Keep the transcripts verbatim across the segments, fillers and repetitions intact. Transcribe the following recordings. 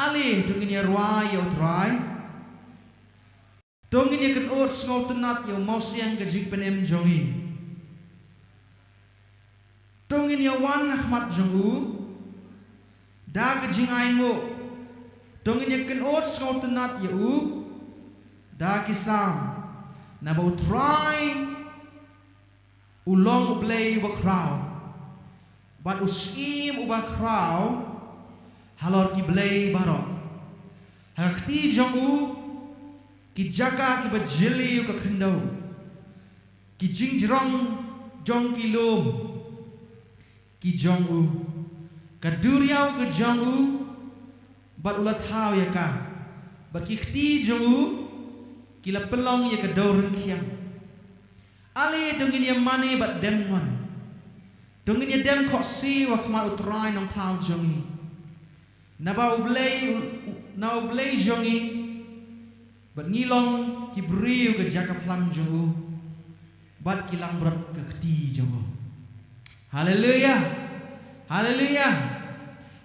Ale, to ngin ïa rwai ïa U Trai. To ngin ïa kynnoh sngewtynnat ïa u mawsiang ka jingpynim jong ngi. To ngin ïa wan ha khmat jong u da ka jingainguh. To ngin ïa kynnoh sngewtynnat ïa u da ki salm. Naba U Trai u long U Blei uba khraw, bad u Syiem uba khraw halor ki blei baroh. Ha ka kti jong u ki jaka kiba jylliew ka khyndew, ki jingjrong jong ki lum ki jong u. Ka duriaw ka jong u, bad u la thaw ïa ka. Bad ki kti jong u ki la pynlong ïa ka dewryngkhiang. Ale, to ngin ïa mane bad dem ngon. To ngin ïa dem khohsiew ha khmat U Trai Nongthaw jong ngi. Naba U Blei, u, u, na U Blei jong ngi, bad ngi long ki briew ka jaka phlang jong u, bad ki langbrot ka kti jong u. Haleluya. Haleluya.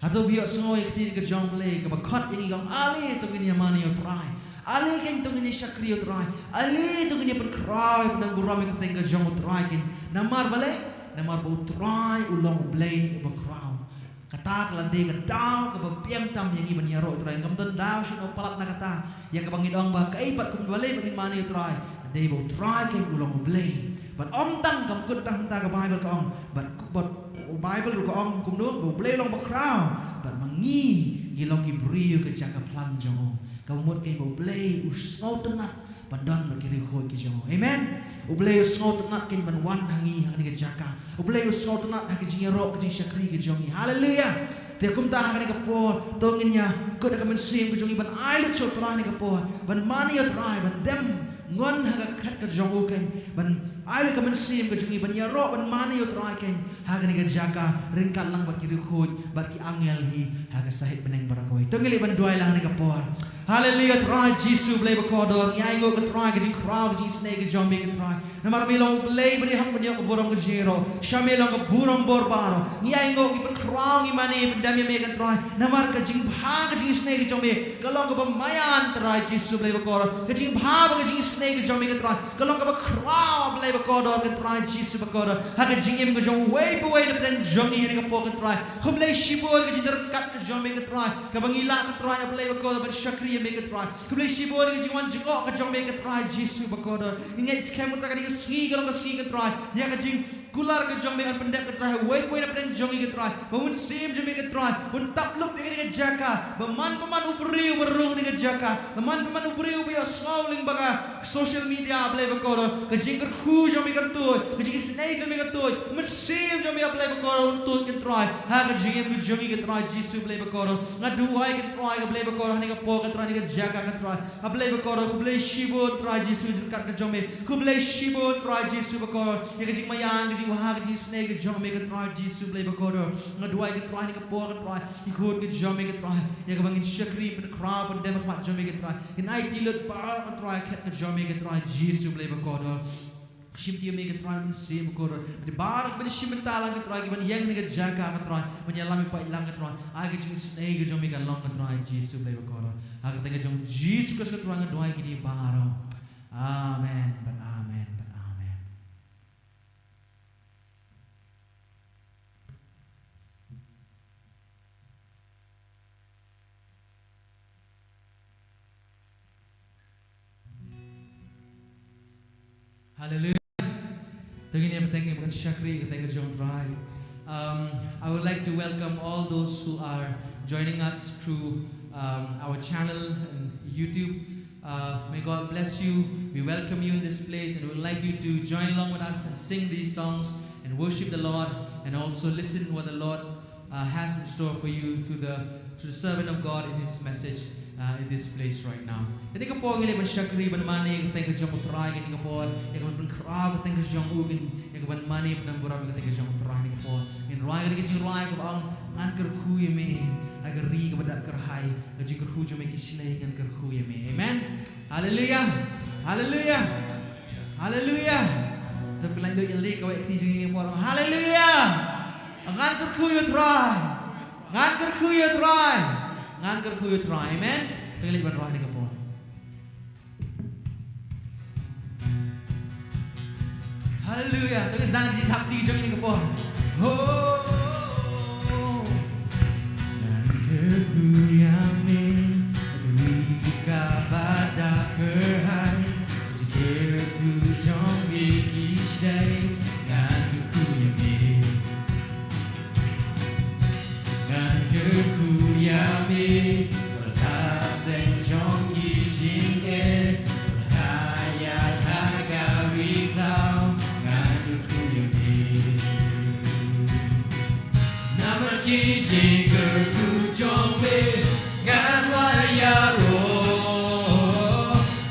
Hato phi ïohsngew ïa ka ktien ka jong U Blei kaba khot ïa ngi, ka ong, ale, to ngin ïa mane ïa U Trai. Ale, keiñ, to ngin ïa shakri ïa U Trai. Ale, to ngin ïa pynkhraw ïa ka nongburom ïa ka kyrteng ka jong U Trai, keiñ. Namar balei? Namar ba U Trai u long U Blei uba khraw. Kata ka la dei ka daw kaba biang tam ïa ngi ban ïaroh ïa U Trai. Kam don daw shano palat na kata ïa kaba ngin ong ba kaei pat, kumno, balei ba ngin mane ïa U Trai. Dei ba U Trai keiñ u long U Blei. Bad ym tang, kam kut tang hangta, ka Baibl ka ong, bad, bad U Baibl ruh ka ong kumno, ba U Blei u long ba khraw. Bad ma ngi, ngi long ki briew ka jaka phlang jong u. Kaba mut keiñ ba U Blei u sngewtynnat ban don bad ki riewkhuid ki jong u. Amen. U Blei u sngewtynnat keiñ ban wan ha ngi ha kane ka jaka. U Blei u sngewtynnat ha ka jingïaroh, ka jingshakri ka jong ngi. Haleluya. Te kumta ha kane ka por, to ngin ïa kut ïa ka mynsiem ka jong ngi ban ai lut sha U Trai ha kane ka por, ban mane ïa U Trai, ban dem ngon ha ka khet ka jong u keiñ, ban ai lut ka mynsiem ka jong ngi ban ïaroh, ban mane ïa U Trai keiñ ha kane ka jaka, ryngkat lang bad ki riewkhuid bad ki angel hi ha ka sahit bneng baroh kawei. To ngin leit ban duwai lang ha kane ka por. Haleluya, Trai Jisu Blei ba kordor, ngi ainguh ko Trai ka jingkhraw, ka jingisynei ka jong me ko Trai. Namar me long U Blei ba dei hok ban ïoh ka burom ka jingïaroh. Sha me long ka burom bor baroh. Ngi ainguh, ngi pynkhraw, ngi mane, pyndem ïa me ko Trai. Namar ka jingbha, ka jingisynei ka jong me ka long kaba maïan, Trai Jisu Blei ba kordor. Ka jingbha bad ka jingisynei ka jong me ko Trai ka long kaba khraw, Blei ba kordor, ko Trai Jisu ba kordor. Ha ka jingim ka jong uwei pa uwei na pdeng jong ngi ha kane ka por ko Trai. Khublei shibun ka jingryngkat ka jong me ko Trai, kaba ngi lah ko Trai, Blei ba kordor, ban shakri ïa me ko Trai. Khublei shibun ka jingwan jngoh ka jong me ko Trai Jisu ba kordor. Ngi ngeit skhem ba kane ka sngi ka long ka sngi ko Trai ïa ka jingkular ka jong me, yn pyndep ko Trai ha uwei pa uwei na pdeng jong ngi ko Trai. Ba u Mynsiem jong me ko Trai un tap lup ïa kane ka jaka, ba man ba man u briew ba rung ha kane ka jaka, ba man ba man u briew ba ïohsngew lyngba ka social media, Blei ba kordor, ka jingkyrkhu jong me kan tuid, ka jingisynei jong me kan tuid, Mynsiem jong me, Blei ba kordor, un tuid ko Trai ha ka jingim ka jong ngi ko Trai Jisu Blei ba kordor. Nga duwai ko Trai, ko Blei ba kordor, ha kane ka por ko Trai, ha kane ka jaka ko Trai, A Blei ba kordor, khublei shibun Trai Jisu, jingryngkat ka jong me. Khublei shibun Trai Jisu ba kordor, ïa ka jingmaïan, ka jingbha, ka jingisynei ka jong me ko Trai Jisu Blei ba kordor. Nga duwai ko Trai ha kane ka por ko Trai, ïa ki khun ki jong me ko Trai, ïa kaba ngin shakri, pynkhraw, pyndem ha khmat jong me ko Trai. Ngin aiti lut baroh ko Trai ha khet ka jong me ko Trai Jisu Blei ba kordor. Shim ïa me ko Trai, Mynsiem ba kordor. Bad baroh kiban shim bynta lang ko Trai, kiban ïeng ha kane ka jaka ko Trai, ban ïalam ïapait lang ko Trai, ai ka jingisynei ka jong me kan long ko Trai Jisu Blei ba kordor. Ha ka kyrteng ka jong Jisu Khrist ko Trai nga duwai kine baroh. Amen bad amen bad amen. Hallelujah. To ngin ïa bteng, ngin bteng shakri ha ka kyrteng ka jong u Trai. Um, I would like to welcome all those who are joining us through, um, our channel and YouTube. Uh, may God bless you. We welcome you in this place, and we would like you to join along with us and sing these songs and worship the Lord, and also listen what the Lord, uh, has in store for you through the, through the servant of God in his message, uh, in this place right now. Kane ka por ngin leit ban shakri, ban mane ïa ka kyrteng ka jong u Trai, kane ka por, ïa ka ban pynkhraw ïa ka kyrteng ka jong u, ïa ka ban mane, ban burom ïa ka kyrteng ka jong u Trai kane ka por. Ngin rwai kane ka jingrwai kaba ong, ngan kyrkhu ïa me ha ka ri kaba dap kyrhai, ka jingkyrkhu jong me ki shlei, ngan kyrkhu ïa me. Amen. Haleluya. Haleluya. Haleluya. Te pynlait lut ïa lade kawei, kti jong ngi por. Haleluya. Ngan kyrkhu ïa u Trai. Ngan kyrkhu ïa u Trai. Ngan kyrkhu ïa u Trai. Amen. Te ngin leit ban rwai ha kane ka por. Haleluya. To ngin sdang ïa ka jingthap kti jong ngi ha kane ka por. Oh. Ngan kyrkhu ïa me, ri kaba da kyrhai, ki jingkyrkhu jong me ki sdei. Ngan kyrkhu ïa me. Ngan kyrkhu ïa me, wat la ka bteng jong ki jingeh, wat la ka ïaid ha ka ri khlaw. Ngan kyrkhu ïa me. Namar ki jingkyrkhu jong me ngan wad ïaroh,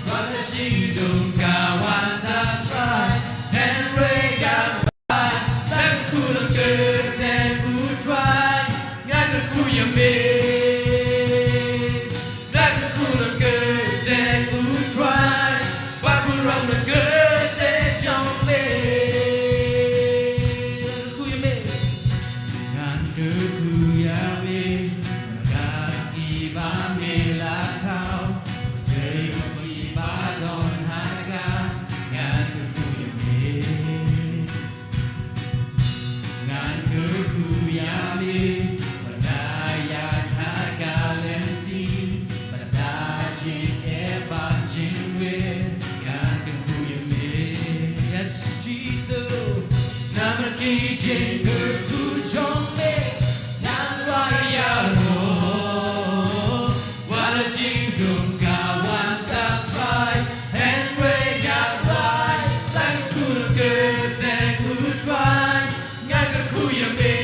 wat la jingdum ka wan, Trai, hynrei ngan rwai, la kyrkhu lem kyrteng u Trai. Ngan kyrkhu ïa me, la kyrkhu lem kyrteng u Trai, bad burom lem kyrteng jong me. Ngan kyrkhu ïa me. Ngan kyrkhu ïa me, na ka sngi ba me la khaw, dei ba ki ba don ha ka. Ngan kyrkhu ïa me. Ngan kyrkhu ïa me, wat la ïaid ha ka lynti, bad da jingeh bad jingwir. Ngan kyrkhu ïa me. Yes, Jisu. Namar ki jingkyrkhu jong me ngan wad ïaroh, wat la jingdum ka wan, Trai, hynrei ngan rwai, la kyrkhu lem kyrteng u Trai. Ngan kyrkhu ïa me,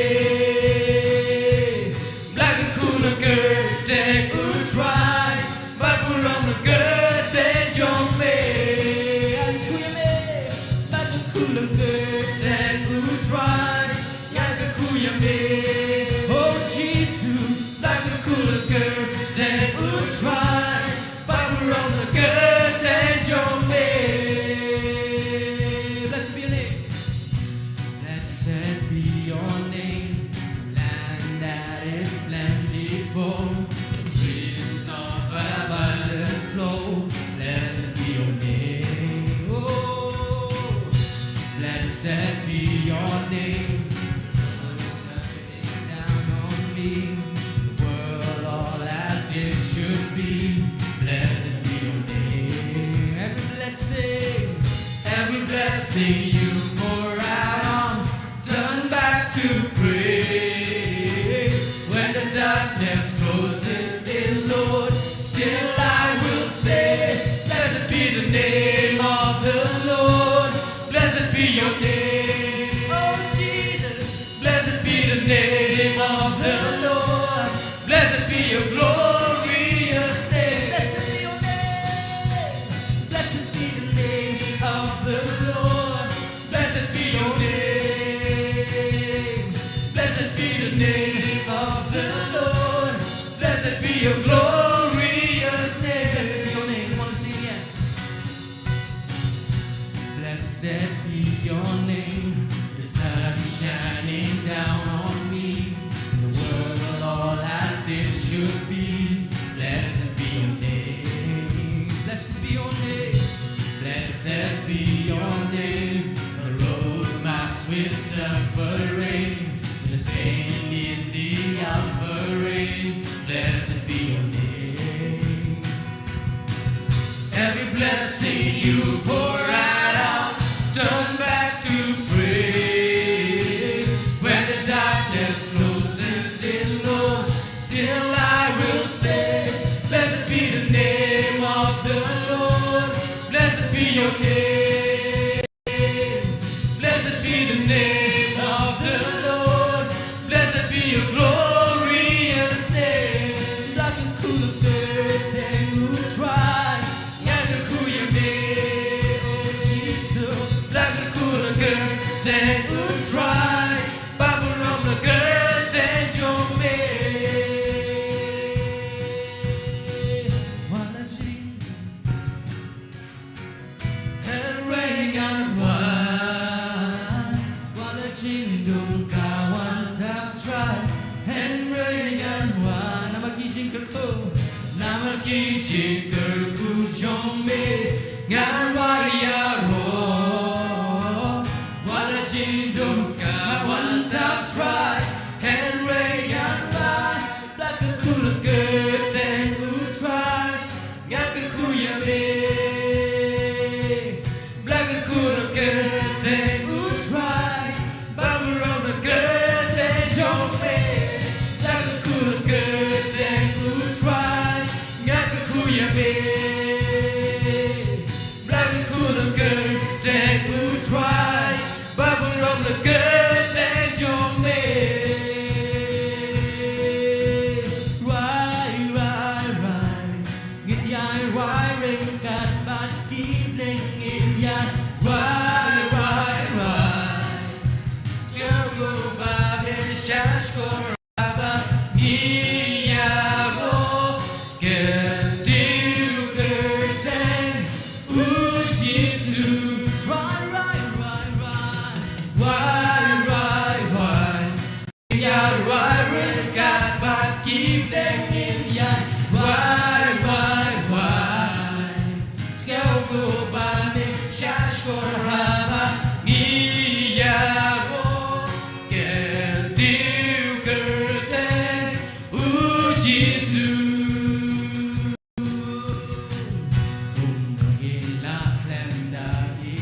la kyrkhu lem kyrteng u Trai, bad burom lem kyrteng jong me. Ngan kyrkhu ïa me, la kyrkhu lem kyrteng u Trai. Ngan kyrkhu ïa me, oh Jisu, la kyrkhu lem kyrteng u Trai, bad burom lem kyrteng jong me. Blessed be your name. Blessed be your name, land that is plentiful, streams of abundance flow. Blessed be your name. Oh, blessed be your name. Down on me, the world all as it should be. Blessed be your name. Every blessing, every blessing you pour out on, turn back to praise. When the darkness closes in, Lord, still I will say, blessed be the name of the Lord. Blessed be your name, oh Jesus. Blessed be the name of the Lord. Blessed be your glorious name. Blessed be your name. Blessed be the name of the Lord. Blessed be your name. Blessed be the name of the Lord. Blessed be your glorious name. Blessed be your name. Come on, let's sing it again. Blessed be your name, the sun shining down on me, the world all as it should be. Blessed be your name, blessed be your name. Blessed be your name, the road marked with suffering, there's pain in the offering. Blessed be your name. Every blessing you pour out, I'll turn back to praise. When the darkness closes in, Lord, still I will say, blessed be the name of the Lord. Blessed be your name. Blessed be the name of the Lord. Blessed be your glorious name. La kyrkhu lem kyrteng u Trai. Ngan kyrkhu ïa me, oh Jisu. La kyrkhu lem kyrteng u Trai, bad burom lem kyrteng jong me. Wat la jing Bla kyrkhu na kyrteng U Trai, ba burom na kyrteng jong me. Bla kyrkhu na kyrteng U Trai, nga kyrkhu ïa me. Bla kyrkhu na kyrteng U Trai, ba burom na kyrteng jong me. Wai, wai, wai. Ngin ïa wai ryngkat bad ki bneng, ngin ïa wai, wai, wai. Sngewbha ba me shah shkor haba ngi ïaroh. Kyntiew kyrteng U Jisu. Wai, wai, wai, wai. Wai, wai, wai. Ïa wai ryngkat bad ki bneng, ngin ïa wai, wai, wai. Sngewbha ba me shah shkor haba ngi ïaroh. Kyntiew kyrteng U Jisu. Kumno ngin lah khlem da i,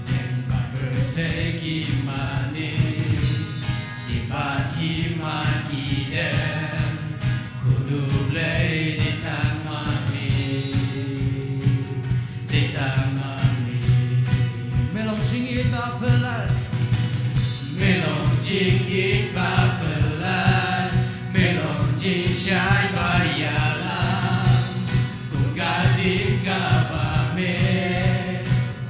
ïeng bad pyrthei ki mane, shim bad hima ki dem, khun U Blei dei tang ma me, dei tang ma me. Me long jingïeit ba phylla. Me long jingïeit ba phylla, me long jingshai ba ïalam. Kum ka ding kaba me,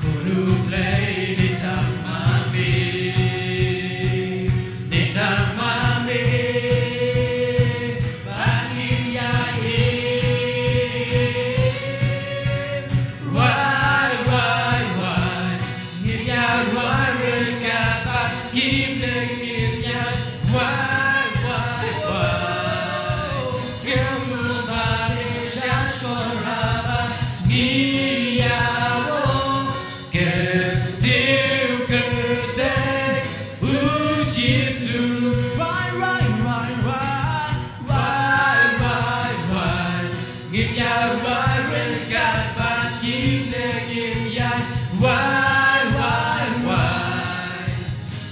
khun U Blei dei tang ma me, dei tang ma me. Ba ngin ïa im. Wai, wai, wai. Ngin ïa wai ryngkat bad ki bneng, ngin ïa wai, wai, wai. Sngewbha ba me shah shkor haba ngi ïaroh. Kyntiew kyrteng U Jisu. Wai, wai, wai, wai. Wai, wai, wai. Ngin ïa wai ryngkat bad ki bneng, ngin ïa wai, wai, wai.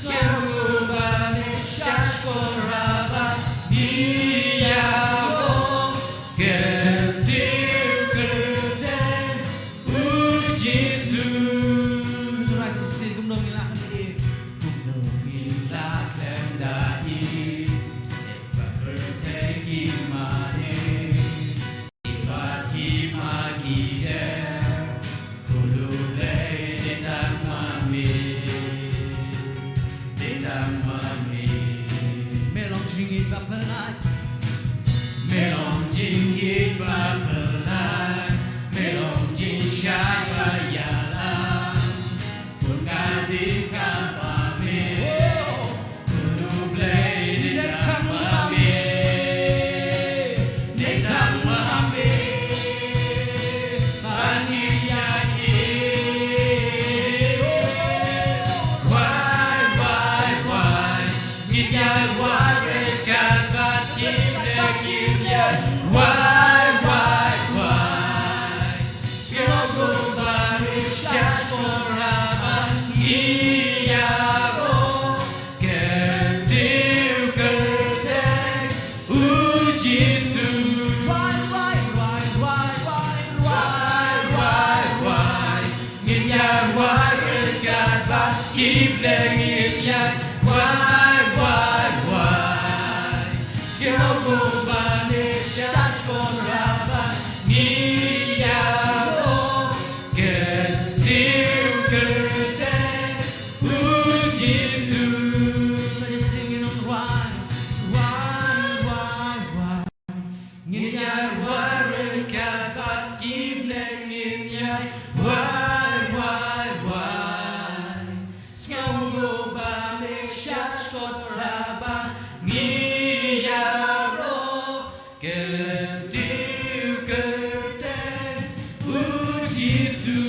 Sngewbha ba me shah shkor haba ngi ïaroh. Kyntiew kyrteng U Jisu. Trai Jisu, kumno ngin lah khlem da i, kumno ngin lah khlem da i. Ba pyrthei ki mane, ba hima ki dem, khun U Blei dei tang ma me, dei tang ma me. Me long jingïeit ba phylla, me long jingïeit ba phylla, me long jingshai ba ïalam. Kum ka ding kaba me, khun U Blei dei tang ma me, dei tang ma me. Ba ngin ïa im. Wai, wai, wai. Ngin ïa wai ryngkat bad ki bneng, ngin ïa wai, wai, wai. Sngewbha ba me shah shkor haba ngi ïaroh. Kyntiew kyrteng U Jisu. Wai, wai, wai. Wai, wai, wai. Ngin ïa wai ryngkat bad ki bneng, ngin ïa wai, wai, wai. Sngewbha ba me shah shkor haba ngi ïaroh. Kyntiew kyrteng U Jisu. Sa ïa sing ngin ong wai, wai, wai, wai. Ngin ïa wai ryngkat bad ki bneng, ngin ïa wai, wai, wai. Sngewbha ba me shah shkor haba ngi ïaroh. Kyntiew kyrteng U Jisu.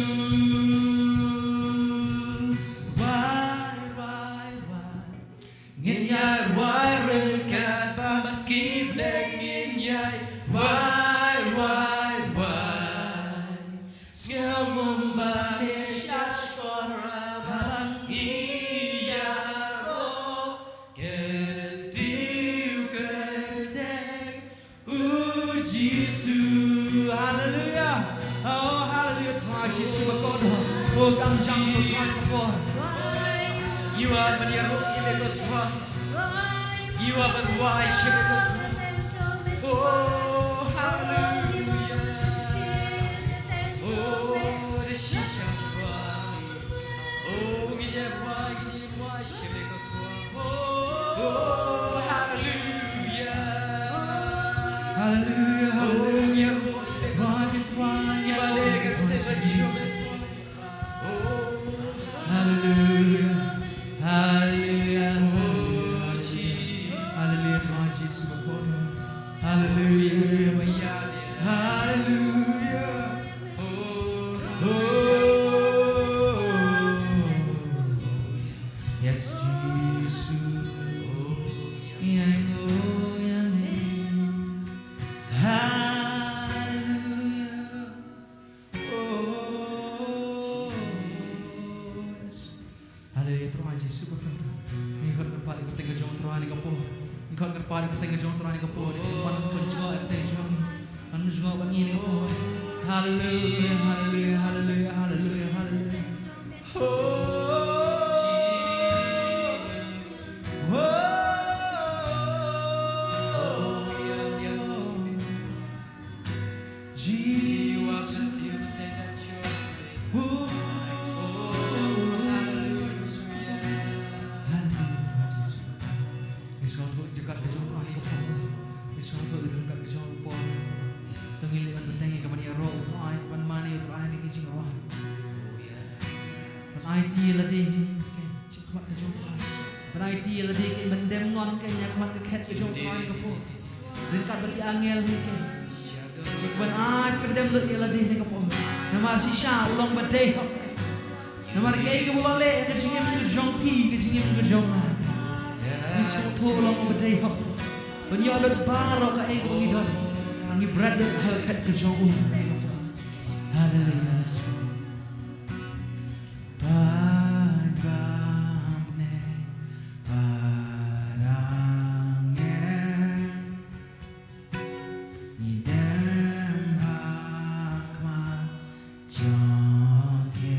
Wai, wai, wai. Ngin ïa wai ryngkat bad ki bneng, ngin ïa wai, wai, wai. Jisu ba kordor. Oh, kam shang sha u Trai ka por. Ïa u ban ïaroh ïa me ko Trai. Ïa u ban wai sha me ko Trai. Oh, haleluya. Oh, da shisha Trai. Oh, ngi ïa wai, ngi ïa wai sha me ko Trai. Oh, haleluya. Haleluya, haleluya. Wai, wai, wai. Haleluya. Haleluya. Haleluya. Haleluya. Trai Jisu ba kordor. Haleluya. Haleluya. Oh. Yes, Jisu. Ïa ngo ïa me. Haleluya. Oh. Haleluya, Trai Jisu ba kordor. Ngi khot kyrpad ïa ka kyrteng ka jong u Trai ha kane ka por. Ngi khot kyrpad ïa ka kyrteng ka jong u Trai ha kane ka por. Ngi khot ban pynjngoh ïa ka kyrteng jong u. Ban pynjngoh bad ngi ha kane ka por. Haleluya, haleluya, haleluya, haleluya, haleluya. Oh, oh, oh, oh. Jisu. Oh, haleluya. Haleluya, Jisu. Ngi sngewthuh jingkyrkhu ka jong u Trai ka por. Ngi sngewthuh jingkyrkhu ka jong u Trai ka por. To ngin leit ban bteng ïa ka ban ïaroh u Trai, ban mane u Trai ha kine ki jingrwai. Ban aiti ïa lade ha ka jingkhmat ka jong u Trai. Ban aiti ïa lade ka ban dem ngon ka ïa khmat ka khet ka jong u Trai ha kane ka por. Ryngkat bad ki angel hi ke. Ban ai pyndem lut ïa lade ha kane ka por. Namar shisha u long ba dei hok. Namar kaei kaba u la leh ha ka jingim ka jong phi, ka jingim ka jong nga. Ngi sngewthuh u long ba dei hok. Ban ïoh lut baroh kaei kaba ngi don. Ngi bret lut ha ka khet ka jong u. Haleluya. Bad bam ne barang ngen. Ngi dem ha khmat jong ki.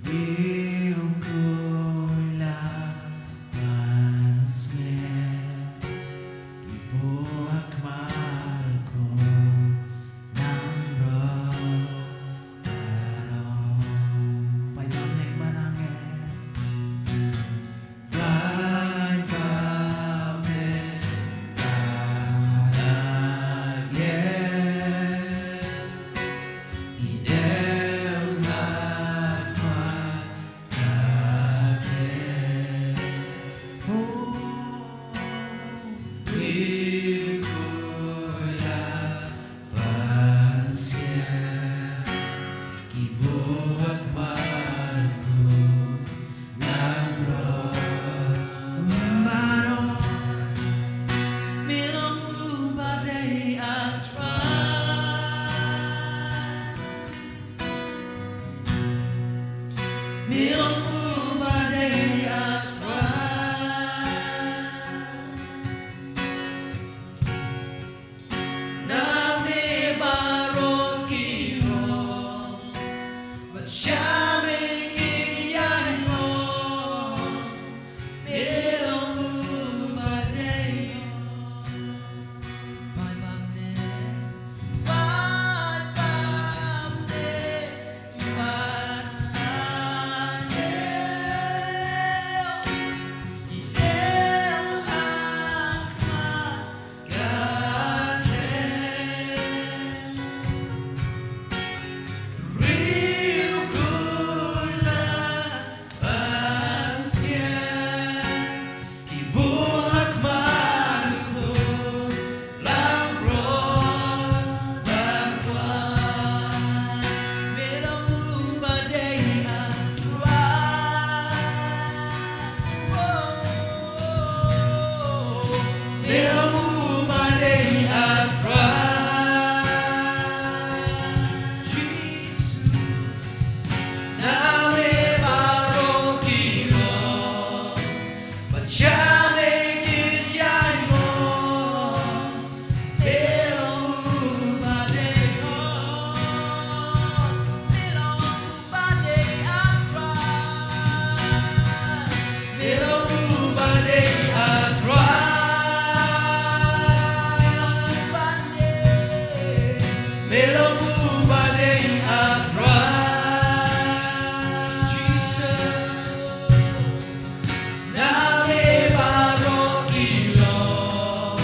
Briew kular ban sngewthuh ki buh ha khmat ko. Me long uba dei ha Trai Jisu. Na me baroh ki long,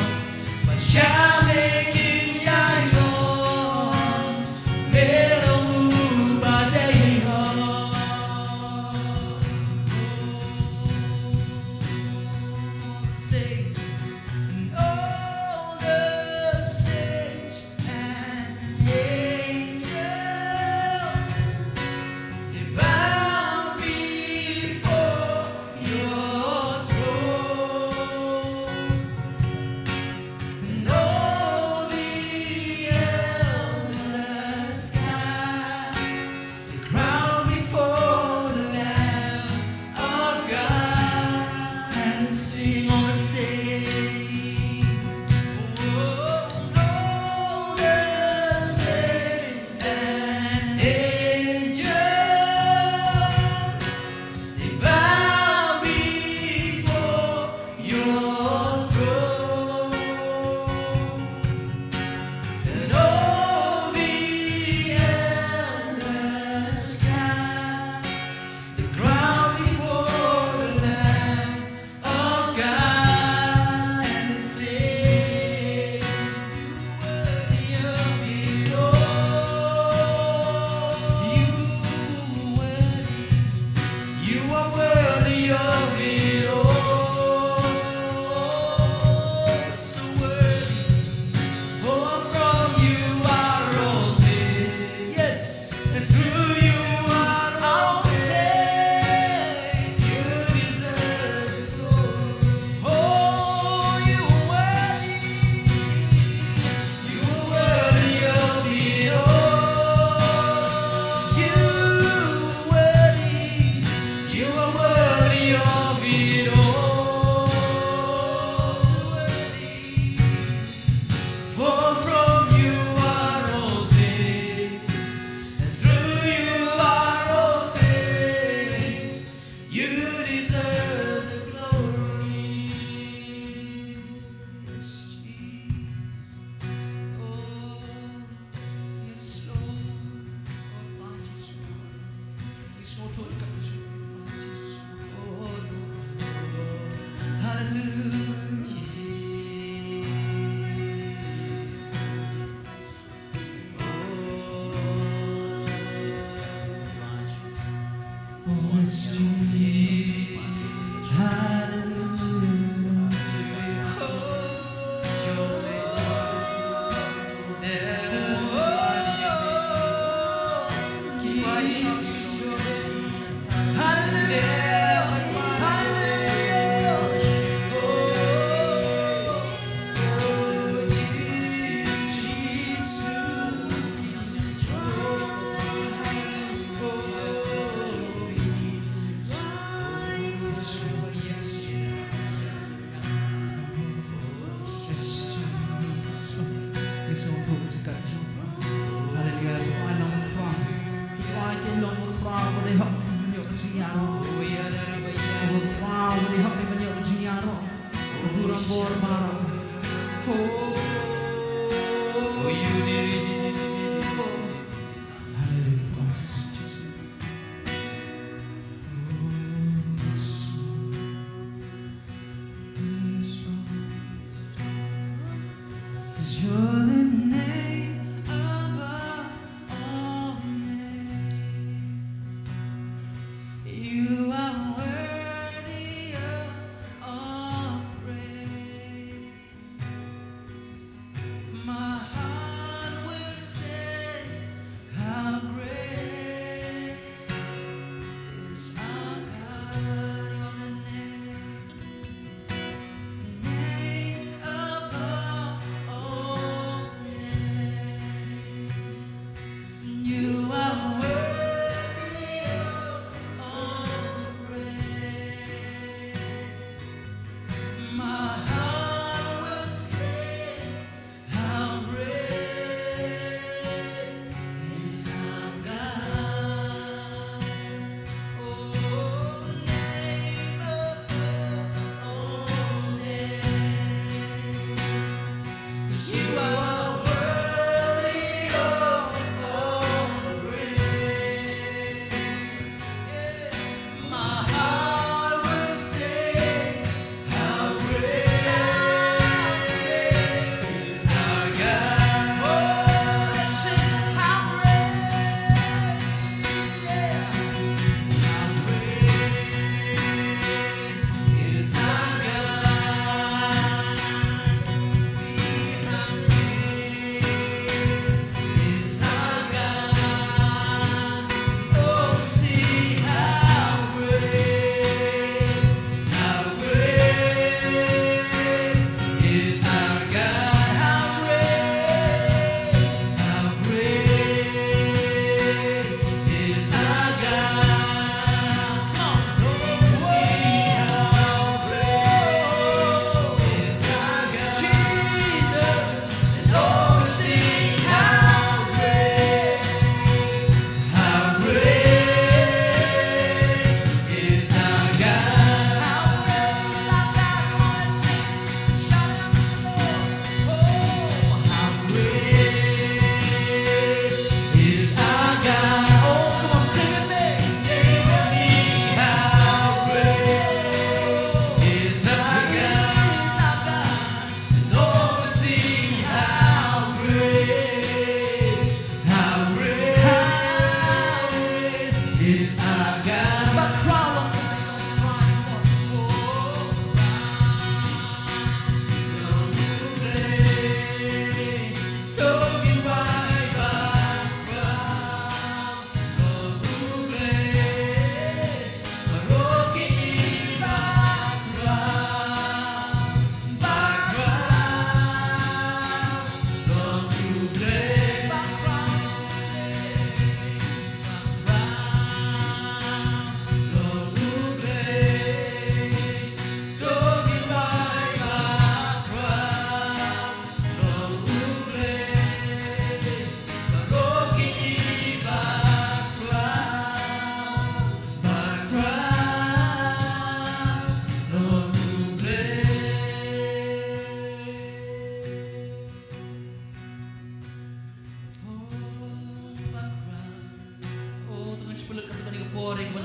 bad sha me kin ïai long. Me long uba dei ha. Saints and all the saints and angels, they bow before your throne. And all the elders cast their crowns before the Lamb of God and sing, all the saints, oh, all the saints and angels, they bow before your throne. And all the elders cast their crowns before the Lamb of God and sing, "Worthy of it all. You are worthy. You are worthy of it all. So worthy, for from you are all things. Yes, and to you are all things. You deserve the glory. Oh, you are worthy. You are worthy of it all. You are worthy. You are worthy of it all. So worthy. For from you are all things, and through you are all things. You deserve the glory. Yes, Jesus. Oh, yes, Lord. Oh, Jesus. Yes, Lord. Oh, Lord. Hallelujah. Hallelujah. To ai long khwa. To ai ki long khwa ba dei hok ban ïoh jingïaroh. Khwa ba dei hok ban ïoh jingïaroh. Hallelujah. You're the name above all names. You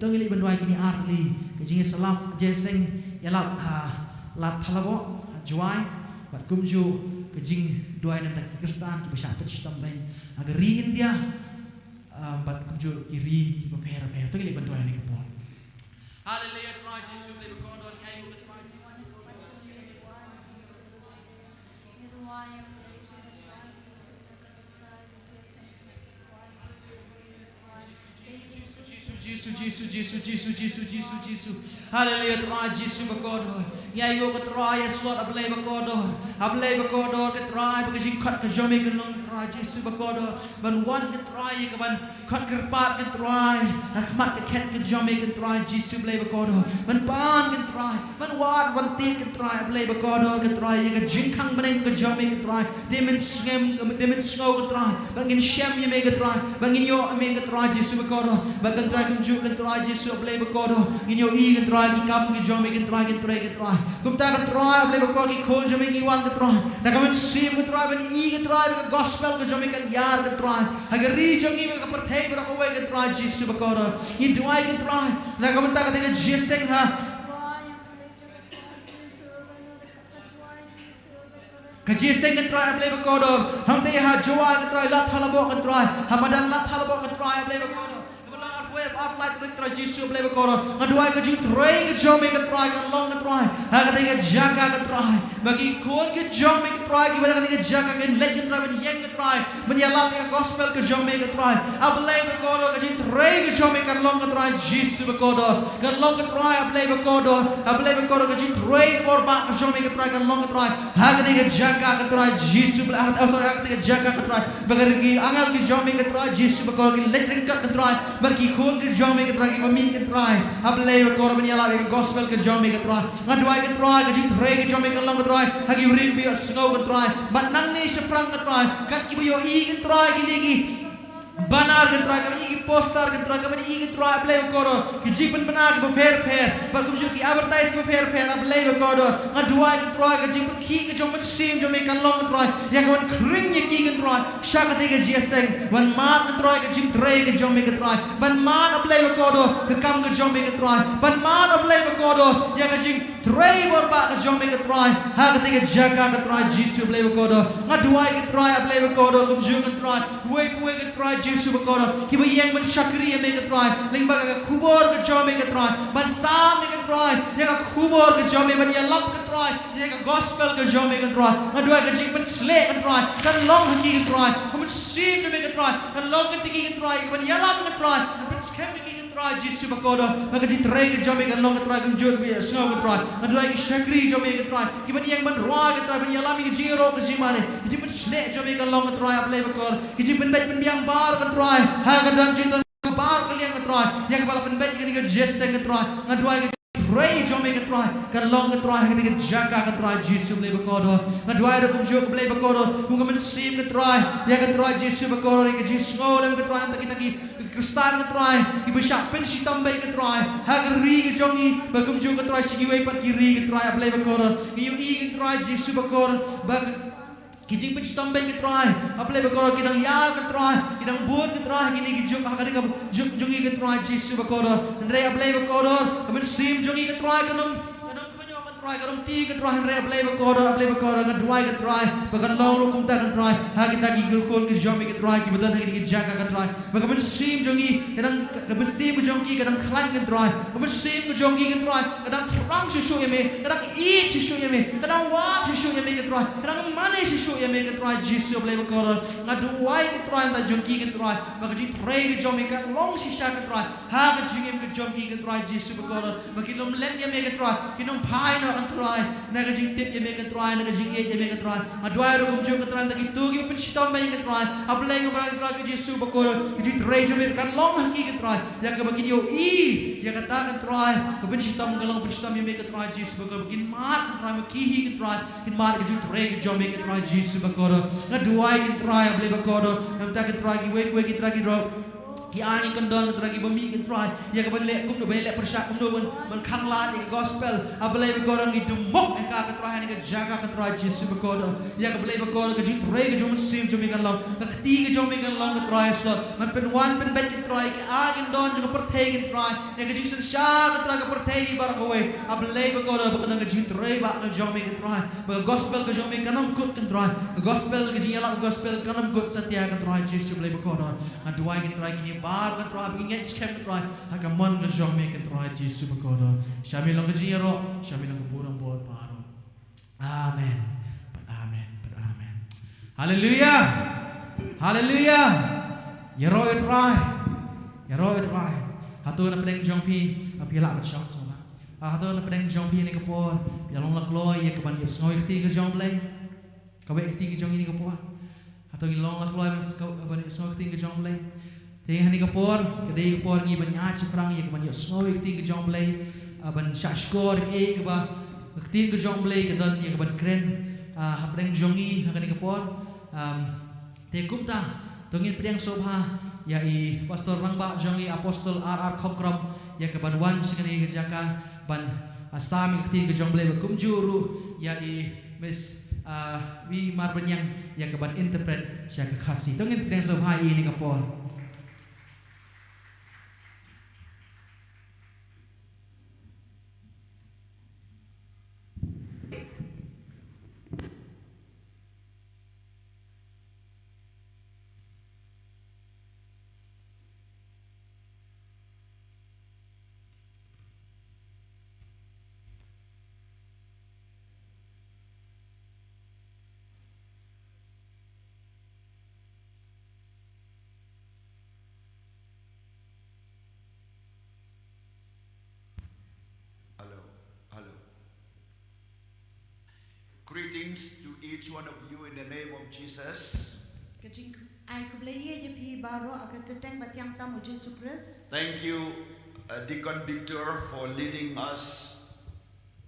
To ngi leit ban duwai kine artylli, ka jingïasyllok, jingïaseng ïalap ha Lad Thalaboh, ha Jowai, bad kumjuh ka jingduwai na bynta ki Khristan kiba shah pynshitom beiñ ha ka ri India, ah, bad kumjuh ki ri kiba pher pher. To ngi leit ban duwai ha kane ka por. Haleluya, Trai Jisu, Blei bakordor, ngi ai nguh ïa ka Trai Jisu. Jisu, Jisu, Jisu, Jisu, Jisu, Jisu, Jisu, Jisu. Haleluya, Trai Jisu bakordor. Ngi ai nguh ka Trai, yes Lord, a Blei bakordor. A Blei bakordor, ka Trai, ba ka jingkhot ka jong me kan long, ka Trai Jisu bakordor. Ban wan, ka Trai, ïa kaban khot kyrpad, ka Trai, ha khmat ka khet ka jong me, ka Trai Jisu Blei bakordor. Ban pan, ka Trai, ban wad, ban tied, ka Trai, a Blei bakordor, ka Trai, ïa ka jingkhang bneng ka jong me, ka Trai. Te men sngem, te men sngew, ka Trai, ba ngin shem ïa me, ka Trai, ba ngin ïoh ïa me, ka Trai Jisu bakordor. Ba, ka Trai, kumjuh, ka Trai Jisu, a Blei bakordor, ngin ïohi, ka Trai, ki kam ki jong me, ka Trai, ki trei, ka Trai. Kumta, ka Trai, a Blei bakordor, ki khun jong me ngi wan, ka Trai, na ka mynsiem, ka Trai, ban ïohi, ka Trai, ba ka gospel ka jong me kan ïar, ka Trai, ha ka ri jong ngi bad ka pyrthei baroh kawei, ka Trai Jisu bakordor. Ngi duwai, ka Trai, na ka bynta kata ka jingïaseng ha ka jingïaseng, ka Trai, a Blei bakordor. Hangta ha Jowai, ka Trai, Lad Thalaboh, ka Trai, ha madan Lad Thalaboh, ka Trai, a Blei bakordor. Kaba long arphew wei, arphew lai tarik, Trai Jisu, a Blei bakordor. Nga duwai ka jingtrei ka jong me, ka Trai, kan long, ka Trai, ha kata ka jaka, ka Trai. Ba ki khun ki jong me, ka Trai, kiba na kane ka jaka kin leit, ka Trai, ban ïeng, ka Trai, ban ïalap ïa ka gospel ka jong me, ka Trai. A Blei bakordor, ka jingtrei ka jong me kan long, ka Trai Jisu bakordor. Kan long, ka Trai, a Blei bakordor, a Blei bakordor, ka jingtrei ka bor ba ka jong me, ka Trai, kan long, ka Trai, ha kane ka jaka, ka Trai Jisu, Blei, ah, oh, sorry, ha kane ka jaka, ka Trai. Ba ka ri, ki angel ki jong me, ka Trai Jisu bakordor, kin leit ryngkat, ka Trai, bad ki khun ki jong me, ka Trai, kiba mih, ka Trai, a Blei bakordor, ban ïalap ïa ka gospel ka jong me, ka Trai. Nga duwai, ka Trai, ka jingtrei ka jong me kan long, ka Trai, ha ki briew kiba ïohsngew, ka Trai, bad nangne shaphrang, ka Trai, kat kiba ïohi, ka Trai, kine ki banner, ka Trai, kaba ïohi ki poster, ka Trai, kaba ïohi, ka Trai, a Blei bakordor, ki jingpynbna kiba pher pher, bad kumjuh ki advertise kiba pher pher, a Blei bakordor. Nga duwai, ka Trai, ka jingpynkhih ka jong mynsiem jong me kan long, ka Trai, ïa kaban khring ïa ki, ka Trai, sha kata ka jingïaseng, ban mad, ka Trai, ka jingtrei ka jong me, ka Trai, ban mad, a Blei bakordor, ka kam ka jong me, ka Trai, ban mad, a Blei bakordor, ïa ka jing trei bor ba ka jong me, ka Trai, ha kata ka jaka, ka Trai Jisu, Blei bakordor. Nga duwai, ka Trai, a Blei bakordor, kumjuh, ka Trai, uwei pa uwei, ka Trai Jisu bakordor, kiba ïeng ban shakri ïa me, ka Trai, lyngba ka khubor ka jong me, ka Trai, ban sam ïa, ka Trai, ïa ka khubor ka jong me, ban ïalap, ka Trai, ïa ka gospel ka jong me, ka Trai. Nga duwai ka jingpynsleh, ka Trai, kan long ha ki, ka Trai, ka mynsiem jong me, ka Trai, kan long kata ki, ka Trai, ban ïalam, ka Trai, ban pynskhem ïa ki, ka Trai Jisu bakordor, ba ka jingtrei ka jong me kan long, ka Trai, kumjuh kiba ïohsngew, ka Trai. Nga duwai ki shakri jong me, ka Trai, kiban ïeng ban rwai, ka Trai, ban ïalam ïa ka jingïaroh ka jingmane, ka jingpynsleh jong me kan long, ka Trai, a Blei bakordor, ki jingpynbeit pynbiang baroh, ka Trai, ha ka don jingthoh baroh ka liang, ka Trai, ïa kaba la pynbeit kane ka jingïaseng, ka Trai. Nga duwai ka jingtrei jong me, ka Trai, kan long, ka Trai, ha kane ka jaka, ka Trai Jisu, Blei bakordor. Nga duwai ruh kumjuh, ka Blei bakordor, kum ka mynsiem, ka Trai, ïa, ka Trai Jisu bakordor, ïa ka jingsngewlem, ka Trai, na bynta kita ki Khristan, ka Trai, kiba shah pynshitom beiñ, ka Trai, ha ka ri ka jong ngi, bad kumjuh, ka Trai, sha kiwei pat ki ri, ka Trai, a Blei bakordor. Ngi ïohi, ka Trai Jisu bakordor, ba ki jingpynshitom beiñ, ka Trai, a Blei bakordor, ki dang ïar, ka Trai, ki dang bun, ka Trai, kine ki juk, ha kane ka juk jong ngi, ka Trai Jisu bakordor. Hynrei, a Blei bakordor, ka mynsiem jong ngi, ka Trai, kan ym, kan ym kynnoh, ka Trai, kan ym ti, ka Trai, hynrei, a Blei bakordor, a Blei bakordor, nga duwai, ka Trai, ba kan long ruh kumta, ka Trai, ha kita ki khun ka jong me, ka Trai, kiba don ha kine ki jaka, ka Trai, ba ka mynsiem jong ngi ka dang, ka mynsiem ka jong ki ka dang khlaiñ, ka Trai, ka mynsiem ka jong ki, ka Trai, ka dang thrang shuh shuh ïa me, ka dang ïeit shuh shuh ïa me, ka dang wad shuh shuh ïa me, ka Trai, ka dang mane shuh shuh ïa me, ka Trai Jisu, a Blei bakordor. Nga duwai, ka Trai, na ka bynta jong ki, ka Trai, ba ka jingtrei ka jong me kan long shisha, ka Trai, ha ka jingim ka jong ki, ka Trai Jisu bakordor, ba kin ym len ïa me, ka Trai, kin ym phai noh, ka Trai, na ka jingtip ïa me, ka Trai, na ka jingïeit ïa me, ka Trai. Nga duwai ruh kumjuh, ka Trai, na kita kiba pynshitom beiñ, ka Trai, a Blei, nga ong, ka Trai, ka Jisu bakordor, ka jingtrei jong me kan long ha ki, ka Trai, ïa kaba kin ïohi ïa kata, ka Trai, ka pynshitom ka long pynshitom ïa me, ka Trai Jisu bakordor, ba kin mad, ka Trai, ma ki hi, ka Trai, kin mad ka jingtrei ka jong me, ka Trai Jisu bakordor. Nga duwai, ka Trai, a Blei bakordor, na bynta, ka Trai, kiwei kiwei, ka Trai, ki dro Ki aiñ ki kyndon, ko Trai, kiba mih, ko Trai, ïa kaban leh kumno, ban leh pyrshah kumno ban, ban khanglad ïa ka gospel. A Blei bakordor, ngi dum mok ïa ka, ko Trai, ha kane ka jaka, ko Trai Jisu bakordor. Ïa ka Blei bakordor, ka jingtrei ka jong u Mynsiem jong me kan long, ka kti ka jong me kan long, ko Trai, slot ban pynwan pynbeit, ko Trai, ki aiñ ki kyndon jong ka pyrthei, ko Trai, ïa ka jingsynshar, ko Trai, ka pyrthei hi baroh kawei. A Blei bakordor, ba kan long ka jingtrei bah ka jong me, ko Trai, ba ka gospel ka jong me kan ym kut, ko Trai. Ka gospel, ka jingïalap gospel kan ym kut satia, ko Trai Jisu Blei bakordor. Nga duwai, ko Trai, kine baroh, ko Trai, ba kin ngeit skhem, ko Trai, ha ka mon ka jong me, ko Trai Jisu bakordor. Sha me long ka jingïaroh, sha me long ka burom bad baroh. Amen. Bad amen. Bad amen. Haleluya. Haleluya. Ïaroh ïa u Trai. Ïaroh ïa u Trai. Hato na pdeng jong phi, phi lah ban shong sngewbha? Ah, hato na pdeng jong phi ha kane ka por, phi la long la kloi ïa kaban ïohsngew ïa ka ktien ka jong u Blei? Kawei ka ktien ka jong ngi ha kane ka por. Hato ngi long la kloi ban sngew, ban ïohsngew ïa ka ktien ka jong u Blei? Te ha kane ka por, ka dei ka por ngi ban ïaid shaphrang ïa kaban ïohsngew ïa ka ktien ka jong u Blei, ah, ban shahshkor ïa kaei kaba ka ktien ka jong u Blei ka don ïa kaban kren, ah, hapdeng jong ngi ha kane ka por. Am, te kumta, to ngin pdiang sngewbha ïa i Pastor Rangbah jong ngi, Apostle R R Khongkrom, ïa kaban wan sha kane ka jaka ban, ah, sam ïa ka ktien ka jong u Blei, bad kumjuh ruh ïa i Miss, ah, Wi Marbaniang, ïa kaban interpret sha ka Khasi. To ngin pdiang sngewbha ïa i ha kane ka por. Hello, hello. Greetings to each one of you in the name of Jesus. Ka jing ai khublei ïa phi baroh ha ka kyrteng bathiang tam u Jisu Khrist. Thank you, uh, Deacon Victor, for leading us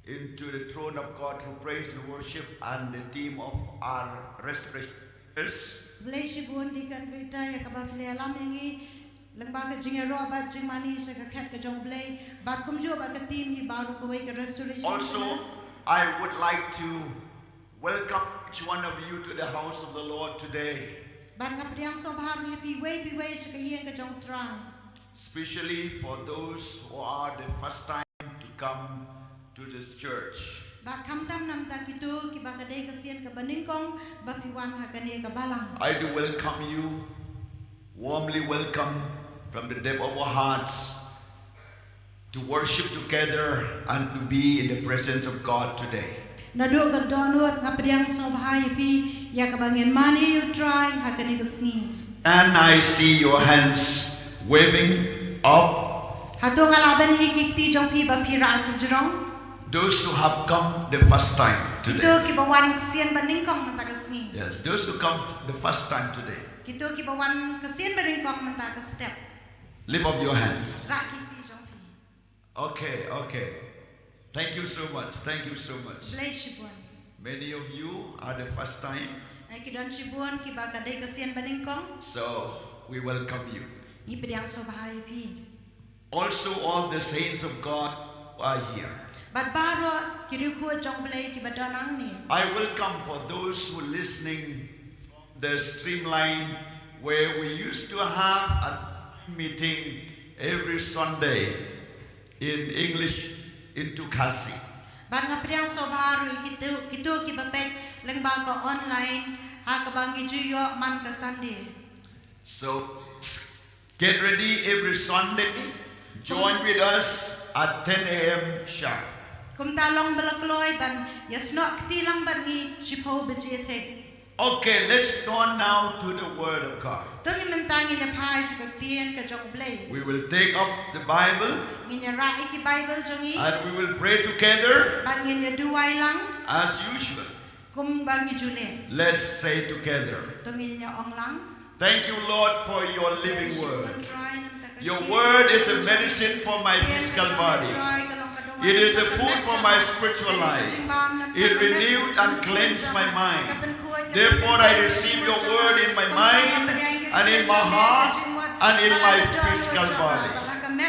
into the throne of God through praise and worship and the theme of our restoration. Khublei shibun Deacon Victor ïa kaba phi la ïalam ïa ngi lyngba ka jingïaroh bad jingmane sha ka khet ka jong u Blei, bad kumjuh bad ka theme hi baroh kawei ka restoration. Also, I would like to welcome each one of you to the house of the Lord today. Bad nga pdiang sngewbha ruh ïa phi uwei pa uwei sha ka ïing ka jong u Trai. Especially for those who are the first time to come to this church. Bad khamtam namar kito kiba ka dei ka sien kaba nyngkong ba phi wan ha kane ka balang. I do welcome you, warmly welcome from the depth of our hearts, to worship together and to be in the presence of God today. Naduh ka dohnud nga pdiang sngewbha ïa phi ïa kaba ngin mane ïa u Trai ha kane ka sngi. And I see your hands waving up. Hato nga lah ban ïohi ki kti jong phi ba phi rah shajrong? Those who have come the first time today. Kito kiba wan ka sien ba nyngkong mynta ka sngi. Yes, those who come f-, the first time today. Kito kiba wan ka sien ba nyngkong mynta ka step. Lift up your hands. Rah ki kti jong phi. Okay, okay. Thank you so much. Thank you so much. Khublei shibun. Many of you are the first time. Eh, ki don shibun kiba ka dei ka sien ba nyngkong. So, we welcome you. Ngi pdiang sngewbha ïa phi. Also, all the saints of God who are here. Bad baroh ki riewkhuid jong u Blei kiba don hangne. I welcome for those who are listening the streamline where we used to have a meeting every Sunday in English into Khasi. Bad nga pdiang sngewbha ruh ïa kito, kito kiba peit lyngba ka online ha kaba ngi ju ïoh man ka Sunday. So, get ready every Sunday. Join with us at ten A M sharp. Kumta long ba la kloi ban ïasnoh kti lang bad ngi shiphew baje thik. Okay, let's turn now to the word of God. To ngin mynta ngin ïa phai sha ka ktien ka jong u Blei. We will take up the Bible. Ngin ïa rah ïa ki Bible jong ngi. And we will pray together. Bad ngin ïa duwai lang. As usual. Kumba ngi ju leh. Let's say together. To ngin ïa ong lang. Thank you, Lord, for your living word. Your word is a medicine for my physical body. It is a food for my spiritual life. It renewed and cleansed my mind. Therefore, I receive your word in my mind and in my heart. and in my physical body.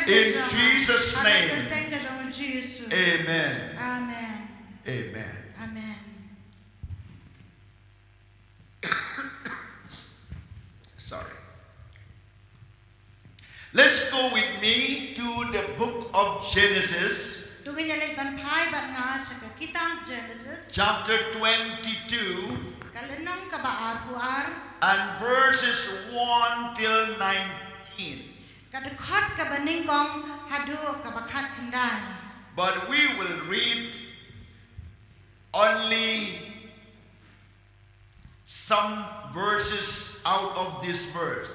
In Jesus' name. Amen. Amen. Amen. Sorry. Let's go with me to the book of Genesis. To ngin ïa leit ban phai bad nga sha ka kitab Genesis. Chapter twenty-two. Ka lynnong kaba arphew ar. And verses one till nineteen. Ka dkhot kaba nyngkong haduh kaba khatkhyndai. But we will read only some verses out of this verse.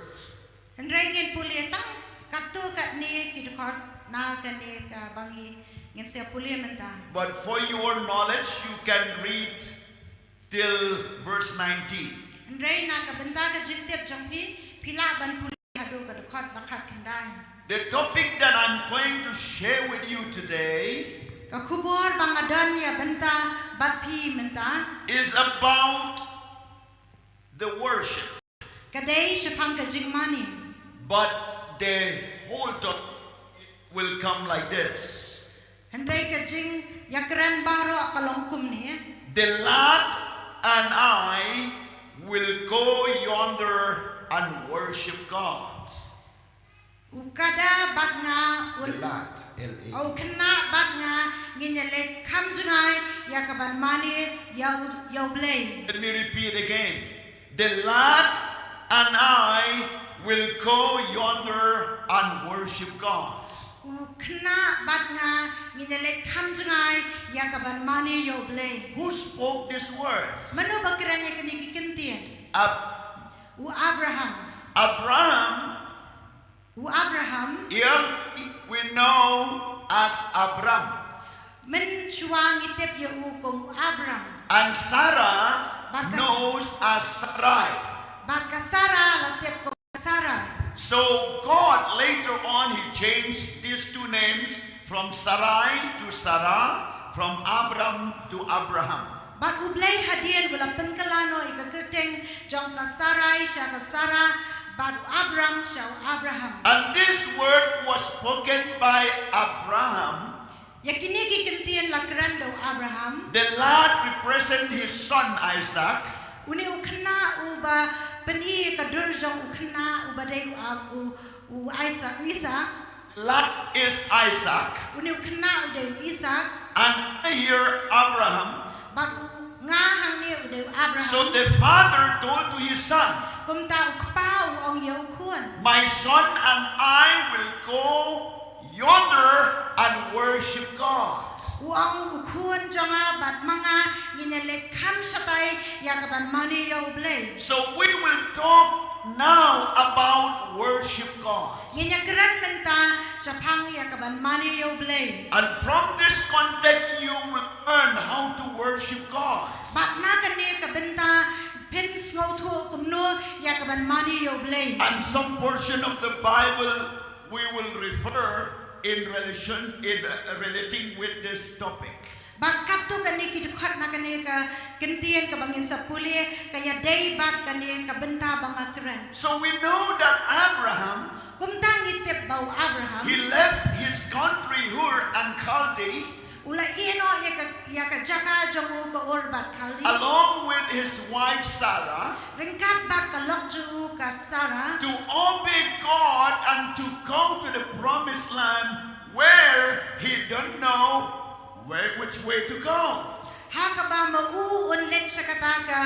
Hynrei ngin pule tang katto katne ki dkhot na kane kaba ngi, ngin sa pule mynta. But for your knowledge, you can read till verse nineteen. Hynrei na ka bynta ka jingtip jong phi, phi lah ban pule haduh ka dkhot ba khatkhyndai. The topic that I'm going to share with you today, ka khubor ba nga don ïa bynta bad phi mynta, is about the worship. Ka dei shaphang ka jingmane. But the whole topic will come like this. Hynrei ka jingïakren baroh ka long kumne. The lad and I will go yonder and worship God. U kada bad nga, u, the lad, L A, u khynnah bad nga ngin ïa leit kham jngai ïa ka ban mane ïa u, ïa U Blei. Let me repeat again. The lad and I will go yonder and worship God. U khynnah bad nga ngin ïa leit kham jngai ïa ka ban mane ïa U Blei. Who spoke these words? Mano ba kren ïa kine ki kyntien? Ab- U Abraham. Abraham. U Abraham. Here we know as Abram. Mynshuwa ngi tip ïa u kum u Abram. And Sarah, bad ka, knows as Sarai. Bad ka Sarah la tip kum ka Sarah. So God later on, he changed these two names from Sarai to Sarah, from Abram to Abraham. Bad U Blei hadien u la pynkylla noh ïa ka kyrteng jong ka Sarai sha ka Sarah, bad u Abram sha u Abraham. And this word was spoken by Abraham. Ïa kine ki kyntien la kren da u Abraham. The lad represent his son Isaac. Une u khynnah uba pyni ïa ka dur jong u khynnah uba dei u Ab-, u, u Isaac, Isaac. Lad is Isaac. Une u khynnah u dei u Isaac. And here Abraham. Bad u, nga hangne u dei u Abraham. So the father told to his son, kumta u kpa u ong ïa u khun, "My son and I will go yonder and worship God." U ong, u khun jong nga bad ma nga ngin ïa leit kham shatai ïa ka ban mane ïa U Blei. So we will talk now about worship God. Ngin ïa kren mynta shaphang ïa ka ban mane ïa U Blei. And from this context, you will learn how to worship God. Bad na kane ka bynta phin sngewthuh kumno ïa ka ban mane ïa U Blei. And some portion of the Bible we will refer in relation, in, uh, relating with this topic. Bad katto katne ki dkhot na kane ka kyntien kaba ngin sa pule ka ïadei bad kane ka bynta ba nga kren. So we know that Abraham, kumta ngi tip ba u Abraham, he left his country Ur and Chaldea, u la ïeh noh ïa ka, ïa ka jaka jong u ka Ur bad Chaldea, along with his wife Sarah, ryngkat bad ka lok jong u ka Sarah, to obey God and to go to the promised land where he don't know where, which way to go. Ha kaba ma u un leit sha kata ka,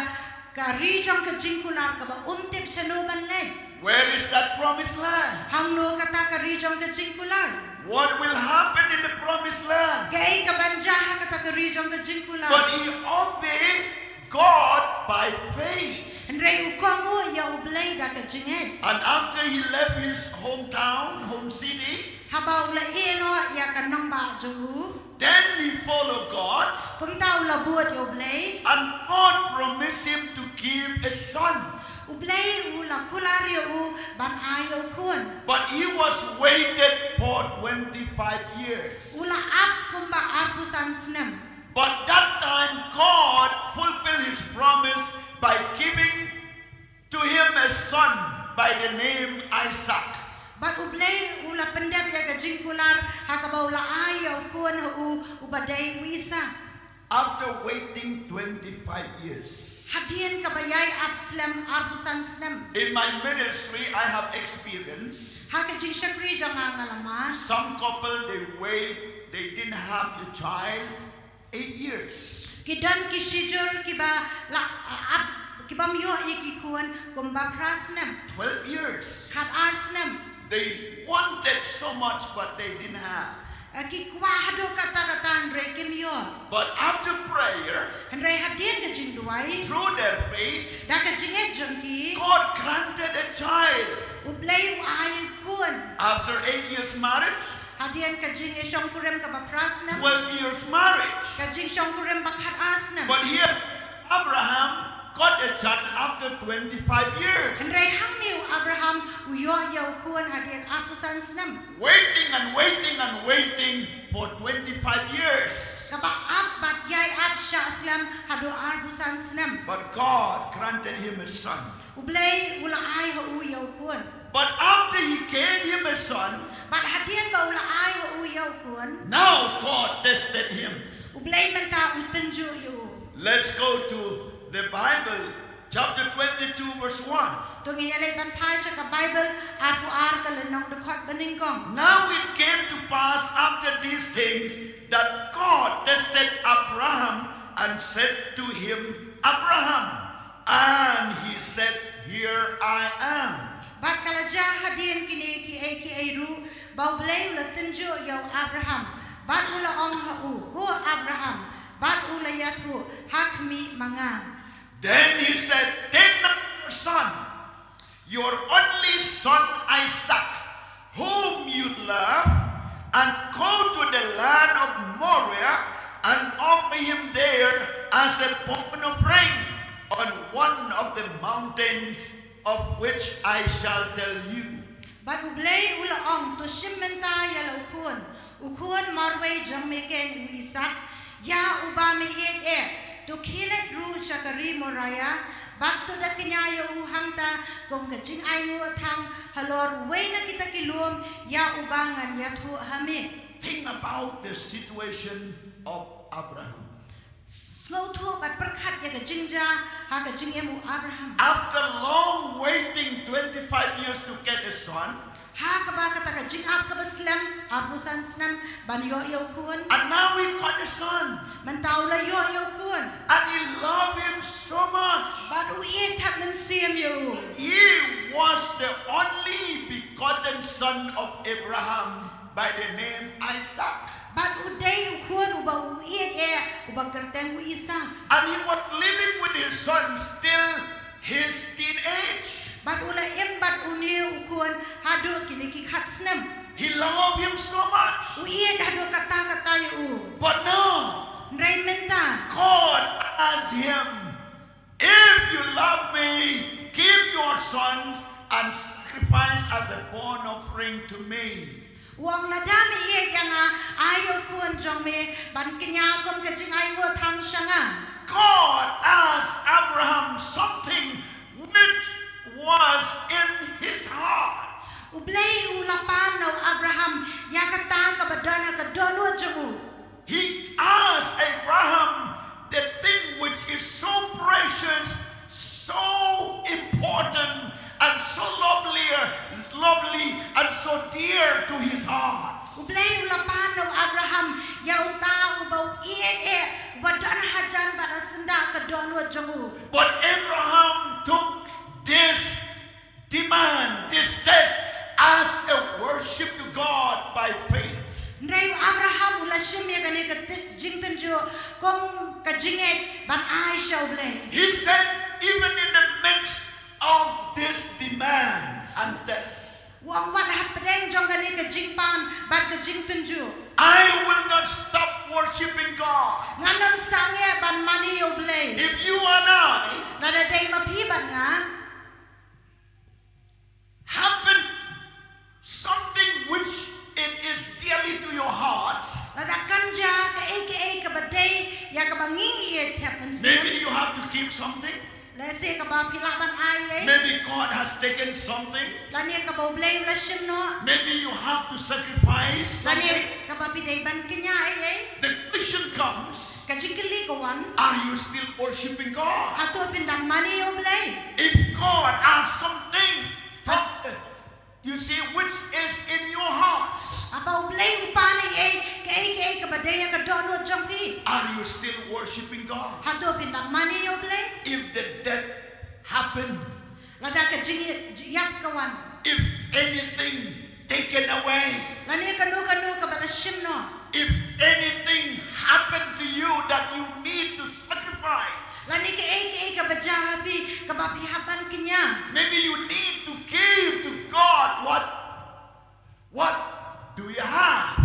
ka ri jong ka jingkular kaba um tip shano ban leit. Where is that promised land? Hangno kata ka ri jong ka jingkular? What will happen in the promised land? Kaei ka ban jia ha kata ka ri jong ka jingkular? But he obeyed God by faith. Hynrei u kohnguh ïa U Blei da ka jingngeit. And after he left his hometown, home city, haba u la ïeh noh ïa ka nongbah jong u, then he followed God. Kumta u la bud ïa U Blei. And God promised him to give a son. U Blei u la kular ïa u ban ai ïa u khun. But he was waited for twenty-five years. U la ap kumba arphew san snem. But that time God fulfilled his promise by giving to him a son by the name Isaac. Bad U Blei u la pyndep ïa ka jingkular ha kaba u la ai ïa u khun ha u, uba dei u Isaak. After waiting twenty-five years. Hadien kaba ïai ap slem arphew san snem. In my ministry, I have experience. Ha ka jingshakri jong nga nga la mad. Some couple, they wait, they didn't have a child, eight years. Ki don ki shijur kiba la, uh, ap, kibym ïoh ïa ki khun kumba phra snem. Twelve years. Khat ar snem. They wanted so much, but they didn't have. Uh, ki kwah haduh katta katta hynrei kim ïoh. But after prayer, hynrei hadien ka jingduwai, through their faith, da ka jingngeit jong ki, God granted a child. U Blei u ai khun. After eight years marriage, hadien ka jingïashongkurim kaba phra snem, twelve years marriage, ka jingshongkurim ba khat ar snem. But here, Abraham got a child after twenty-five years. Hynrei hangne u Abraham u ïoh ïa u khun hadien arphew san snem. Waiting and waiting and waiting for twenty-five years. Kaba ap bad ïai ap shah slem haduh arphew san snem. But God granted him a son. U Blei u la ai ha u ïa u khun. But after he gave him a son, bad hadien ba u la ai ha u ïa u khun, now God tested him. U Blei mynta u tynjuh ïa u. Let's go to the Bible, chapter twenty-two, verse one. To ngin ïa leit ban phai sha ka Bible, arphew ar ka lynnong dkhot banyngkong. Now it came to pass after these things that God tested Abraham and said to him, Abraham. And he said, Here I am. Bad ka la jia hadien kine kiei kiei ruh, ba U Blei u la tynjuh ïa u Abraham. Bad u la ong ha u, Ko Abraham. Bad u la ïathuh, Ha khmih ma nga. Then he said, Take now your son, your only son Isaac, whom you love, and go to the land of Moriah and offer him there as a burnt offering on one of the mountains of which I shall tell you. Bad U Blei u la ong, To shim mynta ïa la u khun, u khun marwei jong me keiñ u Isaak, ïa uba me ïeit eh, to khie leit ruh sha ka ri Moriah, bad to da kñia ïa u hangta kum ka jingainguh thang halor uwei na kita ki lum ïa uba ngan ïathuh ha me. Think about the situation of Abraham. Sngewthuh bad pyrkhat ïa ka jingjia ha ka jingim u Abraham. After long waiting twenty-five years to get a son, ha kaba kata ka jingap kaba slem arphew san snem ban ïoh ïa u khun. And now he got a son. Mynta u la ïoh ïa u khun. And he loved him so much. Bad u ïeit thep mynsiem ïa u. He was the only begotten son of Abraham by the name Isaac. Bad u dei u khun uba u ïeit eh, uba kyrteng u Isaak. And he was living with his sons till his teenage. Bad u la im bad une u khun haduh kine ki khat snem. He loved him so much. U ïeit haduh katta katta ïa u. But now, hynrei mynta, God asked him, If you love me, give your sons and sacrifice as a burnt offering to me. U ong, Lada me ïeit ïa nga, ai ïa u khun jong me ban kñia kum ka jingainguh thang sha nga. God asked Abraham something which was in his heart. U Blei u la pan na u Abraham ïa kata kaba don ha ka dohnud jong u. He asked Abraham the thing which is so precious, so important, and so lovely, lovely, and so dear to his heart. U Blei u la pan na u Abraham ïa uta uba u ïeit eh, uba don hajan bad ha syndah ka dohnud jong u. But Abraham took this demand, this test, as a worship to God by faith. Hynrei u Abraham u la shim ïa kane ka ti-, jingtynjuh kum ka jingngeit ban ai sha U Blei. He said, Even in the midst of this demand and test, u ong, wat hapdeng jong kane ka jingpan bad ka jingtynjuh, I will not stop worshiping God. Ngan ym sangeh ban mane ïa U Blei. If you and I, lada dei ma phi bad nga, happen something which it is dearly to your heart, lada kan jia kaei kaei kaba dei ïa kaba ngi ïeit thep mynsiem. Maybe you have to keep something. Lehse kaba phi lah ban ai ei. Maybe God has taken something. Lane kaba U Blei u la shim noh. Maybe you have to sacrifice something. Lane kaba phi dei ban kñia ei ei. The question comes, ka jingkylli ka wan, are you still worshiping God? Hato phin dang mane ïa U Blei? If God asks something from the You see, which is in your heart? Haba U Blei u pan ei ei, kaei kaei kaba dei ha ka dohnud jong phi. Are you still worshiping God? Hato phin dang mane ïa U Blei? If the death happen, lada ka jingïap ka wan, if anything taken away, lane kano kano kaba la shim noh, if anything happened to you that you need to sacrifice, lane kaei kaei kaba jia ha phi kaba phi hap ban kñia. Maybe you need to give to God what, what do you have?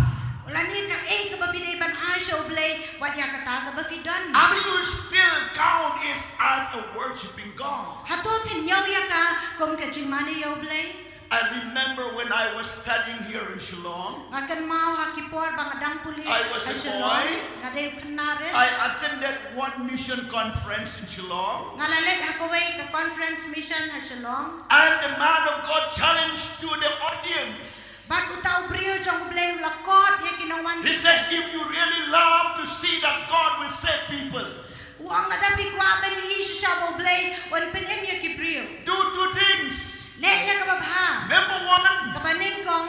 Lane kaei kaba phi dei ban ai sha U Blei wat ïa kata kaba phi don. Are you still count it as a worshiping God? Hato phin ñiew ïa ka kum ka jingmane ïa U Blei? I remember when I was studying here in Shillong. Nga kynmaw ha ki por ba nga dang pule ha Shillong. I was a boy. Nga dei u khynnah rit. I attended one mission conference in Shillong. Nga la leit ha kawei ka conference mission ha Shillong. And the man of God challenged to the audience. Bad uta u briew jong U Blei u la kot ïa ki nongwan. He said, if you really love to see that God will save people, u ong, lada phi kwah ban ïohi shisha ba U Blei un pynim ïa ki briew, do two things. Leh ïa kaba bha. Number one, kaba nyngkong,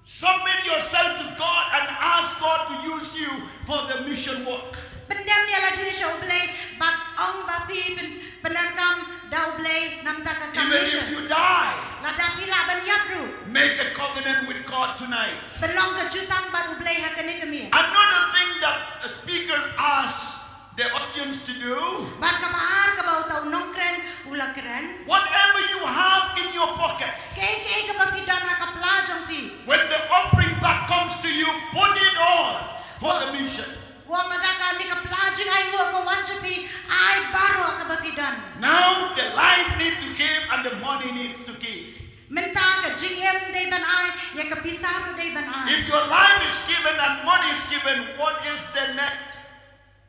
submit yourself to God and ask God to use you for the mission work. Pyndem ïa lade sha U Blei bad ong ba phi pyn, pyndonkam da U Blei namar ka mission. Even if you die, lada phi lah ban ïap ruh, make a covenant with God tonight. Pynlong ka jutang bad U Blei ha kane ka miet. Another thing that a speaker asked the audience to do, bad kaba ar kaba uta u nongkren u la kren, whatever you have in your pocket, kaei kaei kaba phi don ha ka pla jong phi, when the offering bag comes to you, put it all for the mission. U ong, lada kane ka pla jingainguh ka wan sha phi, ai baroh kaba phi don. Now the life need to give and the money needs to give. Mynta ka jingim dei ban ai, ïa ka pisa ruh dei ban ai. If your life is given and money is given, what is the net?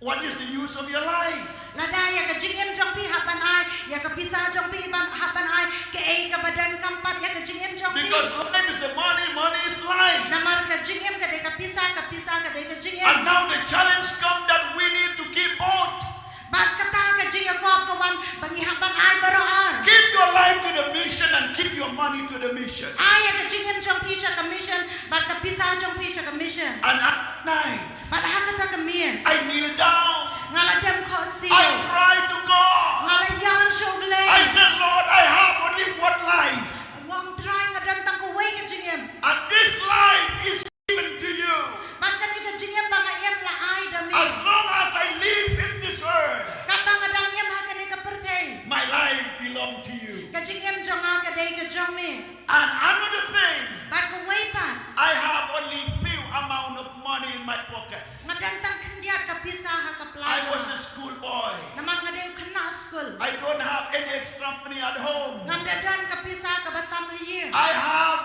What is the use of your life? Lada ïa ka jingim jong phi hap ban ai, ïa ka pisa jong phi ban, hap ban ai, kaei kaba donkam pat ïa ka jingim jong phi? Because life is the money, money is life. Namar ka jingim ka dei ka pisa, ka pisa ka dei ka jingim. And now the challenge come that we need to keep both. Bad kata ka jingïakop ka wan ba ngi hap ban ai baroh ar. Give your life to the mission and keep your money to the mission. Ai ïa ka jingim jong phi sha ka mission, bad ka pisa jong phi sha ka mission. And at night, bad ha kata ka miet, I kneel down. Nga la dem khohsiew. I cry to God. Nga la ïam sha U Blei. I said, Lord, I have only one life. Nga ong, Trai, nga don tang kawei ka jingim. And this life is given to you. Bad kane ka jingim ba nga im la ai da me. As long as I live in this earth, katba nga dang im ha kane ka pyrthei, my life belong to you. Ka jingim jong nga ka dei ka jong me. And another thing, bad kawei pat, I have only few amount of money in my pocket. Nga don tang khyndiat ka pisa ha ka pla jong nga. I was a school boy. Namar nga dei u khynnah skul. I don't have any extra money at home. Ngam da don ka pisa kaba tam ha ïing. I have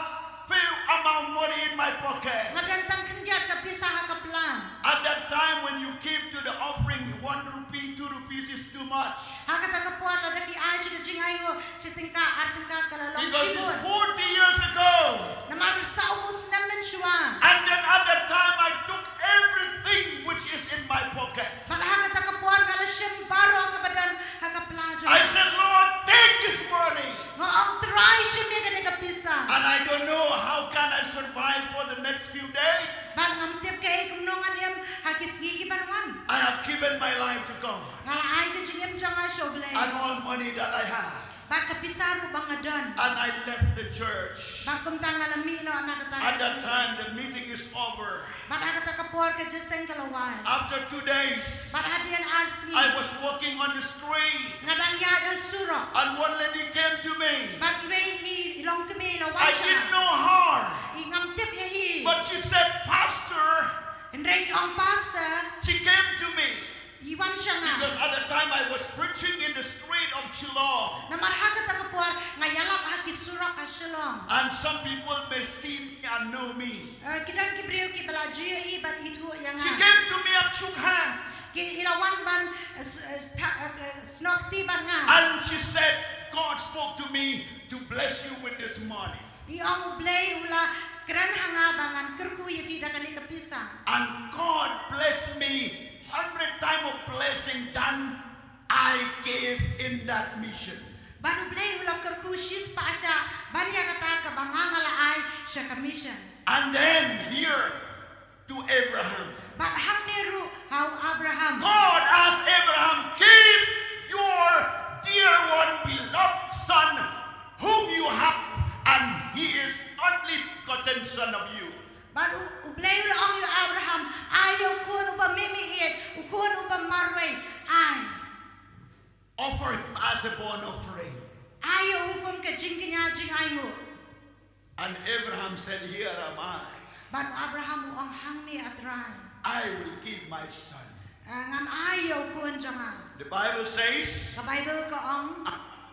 few amount money in my pocket. Nga don tang khyndiat ka pisa ha ka pla. At that time when you give to the offering, one rupee, two rupees is too much. Ha kata ka por lada phi ai sha ka jingainguh shi tyngka ar tyngka ka la long shibun. Because it's forty years ago. Namar saw phew snem mynshuwa. And then at that time I took everything which is in my pocket. Bad ha kata ka por nga la shim baroh kaba don ha ka pla jong nga. I said, Lord, take this money. Nga ong, Trai, shim ïa kane ka pisa. And I don't know how can I survive for the next few days. Bad ngam tip kaei kumno ngan im ha ki sngi ki ban wan. I have given my life to God. Nga la ai ka jingim jong nga sha U Blei. And all money that I have. Bad ka pisa ruh ba nga don. And I left the church. Bad kumta nga la mih noh na kata ka jingïaseng. At that time, the meeting is over. Bad ha kata ka por ka jingïaseng ka la wai. After two days, bad hadien ar sngi, I was walking on the street. Nga dang ïaid ha surok. And one lady came to me. Bad iwei i, i longkmie i la wan sha nga. I didn't know her. I ngam tip ïa i. But she said, Pastor. Hynrei i ong, Pastor. She came to me. I wan sha nga. Because at the time I was preaching in the street of Shillong. Namar ha kata ka por nga ïalap ha ki surok ha Shillong. And some people may see me and know me. Eh, ki don ki briew kiba la ju ïohi bad ithuh ïa nga. She came to me and shook hand. Ki i la wan ban, eh, s-, eh, tha-, eh, snoh kti bad nga. And she said, "God spoke to me to bless you with this money." I ong, U Blei u la kren ha nga ba ngan kyrkhu ïa phi da kane ka pisa. And God blessed me hundred time of blessing than I gave in that mission. Bad U Blei u la kyrkhu shispah sha ban ïa kata kaba nga nga la ai sha ka mission. And then here to Abraham. Bad hangne ruh ha u Abraham. God asked Abraham, "Keep your dear one beloved son whom you have, and he is only begotten son of you." Bad U, U Blei u la ong ïa u Abraham, "Ai ïa u khun uba me meieit, u khun uba marwei, ai." Offer him as a burnt offering. Ai ïa u kum ka jingkñia jingainguh. And Abraham said, "Here am I." Bad u Abraham u ong, "Hangne A Trai. I will give my son." Ah, ngan ai ïa u khun jong nga. The Bible says, ka Bible ka ong,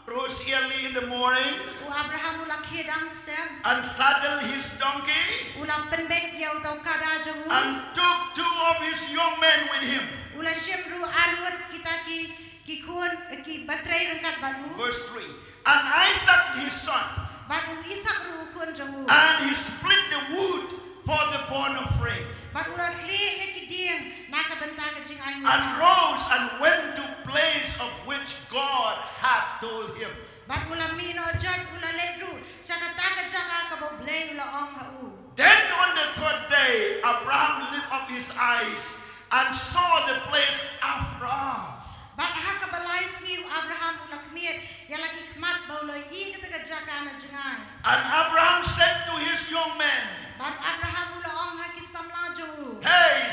rose early in the morning, u Abraham u la khie dang step, and saddled his donkey, u la pynbeit ïa uta u kada jong u, and took two of his young men with him. U la shim ruh arngut kita ki, ki khun, ki batrei ryngkat bad u. Verse three. And Isaac his son. Bad u Isak ruh u khun jong u. And he split the wood for the burnt offering. Bad u la khlieh ïa ki dieng na ka bynta ka jingainguh. And rose and went to place of which God had told him. Bad u la mih noh jot, u la leit ruh sha kata ka jaka kaba U Blei u la ong ha u. Then on the third day, Abraham lifted up his eyes and saw the place afar off. Bad ha kaba lai sngi u Abraham u la khmied ïa la ki khmat ba u la ïohi kata ka jaka na jngai. And Abraham said to his young men, bad Abraham u la ong ha ki samla jong u, "Hey,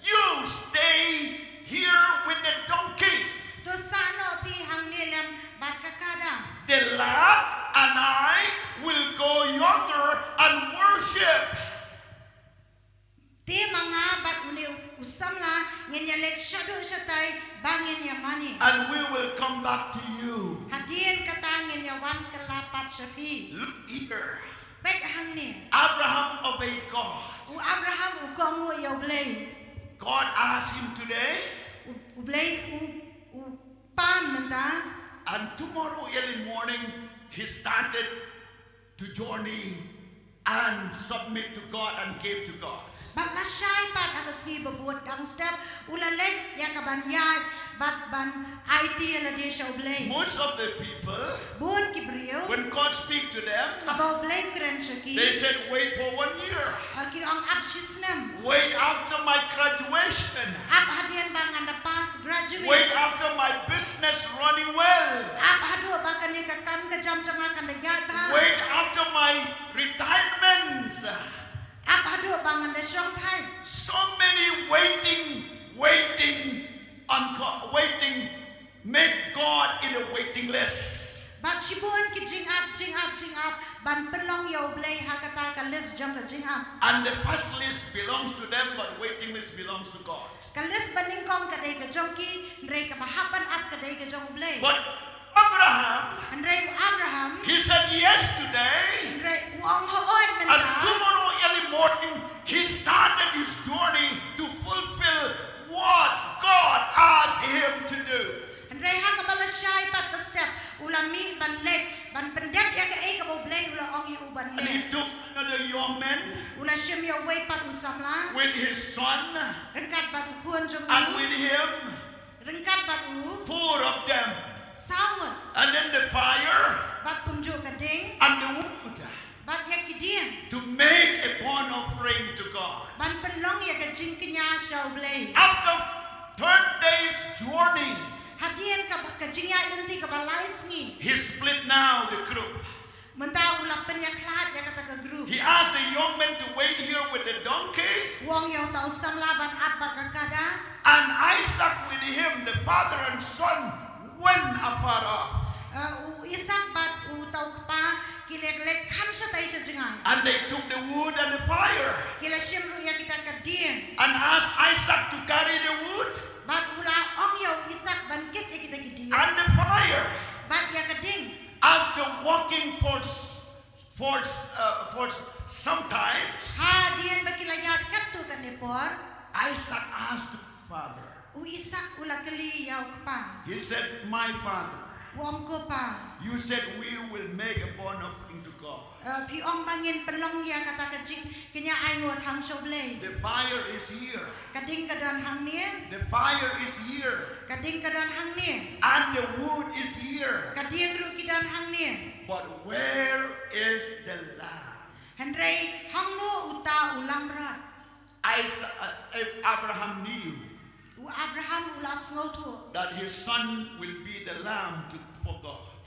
you stay here with the donkey. To sah noh phi hangne lem bad ka kada. The lad and I will go yonder and worship." Te ma nga bad une u samla ngin ïa leit shaduh shatai ba ngin ïa mane. And we will come back to you. Hadien kata ngin ïa wan kylla pat sha phi. Look here. Peit hangne. Abraham obeyed God. U Abraham u kohnguh ïa U Blei. God asked him today. U, U Blei u, u pan mynta. And tomorrow early morning he started to journey and submit to God and give to God. Bad lashai pat ha ka sngi ba bud dang step u la leit ïa ka ban ïaid bad ban aiti ïa lade sha U Blei. Most of the people, bun ki briew, when God speak to them, haba U Blei u kren sha ki, they said, "Wait for one year. Ah, ki ong, ap shi snem. Wait after my graduation. Ap hadien ba ngan da pass graduate. Wait after my business running well. Ap haduh ba kane ka kam ka jam jong nga kan da ïaid bha. Wait after my retirement." Ap haduh ba ngan da shong thait. So many waiting, waiting on God, waiting, make God in a waiting list. Bad shibun ki jingap, jingap, jingap ban pynlong ïa U Blei ha kata ka list jong ka jingap. And the first list belongs to them, but waiting list belongs to God. Ka list ba nyngkong ka dei ka jong ki, hynrei kaba hap ban ap ka dei ka jong U Blei. But Abraham, hynrei u Abraham, he said yes today, hynrei u ong hooid mynta, and tomorrow early morning he started his journey to fulfill what God asked him to do. Hynrei ha kaba lashai pat ka step u la mih ban leit ban pyndep ïa kaei kaba U Blei u la ong ïa u ban leh. And he took another young man, u la shim ïa uwei pat u samla, with his son, ryngkat bad u khun jong u, and with him, ryngkat bad u, four of them, saw ngut. And then the fire, bad kumjuh ka ding, and the wood, bad ïa ki dieng, to make a burnt offering to God. Ban pynlong ïa ka jingkñia sha U Blei. After third day's journey, hadien ka, ka jingïaid lynti kaba lai sngi, he split now the group. Mynta u la pynïakhlad ïa kata ka group. He asked the young men to wait here with the donkey. U ong ïa uta u samla ban ap bad ka kada. And Isaac with him, the father and son, went afar off. Uh, u Isak bad uta u kpa ki leit, leit kham shatai sha jngai. And they took the wood and the fire. Ki la shim ruh ïa kita ka dieng. And asked Isaac to carry the wood. Bad u la ong ïa u Isak ban kit ïa kita ki dieng. And the fire. Bad ïa ka ding. After walking for s-, for s-, uh, for s-, some times, hadien ba ki la ïaid katto katne por, Isaac asked his father, U Isak u la kylli ïa u kpa. He said, "My father, U ong, ko pa, you said we will make a burnt offering to God. Uh, phi ong ba ngin pynlong ïa kata ka jingkñia ainguh tang sha U Blei. The fire is here. Ka ding ka don hangne. The fire is here. Ka ding ka don hangne. And the wood is here. Ka dieng ruh ki don hangne. But where is the lamb?" Hynrei hangno uta u langbrot? Isaac, uh, Abraham knew. U Abraham u la sngewthuh. That his son will be the lamb to, for God.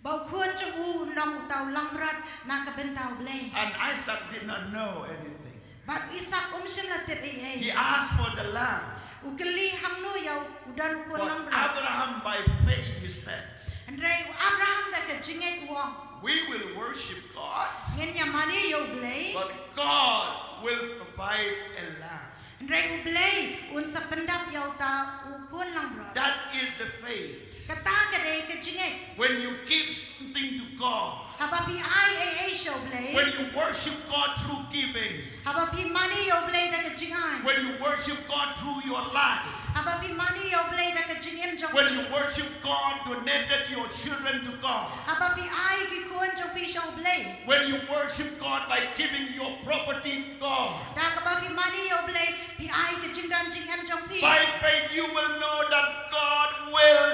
Ba u khun jong u un long uta u langbrot na ka bynta U Blei. And Isaac did not know anything. Bad u Isak um shym la tip ei ei. He asked for the lamb. U kylli hangno ïa u don u khun langbrot. But Abraham by faith he said. Hynrei u Abraham da ka jingngeit u ong. We will worship God. Ngin ïa mane ïa U Blei. But God will provide a lamb. Hynrei U Blei un sa pyndap ïa uta u khun langbrot. That is the faith. Kata ka dei ka jingngeit. When you give something to God. Haba phi ai ei ei sha U Blei. When you worship God through giving. Haba phi mane ïa U Blei da ka jingai. When you worship God through your life. Haba phi mane ïa U Blei da ka jingim jong phi. When you worship God, donated your children to God. Haba phi ai ki khun jong phi sha U Blei. When you worship God by giving your property to God. Da kaba phi mane ïa U Blei, phi ai ka jingdon jingem jong phi. By faith you will know that God will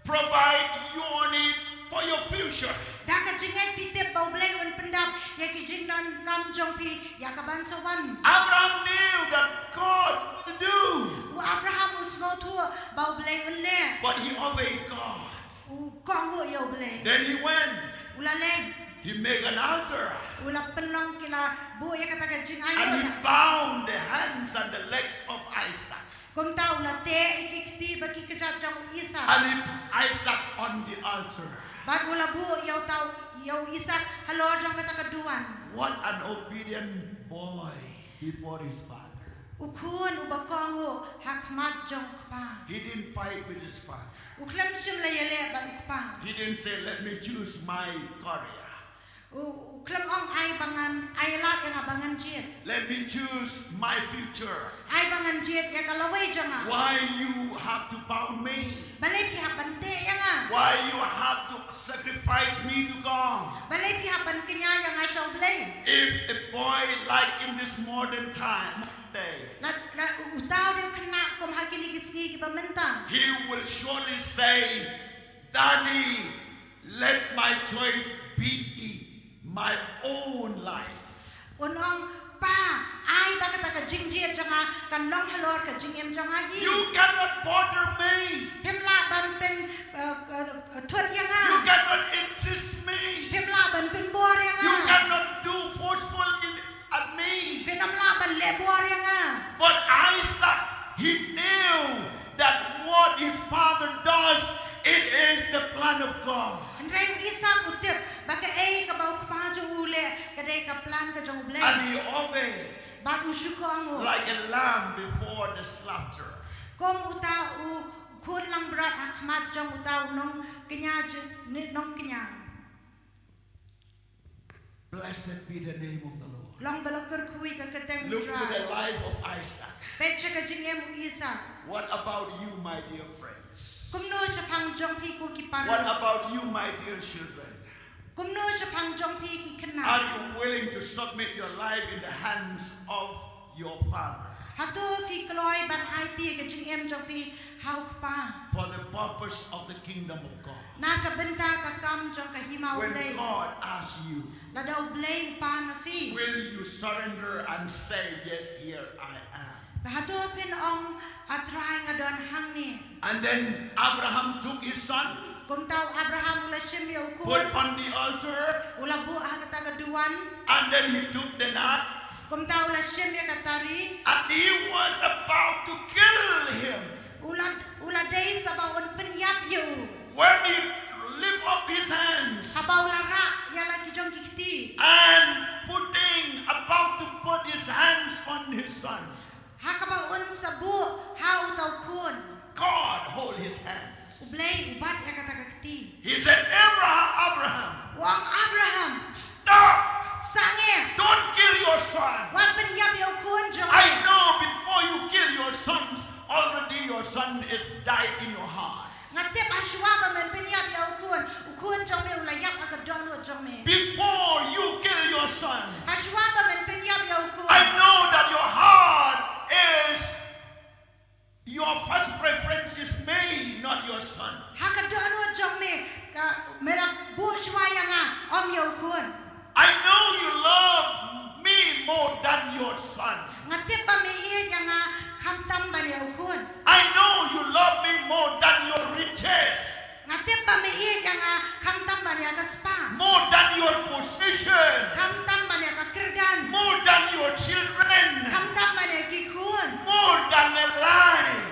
provide your needs for your future. Da ka jingngeit phi tip ba U Blei un pyndap ïa ki jingdonkam jong phi ïa ka ban sa wan. Abraham knew that God will do. U Abraham u sngewthuh ba U Blei un leh. But he obeyed God. U kohnguh ïa U Blei. Then he went. U la leit. He made an altar. U la pynlong ki la buh ïa kata ka jingai. And he bound the hands and the legs of Isaac. Kumta u la teh ïa ki kti bad ki kjat jong u Isaak. And he put Isaac on the altar. Bad u la buh ïa uta u, ïa u Isaak halor jong kata ka duwan. What an obedient boy before his father. U khun uba kohnguh ha khmat jong u kpa. He didn't fight with his father. U khlem shym la ïaleh bad u kpa. He didn't say, "Let me choose my career." U, u khlem ong ai ba ngan, ai lad ïa nga ba ngan jied. Let me choose my future. Ai ba ngan jied ïa ka lawei jong nga. Why you have to bound me? Balei phi hap ban teh ïa nga? Why you have to sacrifice me to God? Balei phi hap ban kñia ïa nga sha U Blei? If a boy like in this modern time, day. La, la, uta u dei u khynnah kum ha kine ki sngi kiba mynta. He will surely say, Daddy, let my choice be my own life. Un ong, pa, ai ba kata ka jingjied jong nga kan long halor ka jingim jong nga hi. You cannot bother me. Phim lah ban pyn, uh, uh, uh, thut ïa nga. You cannot insist me. Phim lah ban pynbor ïa nga. You cannot do forceful in at me. Phin ym lah ban leh bor ïa nga. But Isaac, he knew that what his father does, it is the plan of God. Hynrei u Isaak u tip ba kaei kaba u kpa jong u u leh ka dei ka plan ka jong U Blei. And he obeyed. Bad u shu kohnguh. Like a lamb before the slaughter. Kum uta u khun langbrot ha khmat jong uta u nongkñia, nongkñia. Blessed be the name of the Lord. Long ba la kyrkhu ïa ka kyrteng U Trai. Look to the life of Isaac. Peit sha ka jingim u Isaak. What about you, my dear friends? Kumno shaphang jong phi ko ki paralok? What about you, my dear children? Kumno shaphang jong phi ki khynnah? Are you willing to submit your life in the hands of your father? Hato phi kloi ban aiti ka jingim jong phi ha u kpa? For the purpose of the kingdom of God. Na ka bynta ka kam jong ka hima U Blei. When God asks you, lada U Blei u pan na phi, will you surrender and say, "Yes, here I am"? Hato phin ong, A Trai, nga don hangne. And then Abraham took his son. Kumta u Abraham u la shim ïa u khun. Put on the altar. U la buh ha kata ka duwan. And then he took the knife. Kumta u la shim ïa ka tari. And he was about to kill him. U la, u la dei sa ba un pynïap ïa u. When he lift up his hands. Haba u la rah ïa la ki jong ki kti. And putting, about to put his hands on his son. Ha kaba un sa buh ha uta u khun. God hold his hands. U Blei u bat ïa kata ka kti. He said, "Abraham, Abraham." U ong, Abraham. Stop. Sangeh. Don't kill your son. Wat pynïap ïa u khun jong me. I know before you kill your sons, already is died in your heart. Nga tip hashwa ba men pynïap ïa u khun, u khun jong me u la ïap ha ka dohnud jong me. Before you kill your son, hashwa ba men pynïap ïa u khun, I know that your heart is, your first preference is me, not your son. Ha ka dohnud jong me, ka me la buh shwa ïa nga, ym ïa u khun. I know you love me more than your son. Nga tip ba me ïeit ïa nga khamtam ban ïa u khun. I know you love me more than your riches. Nga tip ba me ïeit ïa nga khamtam ban ïa ka spah. More than your position. Khamtam ban ïa ka kyrdan. More than your children. Khamtam ban ïa ki khun. More than a life.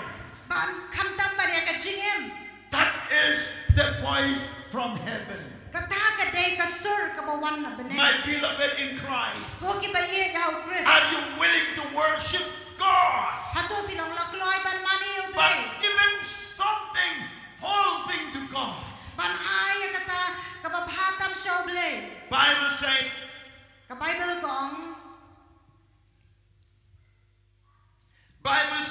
Ban khamtam ban ïa ka jingim. That is the voice from heaven. Kata ka dei ka sur kaba wan na bneng. My beloved in Christ, ko kiba ïeit ha u Khrist, are you willing to worship God? Hato phi long la kloi ban mane ïa u Blei? But giving something, whole thing to God. Ban ai ïa kata kaba bha tam sha u Blei. Bible says, ka Bible ka ong, Bible,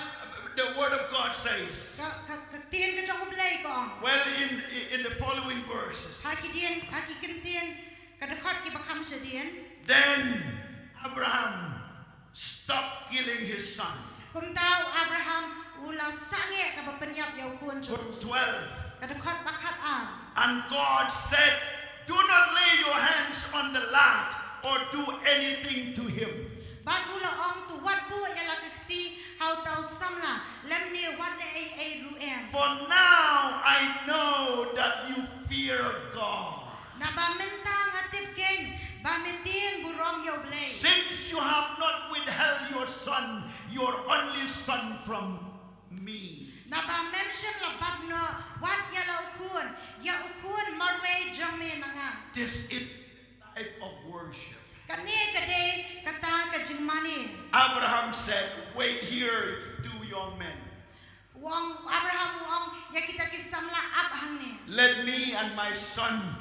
the word of God says, ka, ka, ka ktien ka jong u Blei ka ong, well, in, in the following verses, ha ki dien, ha ki kyntien, ka dkhot kiba kham shadien. Then Abraham stopped killing his son. Kumta u Abraham u la sangeh kaba pynïap ïa u khun jong u. Verse twelve. Ka dkhot ba khat ar. And God said, "Do not lay your hands on the lad or do anything to him." Bad u la ong, "To wat buh ïa la ka kti ha uta u samla, lymne wat leh ei ei ruh em. For now I know that you fear God." Naba mynta nga tip keiñ ba me tieng burom ïa u Blei. Since you have not withheld your son, your only son, from me. Naba mem shym la bat noh wat ïa la u khun, ïa u khun marwei jong me na nga. This is type of worship. Kane ka dei kata ka jingmane. Abraham said, "Wait here, two young men." U ong, Abraham u ong, ïa kita ki samla ap hangne. Let me and my son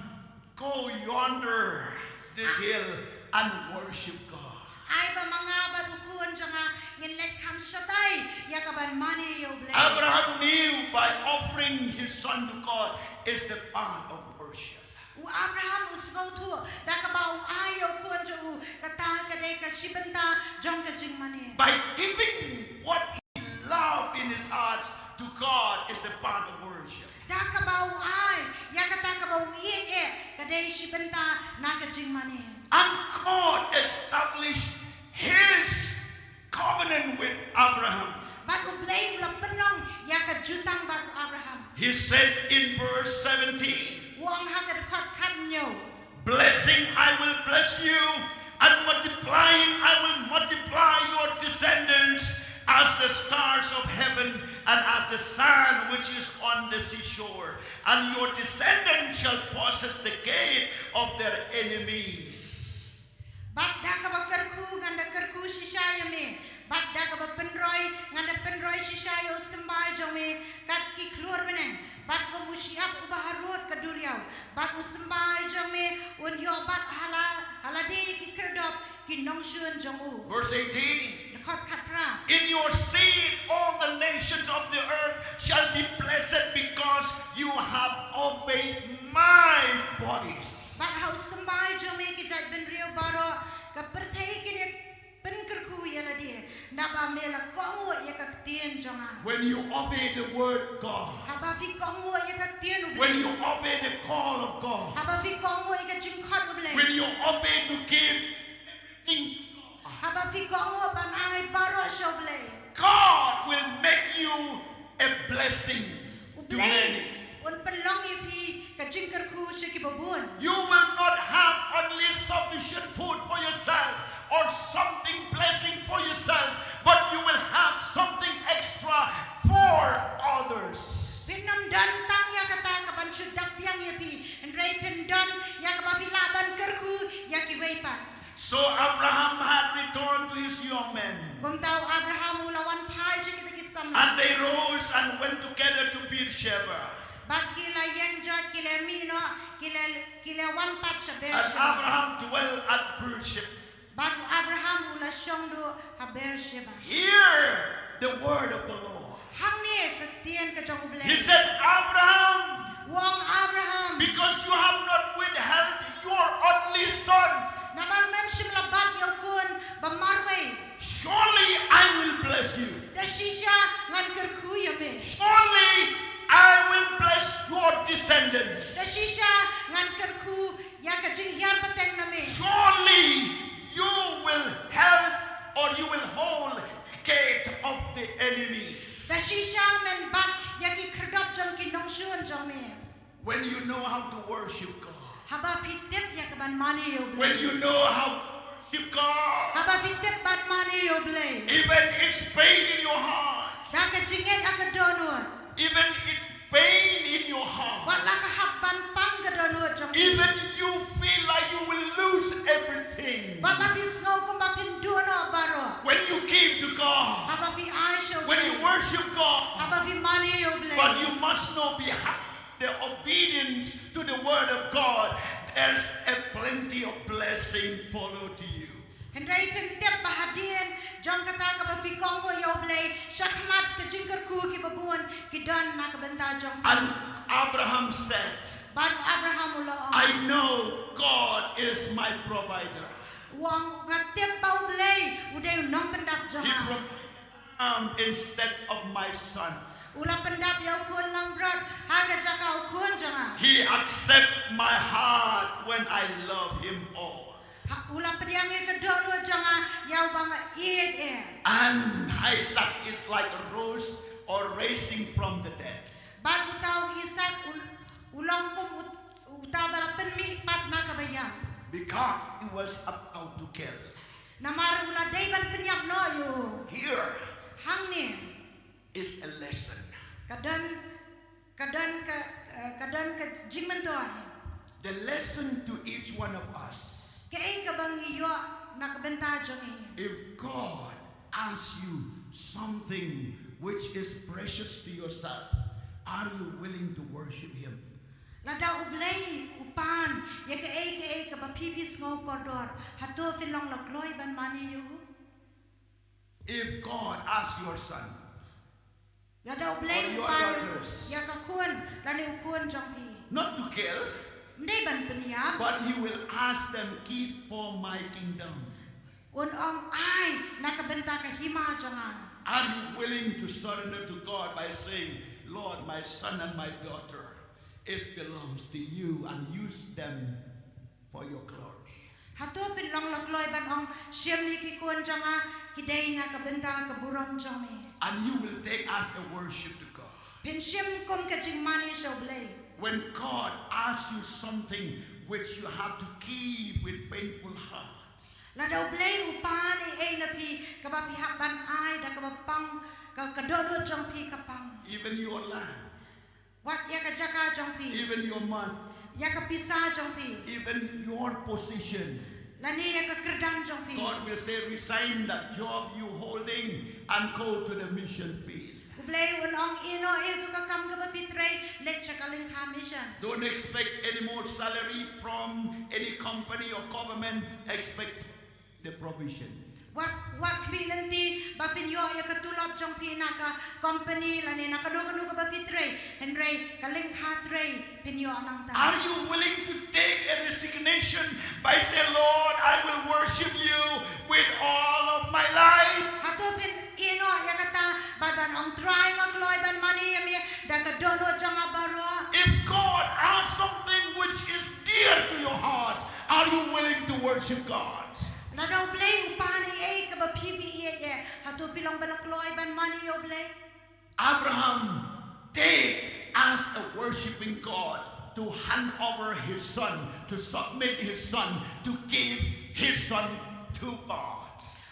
go yonder this hill and worship God. Ai ba ma nga bad u khun jong nga ngin leit kham shatai ïa kaban mane ïa u Blei. Abraham knew by offering his son to God is the part of worship. U Abraham u sngewthuh da kaba u ai ïa u khun jong u, kata ka dei ka shi bynta jong ka jingmane. By giving what he loved in his heart to God is the part of worship. Da kaba u ai ïa kata kaba u ïeit eh, ka dei shi bynta na ka jingmane. And God established his covenant with Abraham. Bad u Blei u la pynlong ïa ka jutang bad u Abraham. He said in verse seventeen, u ong ha ka dkhot khathynñiew, "Blessing I will bless you, and multiplying I will multiply your descendants as the stars of heaven and as the sand which is on the seashore. And your descendants shall possess the gate of their enemies." Bad da kaba kyrkhu ngan da kyrkhu shisha ïa me, bad da kaba pynroi ngan da pynroi shisha ïa u symbai jong me kat ki khlur bneng, bad kum u shyiap uba harud ka duriaw, bad u symbai jong me un ïoh bat ha la, ha lade ki khyrdop ki nongshun jong u. Verse eighteen. Dkhot khatphra. In your seed all the nations of the earth shall be blessed because you have obeyed my voice. Bad ha u symbai jong me ki jaitbynriew baroh ka pyrthei kin ïa pynkyrkhu ïa lade, naba me la kohnguh ïa ka ktien jong nga. When you obey the word God, haba phi kohnguh ïa ka ktien u Blei, when you obey the call of God, haba phi kohnguh ïa ka jingkhot u Blei, when you obey to give everything to God, haba phi kohnguh ban ai baroh sha u Blei, God will make you a blessing to many. U Blei un pynlong ïa phi ka jingkyrkhu sha kiba bun. You will not have only sufficient food for yourself or something blessing for yourself, but you will have something extra for others. Phin ym don tang ïa kata kaban shu dap biang ïa phi, hynrei phin don ïa kaba phi lah ban kyrkhu ïa kiwei pat. So Abraham had returned to his young men. Kumta u Abraham u la wan phai sha kita ki samla. And they rose and went together to Beersheba. Bad ki la ïeng jot, ki la mih noh, ki la, ki la wan pat sha Beersheba. And Abraham dwelt at Beersheba. Bad u Abraham u la shong duh ha Beersheba. Hear the word of the Lord. Hangne ka ktien ka jong U Blei. He said, Abraham, U ong, Abraham, because you have not withheld your only son, namar mem shym la bat ïa u khun ba marwei, surely I will bless you. Da shisha ngan kyrkhu ïa me. Surely I will bless your descendants. Da shisha ngan kyrkhu ïa ka jinghiar pateng na me. Surely you will held or you will hold gate of the enemies. Da shisha men bat ïa ki khyrdop jong ki nongshun jong me. When you know how to worship God, haba phi tip ïa ka ban mane ïa U Blei. When you know how to worship God, haba phi tip ban mane ïa U Blei, even it's pain in your heart, da ka jingngeit ha ka dohnud, even it's pain in your heart, wat la ka hap ban pang ka dohnud jong phi, even you feel like you will lose everything, wat la phi sngew kumba phin duh noh baroh, when you came to God, haba phi ai sha U Blei, when you worship God, haba phi mane ïa U Blei, but you must know behind the obedience to the word of God, there's a plenty of blessing follow to you. Hynrei phin tip ba hadien jong kata kaba phi kohnguh ïa U Blei, shakhmat ka jingkyrkhu kiba bun ki don na ka bynta jong phi. And Abraham said, bad Abraham u la ong, I know God is my provider. U ong, nga tip ba U Blei u dei u nongpyndap jong nga. He provided Abraham instead of my son. U la pyndap ïa u khun langbrot ha ka jaka u khun jong nga. He accept my heart when I love him all. Ha, u la pdiang ïa ka dohnud jong nga ïa uba nga ïeit eh. And Isaac is like a rose or raising from the dead. Bad uta u Isak u, u long kum ut-, uta ba la pynmih pat na kaba ïap. Because he was about to kill. Namar u la dei ban pynïap noh ïa u. Here, hangne, is a lesson. Ka don, ka don ka, eh, ka don ka jingmyntoi. The lesson to each one of us. Kaei kaba ngi ïoh na ka bynta jong ngi. If God asks you something which is precious to yourself, are you willing to worship him? Lada U Blei u pan ïa kaei kaei kaba phi phi sngew kordor, hato phin long la kloi ban mane ïa u? If God asks your son, lada U Blei u pan ïa ka khun lane u khun jong phi, not to kill, ym dei ban pynïap, but he will ask them, keep for my kingdom. Un ong, ai na ka bynta ka hima jong nga. Are you willing to surrender to God by saying, Lord, my son and my daughter, it belongs to you, and use them for your glory? Hato phin long la kloi ban ong, shim ïa ki khun jong nga, ki dei na ka bynta ka burom jong me? And you will take as a worship to God. Phin shim kum ka jingmane sha U Blei. When God asks you something which you have to keep with painful heart. Lada U Blei u pan ei ei na phi kaba phi hap ban ai da kaba pang, ka, ka dohnud jong phi ka pang. Even your land. Wat ïa ka jaka jong phi. Even your money. Ïa ka pisa jong phi. Even your position. Lane ïa ka kyrdan jong phi. God will say, resign that job you holding and go to the mission field. U Blei un ong, ïeh noh ïa tu ka kam kaba phi trei, leit sha ka lyngkha mission. Don't expect any more salary from any company or government. Expect the provision. Wat, wat khmih lynti ba phin ïoh ïa ka tulop jong phi na ka company lane na kano kano kaba phi trei, hynrei ka lyngkha trei phin ïoh nangta. Are you willing to take a resignation by say, Lord, I will worship you with all of my life? Hato phin ïeh noh ïa kata bad ban ong, Trai, nga kloi ban mane ïa me da ka dohnud jong nga baroh? If God asks something which is dear to your heart, are you willing to worship God? Lada U Blei u pan ei ei kaba phi phi ïeit eh, hato phi long ba la kloi ban mane ïa U Blei? Abraham take as a worshiping God to hand over his son, to submit his son, to give his son to God.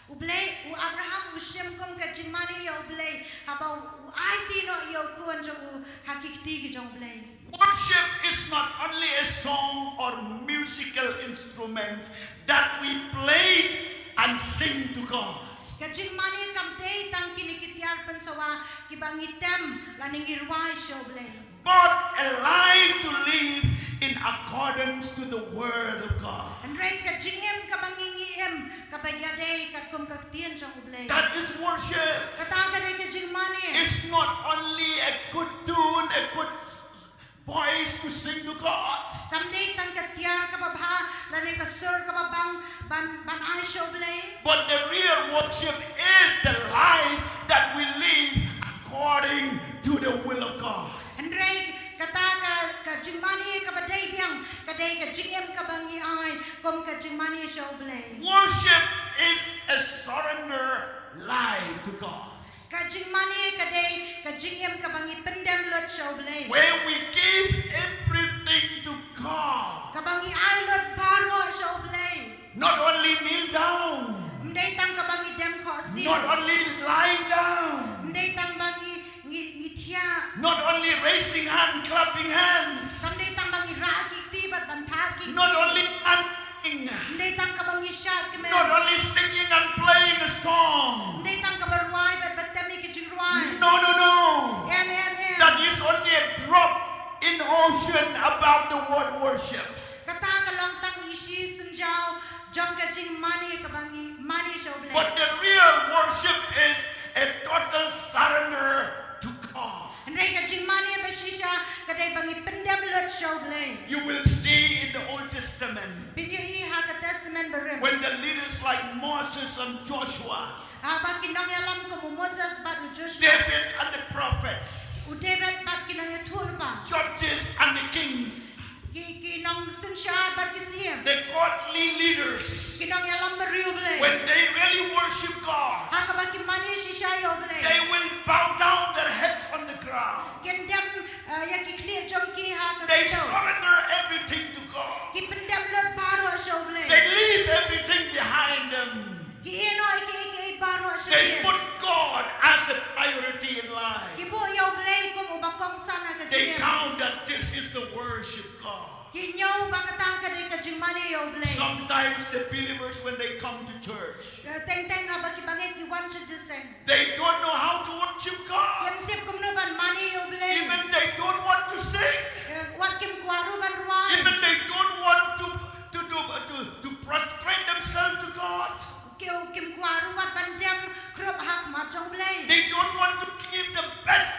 U Blei, u Abraham u shim kum ka jingmane ïa U Blei haba u aiti noh ïa u khun jong u ha ki kti ki jong U Blei. Worship is not only a song or musical instruments that we play and sing to God. Ka jingmane kam dei tang kine ki tiar pynsawa kiba ngi tem lane ngi rwai sha U Blei. But a life to live in accordance to the word of God. Hynrei ka jingim kaba ngi ngi im kaba ïadei katkum ka ktien jong U Blei. That is worship. Kata ka dei ka jingmane. It's not only a good tune, a good voice to sing to God. Kam dei tang ka tiar kaba bha lane ka sur kaba bang ban ban ai sha U Blei. But the real worship is the life that we live according to the will of God. Hynrei kata ka ka jingmane kaba dei biang ka dei ka jingim kaba ngi ai kum ka jingmane sha U Blei. Worship is a surrender life to God. Ka jingmane ka dei ka jingim kaba ngi pyndem lut sha U Blei. Where we give everything to God. Kaba ngi ai lut baroh sha U Blei. Not only kneel down, Ym dei tang kaba ngi dem khohsiew. Not only lying down, Ym dei tang ba ngi ngi ngi thiah. Not only raising hand, clapping hands, Kam dei tang ba ngi rah ki kti bad ban thap ki kti. Not only dancing, Ym dei tang kaba ngi shad kmen. Not only singing and playing a song. Ym dei tang kaba rwai bad ban tem ïa ki jingrwai. No, no, no. Em em em. That is only a drop in ocean about the word worship. Kata ka long tang ishi synjaw jong ka jingmane kaba ngi mane sha U Blei. But the real worship is a total surrender to God. Hynrei ka jingmane ba shisha ka dei ba ngi pyndem lut sha U Blei. You will see in the Old Testament Phin ïohi ha ka Testament Barim. When the leaders like Moses and Joshua, Haba ki nongïalam kum u Moses bad u Joshua. David and the prophets, U David bad ki nongïathuhlypa. Judges and the kings, Ki ki nongsynshar bad ki siem. The godly leaders, Ki nongïalam bariewblei. When they really worship God, Ha kaba ki mane shisha ïa U Blei. They will bow down their heads on the ground. Kin dem uh, ïa ki khlieh jong ki ha ka They kyrteng. Surrender everything to God. Ki pyndem lut baroh sha U Blei. They leave everything behind them. Ki ïeh noh ïa ki ïa ki baroh sha They ki. Put God as a priority in life. Ki buh ïa U Blei kum uba kongsan ha ka jingim. They count that this is the worship God. Ki ñiew ba kata ka dei ka jingmane ïa U Blei. Sometimes the believers, when they come to church, Teng teng haba ki bangeit ki wan sha jingïaseng. They don't know how to worship God. Kim tip kumno ban mane ïa U Blei. Even they don't want to sing. Wat kim kwah ruh ban rwai. Even they don't want to to to to, to prostrate themselves to God. Ki kim kwah ruh wat ban dem khrup ha khmat jong U Blei. They don't want to give the best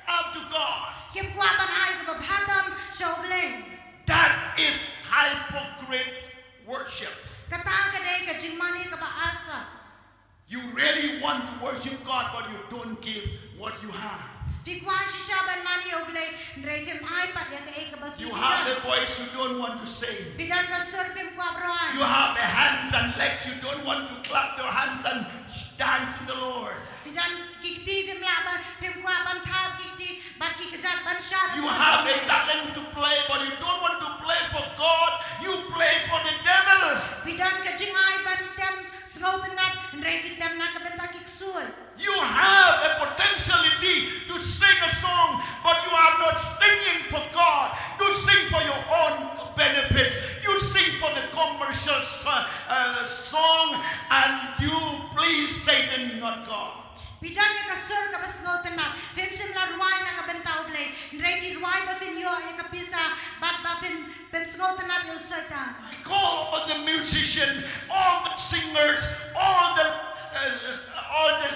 up to God. Kim kwah ban ai kaba bha tam sha U Blei. That is hypocrite worship. Kata ka dei ka jingmane kaba arsap. You really want to worship God, but you don't give what you have. Phi kwah shisha ban mane ïa U Blei, hynrei phim ai pat ïa kaei kaba phi. You have a voice, you don't want to sing. Phi don ka sur, phim kwah ban rwai. You have a hands and legs, you don't want to clap your hands and dance in the Lord. Phi don ki kti, phim lah ban, phim kwah ban thap ki kti bad ki kjat ban shad. You have a talent to play, but you don't want to play for God, you play for the devil. Phi don ka jingai ban tem sngewtynnat, hynrei phi tem na ka bynta ki ksuid. You have a potentiality to sing a song, but you are not singing for God. You sing for your own benefit. You sing for the commercial so- uh, song, and you please Satan, not God. Phi don ïa ka sur kaba sngewtynnat, phim shym la rwai na ka bynta U Blei, hynrei phi rwai ba phin ïoh ïa ka pisa bad ba phin pynsngewtynnat ïa u Soitan. Call all the musicians, all the singers, all the uh, all the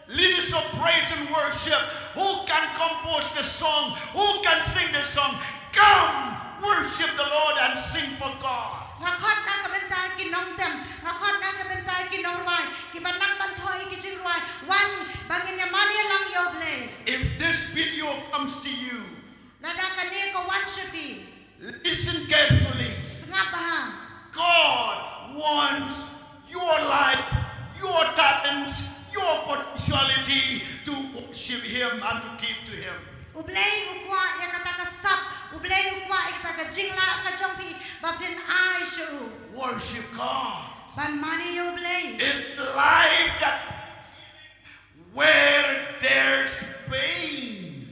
leaders of praise and worship, who can compose the song, who can sing the song. Come, worship the Lord and sing for God. Nga khot na ka bynta ki nongtem, nga khot na ka bynta ki nongrwai, kiba nang ban thoh ïa ki jingrwai. Wan ba ngin ïa mane lang ïa U Blei. If this video comes to you, lada kane ka wan sha phi, listen carefully. Sngap bha. God wants your life, your talents, your potentiality to worship Him and to give to Him. U Blei u kwah ïa kata ka sap, U Blei u kwah ïa kata ka jinglah ka jong phi ba phin ai sha u. Worship God. Ban mane ïa U Blei. Is life that where there's pain.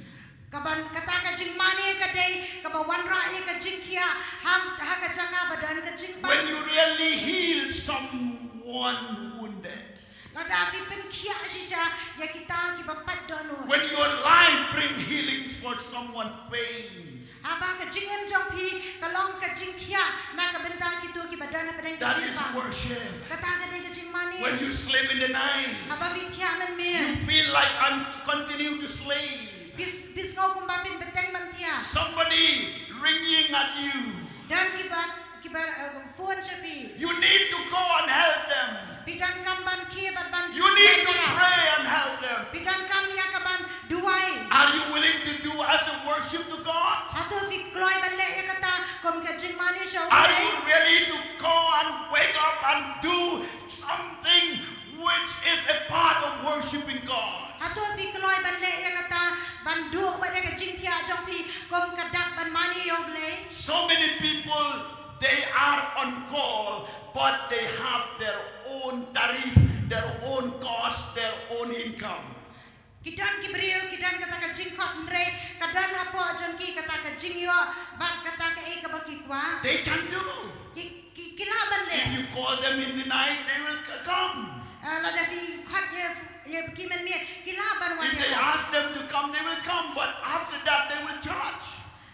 Kaban kata ka jingmane ka dei kaba wanrah ïa ka jingkhiah ha ka jaka ba don ka jingpang. When you really heal someone wounded. Lada phi pynkhiah shisha ïa kita kiba pait dohnud. When your life bring healings for someone pain. Haba ka jingim jong phi ka long ka jingkhiah na ka bynta kito kiba don hapdeng ka jingpang. That is worship. Kata ka dei ka jingmane. When you sleep in the night, haba phi thiah mynmiet, you feel like I'm continuing you to sleep. Phi sngew kumba phin bteng ban thiah. Somebody ringing at you. Don kiba kiba phone sha phi. You need to go and help them. Phi donkam ban khie bad ban. You need to pray and help them. Phi donkam ïa ka ban duwai. Are you willing to do as a worship to God? Hato phi kloi ban leh ïa kata kum ka jingmane sha U Blei? Are you ready to go and wake up and do something which is a part of worshiping God? Hato phi kloi ban leh ïa kata, ban duh bad ïa ka jingthiah jong phi kum ka dak ban mane ïa U Blei? So many people, they are on call, but they have their own tariff, their own cost, their own income. Ki don ki briew ki don kata ka jingkhot, hynrei ka don hapoh jong ki kata ka jingïoh bad kata kaei kaba ki kwah. They can do. Ki ki ki lah ban leh. If you call them in the night, they will come. Lada phi khot ïa ïa ki mynmiet ki lah ban wan ïa. If they ask them to come, they will come, but after that, they will charge.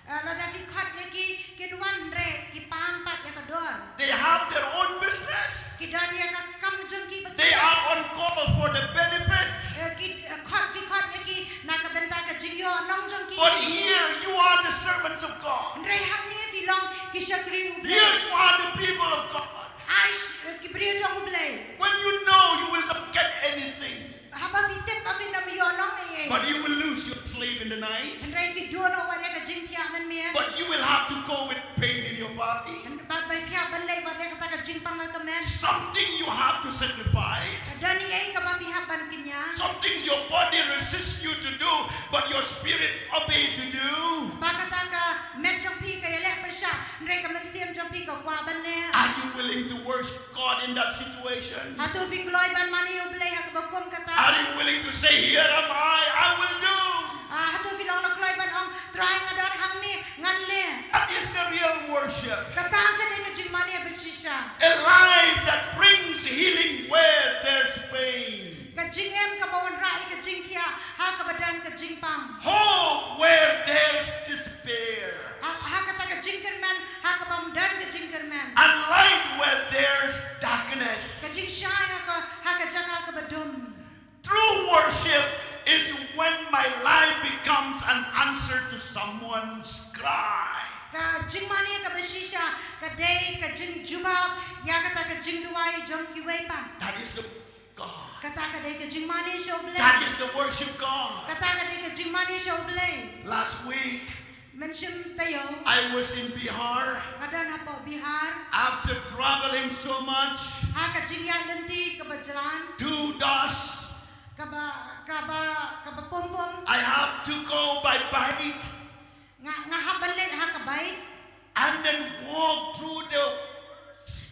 Lada phi khot ïa ki kin wan, hynrei ki pan pat ïa ka dor. They have their own business. Ki don ïa ka kam jong ki ba ki. They are on call for the benefits. Ki khot, phi khot ïa ki na ka bynta ka jingïoh nong jong ki. But here you are the servants of God. Hynrei hangne phi long ki shakri U Blei. Here you are the people of God. Ai ki briew jong U Blei. When you know you will not get anything. Haba phi tip ba phin ym ïoh nong ei ei. But you will lose your sleep in the night. Hynrei phi duh noh wat ïa ka jingthiah mynmiet. But you will have to go with pain in your body. Bad ba phi hap ban leit wat ïa kata ka jingpang ha ka met. Something you have to sacrifice. Don ei ei kaba phi hap ban kñia. Some things your body resists you to do, but your spirit obey to do. Ba kata ka met jong phi ka ïaleh pyrshah, hynrei ka mynsiem jong phi ka kwah ban leh. Are you willing to worship God in that situation? Hato phi kloi ban mane ïa U Blei ha kaba kum kata? Are you willing to say, "Here am I, I will do"? Hato phi long la kloi ban ong, "Trai, nga don hangne, ngan leh"? That is the real worship. Kata ka dei ka jingmane ba shisha. A life that brings healing where there's pain. Ka jingim kaba wanrah ïa ka jingthiah ha kaba don ka jingpang. Hope where there's despair. Ha kata ka jingkyrmen ha kaba ym don ka jingkyrmen. And light where there's darkness. Ka jingshai ha ka ha ka jaka kaba dum. True worship is when my life becomes an answer to someone's cry. Ka jingmane kaba shisha ka dei ka jingjubab ïa kata ka jingduwai jong kiwei pat. That is the God. Kata ka dei ka jingmane sha U Blei. That is the worship God. Kata ka dei ka jingmane sha U Blei. Last week, Mynsiem taïew. I was in Bihar. Nga don hapoh Bihar. After traveling so much, Ha ka jingïaid lynti kaba jlan. Two doors. Kaba kaba kaba pum pum. I have to go by bike. Nga nga hap ban leit ha ka bike. And then walk through the.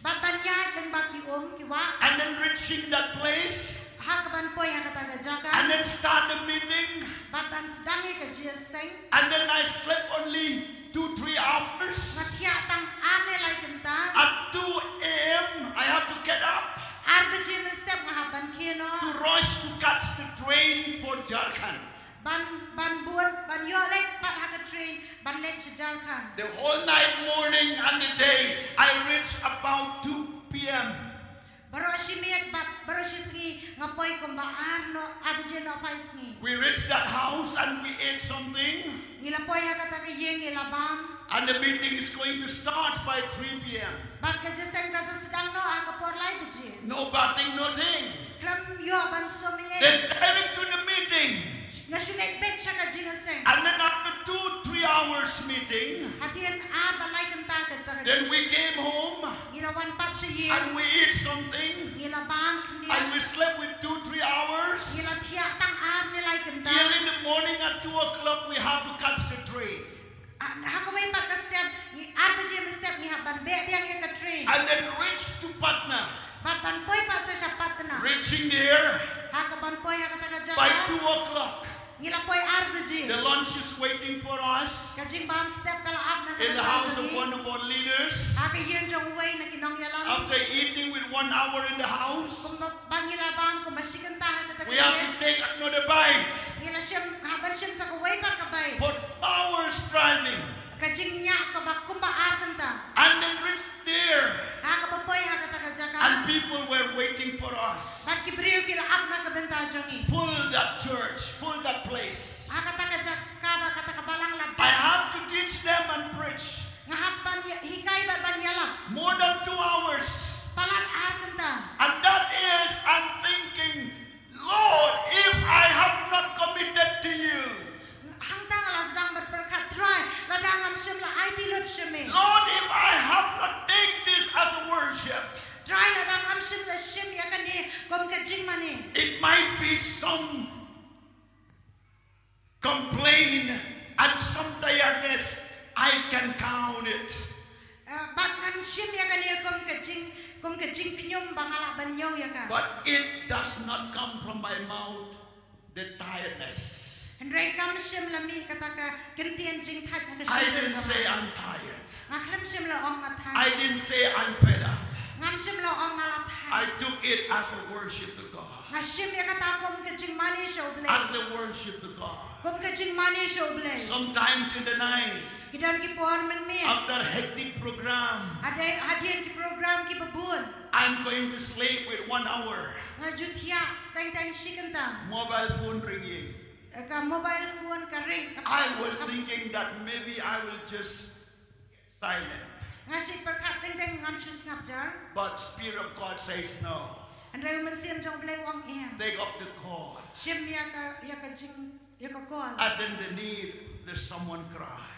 Bad ban ïaid lyngba ki um ki wah. And then reaching that place. Ha ka ban poi ha kata ka jaka. And then start the meeting. Bad ban sdang ïa ka jingïaseng. And then I slept only two, three hours. Nga thiah tang ar ne lai kynta. At two a.m. I have to get up. Ar baje mynstep nga hap ban khie noh. To rush to catch the train for Jharkhand. Ban ban bud ban ïoh leit pat ha ka train ban leit sha Jharkhand. The whole night, morning and the day, I reached about two p.m. Baroh shi miet bad baroh shi sngi nga poi kumba ar noh, ar baje nohphai sngi. We reached that house and we ate something. Ngi la poi ha kata ka ïing, ngi la bam. And the meeting is going to start by three p.m. Bad ka jingïaseng ka sa sdang noh ha ka por lai baje. No bathing, nothing. Khlem ïoh ban sum ei ei. Then direct to the meeting. Nga shu leit beit sha ka jingïaseng. And then after two, three hours meeting, hadien ar bad lai kynta kata ka jingïaseng. Then we came home. Ngi la wan pat sha ïing. And we eat something. Ngi la bam khyndiat. And we slept with two, three hours. Ngi la thiah tang ar ne lai kynta. Early in the morning at two o'clock we have to catch the train. Ha kawei pat ka step, ngi ar baje mynstep ngi hap ban beh biang ïa ka train. And then reach to Patna. Bad ban poi pat sa sha Patna. Reaching there. Ha ka ban poi ha kata ka jaka. By two o'clock. Ngi la poi ar baje. The lunch is waiting for us. Ka jingbam step ka la ap na ka. In the house of one of our leaders. Ha ka ïing jong uwei na ki nongïalam. After eating with one hour in the house. Kumba ba ngi la bam kumba shi kynta ha kata ka ïing. We have to take another bite. Ngi la shim, hap ban shim sa kawei pat ka bite. For hours driving. Ka jingñiah kaba kumba ar kynta. And then reach there. Ha kaba poi ha kata ka jaka. And people were waiting for us. Bad ki briew ki la ap na ka bynta. jong ngi. Full that church, full that place. Ha kata ka jaka bad kata ka balang la dap. I have to teach them and preach. Nga hap ban ïa-, hikai bad ban ïalap. More than two hours. Palat ar kynta. And that is, I'm thinking, Lord, if I have not committed to you, Hangta nga la sdang bad pyrkhat, Trai, lada ngam shym la aiti lut sha me. Lord, if I have not take this as a worship, Trai, lada ngam shym la shim ïa kane kum ka jingmane. It might be some complain and some tiredness, I can count it. Eh, bad ngan shim ïa kane kum ka jing, kum ka jingkhñium ba nga lah ban ñiew ïa ka. But it does not come from my mouth, the tiredness. Hynrei kam shym la mih kata ka kyntien jingthait ha ka shyntur jong nga. I didn't say I'm tired. Nga khlem shym la ong nga thait. I didn't say I'm fed up. Ngam shym la ong nga la thait. I took it as a worship to God. Nga shim ïa kata kum ka jingmane sha U Blei. As a worship to God. Kum ka jingmane sha U Blei. Sometimes in the night, ki don ki por mynmiet, after hectic program, hadien, hadien ki program kiba bun, I'm going to sleep with one hour. Nga ju thiah teng teng shi kynta. Mobile phone ringing. Eh, ka mobile phone ka ring. I was thinking that maybe I will just silent. Nga shu pyrkhat teng teng ngan shu sngap jar. But Spirit of God says no. Hynrei U Mynsiem jong U Blei u ong em. Take up the call. Shim ïa ka, ïa ka jing, ïa ka call. Attend the need. There's someone cry.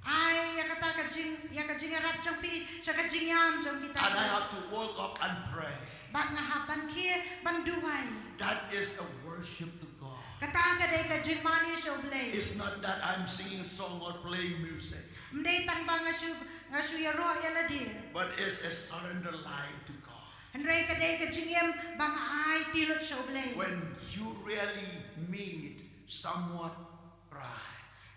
Ai ïa kata ka jing, ïa ka jingïarap jong phi sha ka jingïam jong kita. And I have to walk up and pray. Bad nga hap ban khie ban duwai. That is a worship to God. Kata ka dei ka jingmane sha U Blei. It's not that I'm singing a song or playing music. Ym dei tang ba nga shu, nga shu ïaroh ïa lade. But it's a surrender life to God. Hynrei ka dei ka jingim ba nga aiti lut sha U Blei. When you really meet someone pride.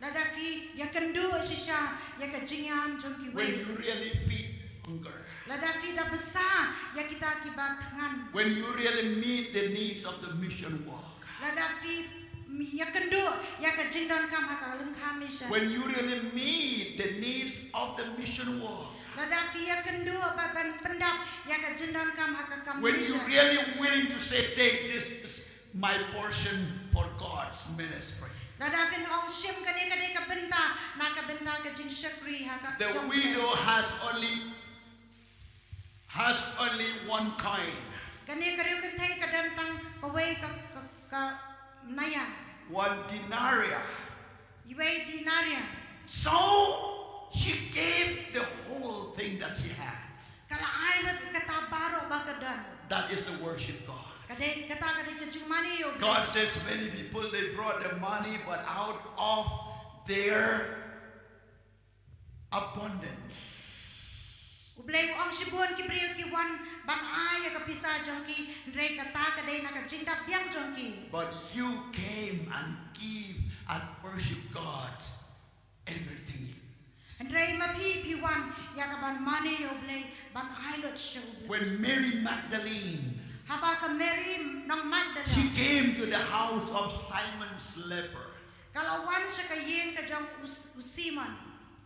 Lada phi ïakynduh shisha ïa ka jingïam jong kiwei. When you really feed hunger. Lada phi da bsa ïa kita kiba thngan. When you really meet the needs of the mission work. Lada phi ïakynduh ïa ka jingdonkam ha ka lyngkha mission. When you really meet the needs of the mission work. Lada phi ïakynduh bad ban pyndap ïa ka jingdonkam ha ka kam mission. When you really willing to say, take this my portion for God's ministry. Lada phin ong shim kane ka dei ka bynta na ka bynta ka jingshakri ha ka jong U Blei. The widow has only, has only one coin. Kane ka riewkynthei ka don tang kawei ka, ka, ka naya. One denarii. Iwei denarii. So she gave the whole thing that she had. Ka la ai lut kata baroh ba ka don. That is the worship God. Ka dei, kata ka dei ka jingmane ïa U Blei. God says many people, they brought the money, but out of their abundance. U Blei u ong shibun ki briew ki wan ban ai ïa ka pisa jong ki, hynrei kata ka dei na ka jingdap biang jong ki. But you came and give and worship God. Everything. Hynrei ma phi phi wan ïa ka ban mane ïa U Blei, ban ai lut sha U Blei. When Mary Magdalene, haba ka Mary nong Magdala, she came to the house of Simon's leper. Ka la wan sha ka ïing ka jong u, u Simon,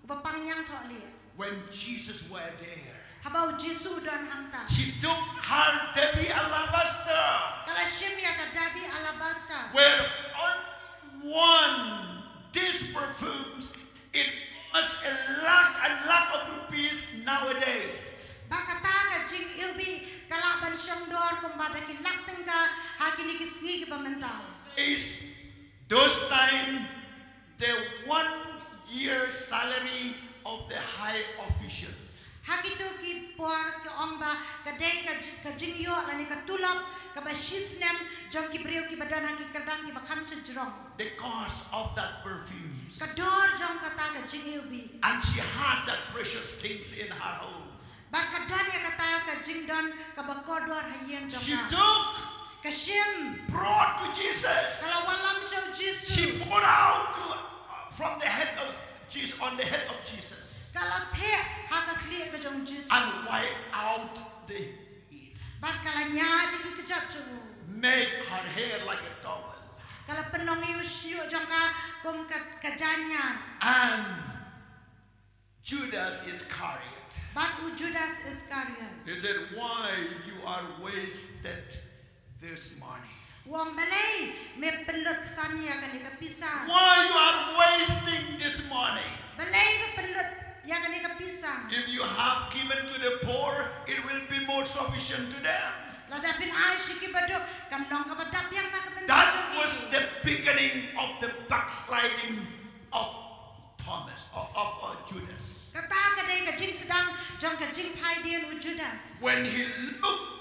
uba pang ñiangthohlieh. When Jesus were there, haba U Jisu u don hangta, she took her dabi alabaster. Ka la shim ïa ka dabi alabaster. Where only one, these perfumes, it costs a lakh and lakh of rupees nowadays. Ba kata ka jingiwbih ka lah ban shong dor kumba da ki lak tyngka ha kine ki sngi kiba mynta. Is those time the one year salary of the high official. Ha kito ki por ki ong ba ka dei ka ji-, ka jingïoh lane ka tulop kaba shisnem jong ki briew kiba don ha ki kyrdan kiba kham shajrong. The cost of that perfumes. Ka dor jong kata ka jingiwbih. And she had that precious things in her home. Bad ka don ïa kata ka jingdon kaba kordor ha ïing jong ka. She took, ka shim, brought to Jesus. Ka la wallam sha U Jisu. She poured out to, uh, from the head of Jesus, on the head of Jesus. Ka la theh ha ka khlieh ka jong U Jisu. And wipe out the heat. Bad ka la ñiad ïa ki kjat jong u. Make her hair like a towel. Ka la pynlong ïa u shñiuh jong ka kum ka, ka jaiññiat. And Judas Iscariot. Bad u Judas Iskariot. He said, "Why you are wasted this money?" U ong, balei me pynlut ksan ïa kane ka pisa? Why you are wasting this money? Balei me pynlut ïa kane ka pisa? If you have given to the poor, it will be more sufficient to them. Lada phin ai sha ki baduk, kan long kaba dap biang na ka bynta That jong ki. Was the beginning of the backsliding of Thomas, of, of uh, Judas. Kata ka dei ka jingsdang jong ka jingphai dien u Judas. When he looked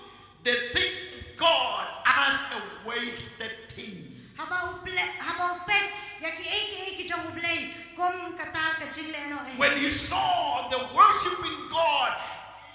the thing of God as a wasted thing. Haba u ple, haba u peit ïa ki ei ki ei ki jong u Blei kum kata ka jinglehnoh ei. When he saw the worshiping God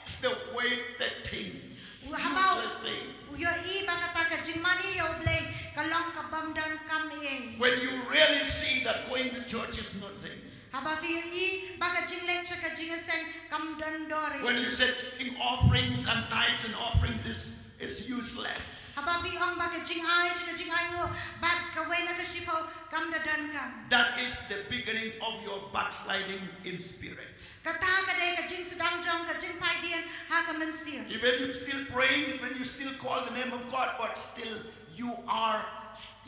as the wasted things, Haba useless things. U ïohi ba kata ka jingmane ïa u Blei ka long ka bym don kam ei. When you really see that going to church is nothing. Haba phi ïohi ba ka jingleit sha ka jingïaseng kam don dor ei. When you said giving offerings and tithes and offerings is, is useless. Haba phi ong ba ka jingai sha ka jingainguh bad kawei na ka shiphew kam da don kam. That is the beginning of your backsliding in spirit. Kata ka dei ka jingsdang jong ka jingphai dien ha ka mynsiem. Even you still praying, even you still call the name of God, but still you are,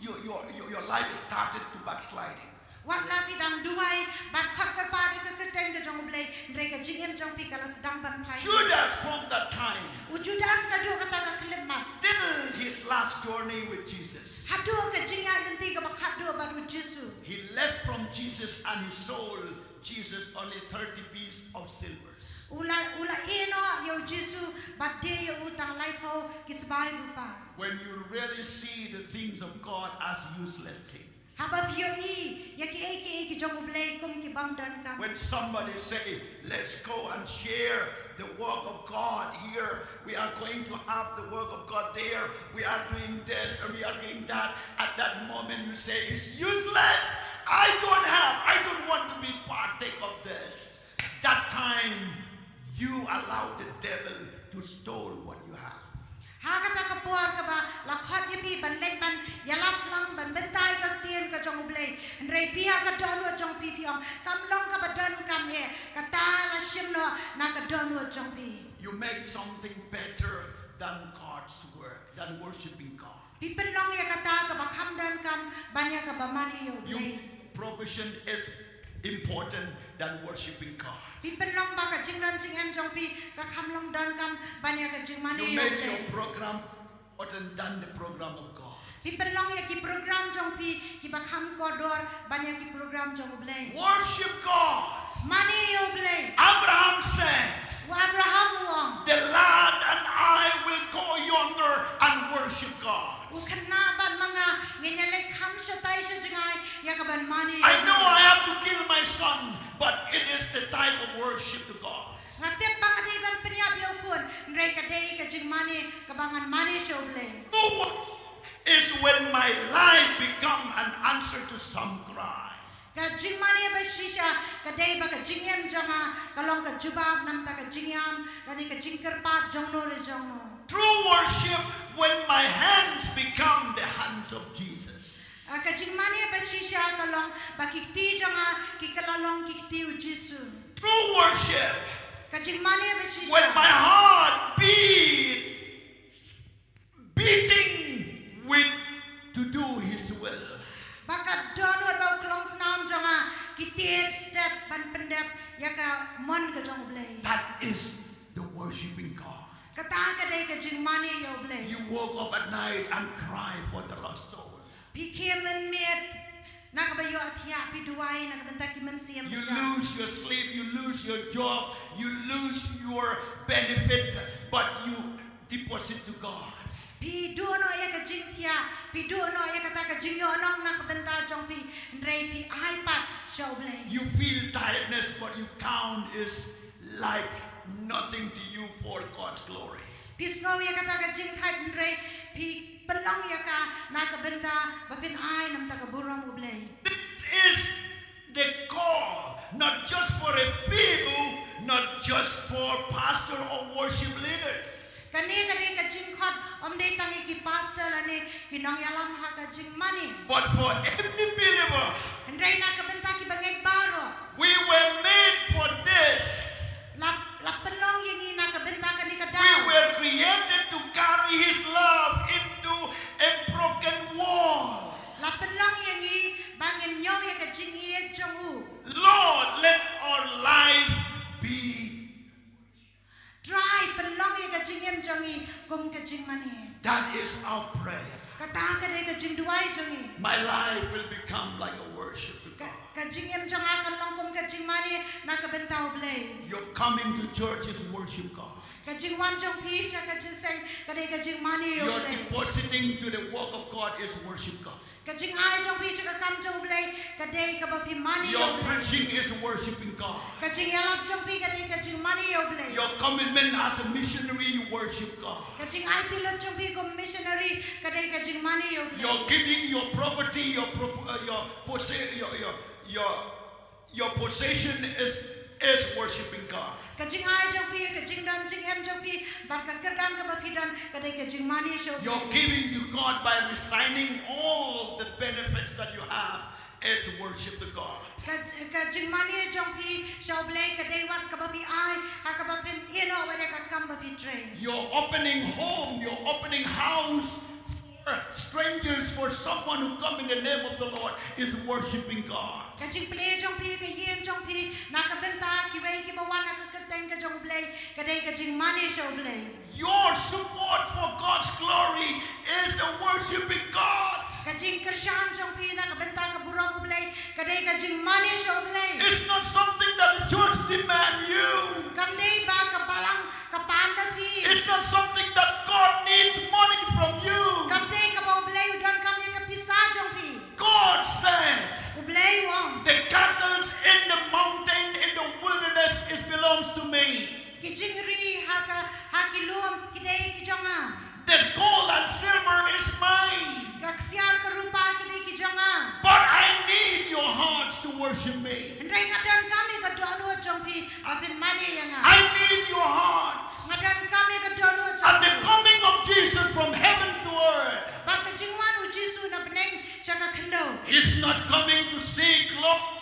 you, your, your, your life is started to backsliding. Wat la phi dang duwai bad khot kyrpad ïa ka kyrteng ka jong u Blei, hynrei ka jingim jong phi ka la sdang ban phai. Judas from that time, U Judas naduh kata ka khyllipmat, till his last journey with Jesus, haduh ka jingïaid lynti kaba khatduh bad u Jisu. He left from Jesus and he sold Jesus only thirty piece of silvers. U la, u la ïeh noh ïa u Jisu bad die ïa u tang laiphew ki sbai rupa. When you really see the things of God as useless things. Haba phi ïohi ïa ki ei ki ei ki jong u Blei kum ki bym don kam. When somebody say, "Let's go and share the work of God here. We are going to have the work of God there. We are doing this and we are doing that." At that moment you say, "It's useless. I don't have, I don't want to be partake of this." That time you allow the devil to stole what you have. Ha kata ka por kaba la khot ïa phi ban leit ban ïalap lang ban bynta ïa ka ktien ka jong u Blei, hynrei phi ha ka dohnud jong phi phi ong kam long kaba don kam eh, kata la shim noh na ka dohnud jong phi. You make something better than God's work, than worshiping God. Phi pynlong ïa kata kaba kham don kam ban ïa kaba mane ïa u Blei. Your provision is important than worshiping God. Phi pynlong ba ka jingdon jingem jong phi ka kham long don kam ban ïa ka jingmane ïa u Blei. You make your program important than the program of God. Phi pynlong ïa ki program jong phi kiba kham kordor ban ïa ki program jong u Blei. Worship God. Mane ïa u Blei. Abraham said, U Abraham u ong, "The lad and I will go yonder and worship God." U khynnah bad ma nga ngin ïaleit kham shatai sha jngai ïa kaban mane. I know I have to kill my son, but it is the time of worship to God. Nga tip ba nga dei ban pynïap ïa u khun, hynrei ka dei ka jingmane kaba ngan mane sha u Blei. True worship is when my life become an answer to some cry. Ka jingmane ba shisha ka dei ba ka jingim jong nga ka long ka jubab namta ka jingïam lane ka jingkyrpad jong no re jong no. True worship when my hands become the hands of Jesus. Ah, ka jingmane ba shisha ka long ba ki kti jong nga ki kylla long ki kti u Jisu. True worship Ka jingmane ba shisha when my heart beat, beating with to do His will. Ba ka dohnud bad u klong snam jong nga ki tied stet ban pyndep ïa ka mon ka jong u Blei. That is the worshiping God. Kata ka dei ka jingmane ïa u Blei. You woke up at night and cry for the lost soul. Phi khie mynmiet na kaba ïohthiah, phi duwai na ka bynta ki mynsiem. You lose your sleep, you lose your job, you lose your benefit, but you deposit to God. Phi duh noh ïa ka jingthiah, phi duh noh ïa kata ka jingïohnong na ka bynta jong phi, hynrei phi ai pat sha u Blei. You feel tiredness, but you count is like nothing to you for God's glory. Phi sngew ïa kata ka jingthait, hynrei phi pynlong ïa ka na ka bynta ba phin ai namta ka burom u Blei. This is the call, not just for a few, not just for pastor or worship leaders. Kane ka dei ka jingkhot ym dei tang ïa ki pastor lane ki nongïalam ha ka jingmane. But for every believer, hynrei na ka bynta ki bangeit baroh. We were made for this. La, la pynlong ïa ngi na ka bynta kane ka daw. We were created to carry His love into a pro- broken wall. La pynlong ïa ngi ba ngin ñiew ïa ka jingïeit jong u. Lord, let our life be. Trai, pynlong ïa ka jingim jong ngi kum ka jingmane. That is our prayer. Kata ka dei ka jingduwai jong ngi. My life will become like a worship to Ka, God. ka jingim jong nga kan long kum ka jingmane na ka bynta u Blei. Your coming to church is worship God. Ka jingwan jong phi sha ka jingïaseng ka dei ka jingmane ïa u Your Blei. Depositing to the work of God is worship God. Ka jingai jong phi sha ka kam jong u Blei ka dei kaba phi mane ïa Your u Blei. Preaching is worshiping God. Ka jingïalap jong phi ka dei ka jingmane ïa u Blei. Your commitment as a missionary, you worship God. Ka jingaiti lut jong phi kum missionary ka dei ka jingmane ïa u Blei. Your giving, your property, your pro- uh, your possess, your your your your possession is is worshiping God. Ka jingai jong phi, ka jingdon jingem jong phi bad ka kyrdan kaba phi don ka dei ka jingmane sha u Blei. Your giving to God by resigning all the benefits that you have is worship to God. Ka, ka jingmane jong phi sha u Blei ka dei wat kaba phi ai ha kaba phin ïehnoh wat ïa ka kam ba phi trei. Your opening home, your opening house for strangers, for someone who come in the name of the Lord is worshiping God. Ka jingplie jong phi, ka ïing jong phi na ka bynta kiwei kiba wan ha ka kyrteng ka jong u Blei ka dei ka jingmane sha u Blei. Your support for God's glory is a worshiping God. Ka jingkyrshan jong phi na ka bynta ka burom u Blei ka dei ka jingmane sha u Blei. It's not something that the church demand you. Kam dei ba ka balang ka pan da phi. It's not something that God needs money from you. Kam dei kaba u Blei u donkam ïa ka pisa jong phi. God said, U Blei u ong, the cattle in the mountain, in the wilderness, it belongs to me. ki jingri ha ka, ha ki lum ki dei ki jong nga. The gold and silver is mine. Ka ksiar ka rupa ki dei ki jong nga. But I need your hearts to worship me. Hynrei nga donkam ïa ka dohnud jong phi ba phin mane ïa nga. I need your hearts. Nga donkam ïa ka dohnud jong At the phi. Coming of Jesus from heaven to earth, Bad ka jingwan u Jisu na bneng sha ka khyndew. He's not coming to seek glory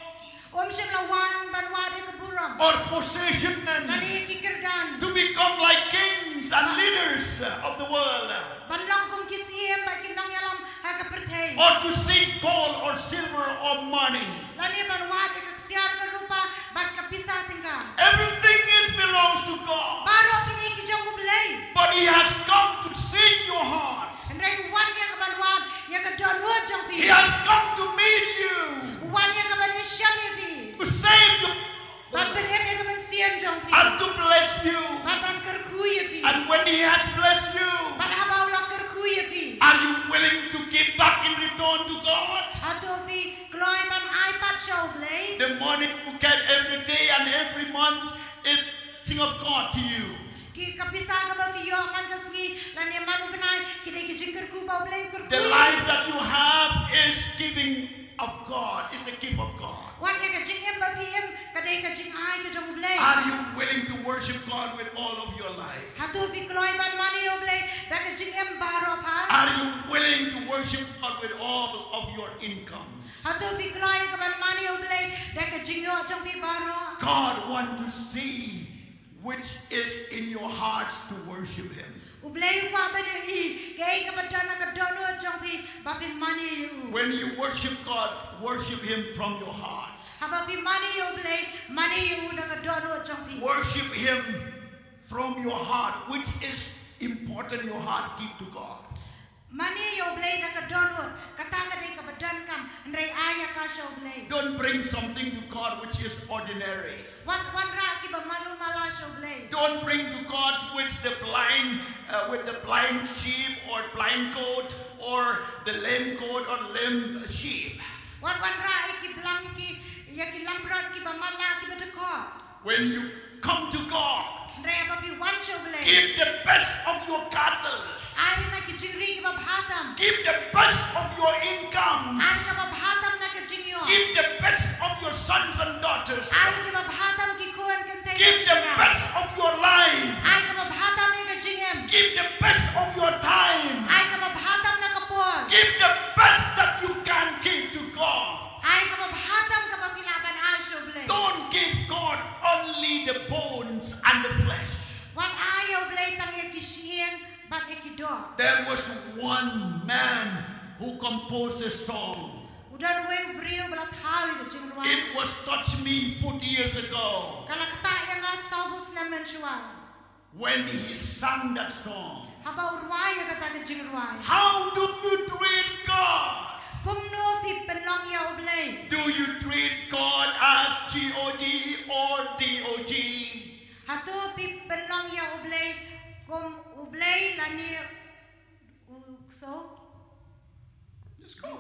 Um shym la wan ban wad ïa ka burom. Or possession, Lane ki kyrdan. To become like kings and leaders of the world. Ban long kum ki siem bad ki nongïalam ha ka pyrthei. Or to seek gold or silver or money. Lane ban wad ïa ka ksiar ka rupa bad ka pisa tyngka. Everything is belongs to God. Baroh ki dei ki jong u Blei. But He has come to seek your heart. Hynrei u wan ïa ka ban wad ïa ka dohnud jong phi. He has come to meet you. U wan ïa ka ban ïashem ïa phi. To save you. Ban pynim ïa ka mynsiem jong phi. And to bless you. Bad ban kyrkhu ïa phi. And when He has blessed you, Bad haba u la kyrkhu ïa phi. Are you willing to give back in return to God? Hato phi kloi ban ai pat sha u Blei. The money you get every day and every month is blessing of God to you. Ki ka pisa kaba phi ïoh man ka sngi lane man u bnai ki dei ki jingkyrkhu ba u Blei u kyrkhu. The life that you have is giving of God, is a gift of God. Wat ïa ka jingim ba phi im ka dei ka jingai ka jong u Blei. Are you willing to worship God with all of your life? Hato phi kloi ban mane ïa u Blei da ka jingim baroh pat. Are you willing to worship God with all of your income? Hato phi kloi ka ban mane ïa u Blei da ka jingïoh jong phi baroh. God want to see which is in your hearts to worship Him. U Blei u kwah ban ïohi kaei kaba don ha ka dohnud jong phi ba phin mane ïa u. When you worship God, worship Him from your heart. Haba phi mane ïa u Blei, mane ïa u da ka dohnud jong phi. Worship Him from your heart, which is important your heart keep to God. Mane ïa u Blei da ka dohnud, kata ka dei kaba donkam, hynrei ai ïa ka sha u Blei. Don't bring something to God which is ordinary. Wat wanrah kiba malu mala sha u Blei. Don't bring to God with the blind, uh, with the blind sheep or blind goat or the lame goat or lame sheep. Wat wanrah ïa ki blang ki, ïa ki langbrot kiba mala kiba dkhot. When you come to God, hynrei haba phi wan sha u Blei, give the best of your cattle. Ai na ki jingri kiba bha tam. Give the best of your income. Ai kaba bha tam na ka jingïoh. Give the best of your sons and daughters. Ai kiba bha tam ki khun kynthei. Give the best of your life. Ai kaba bha tam ïa ka jingim. Give the best of your time. Ai kaba bha tam na ka por. Give the best that you can give to God. Ai kaba bha tam kaba phi lah ban ai sha u Blei. Don't give God only the bones and the flesh. Wat ai ïa u Blei tang ïa ki shyieng bad ïa ki doh. There was one man composed a song. U don uwei u briew ba la thaw ïa ka jingrwai. It was touched me forty years ago. Ka la ktah ïa nga sawphew snem mynshuwa. When he sang that song. Haba u rwai ïa kata ka jingrwai. How do you treat God? Kumno phi pynlong ïa U Blei? Do you treat God as G O D or D O G? Hato phi pynlong ïa U Blei kum U Blei lane U Ksew? Just go.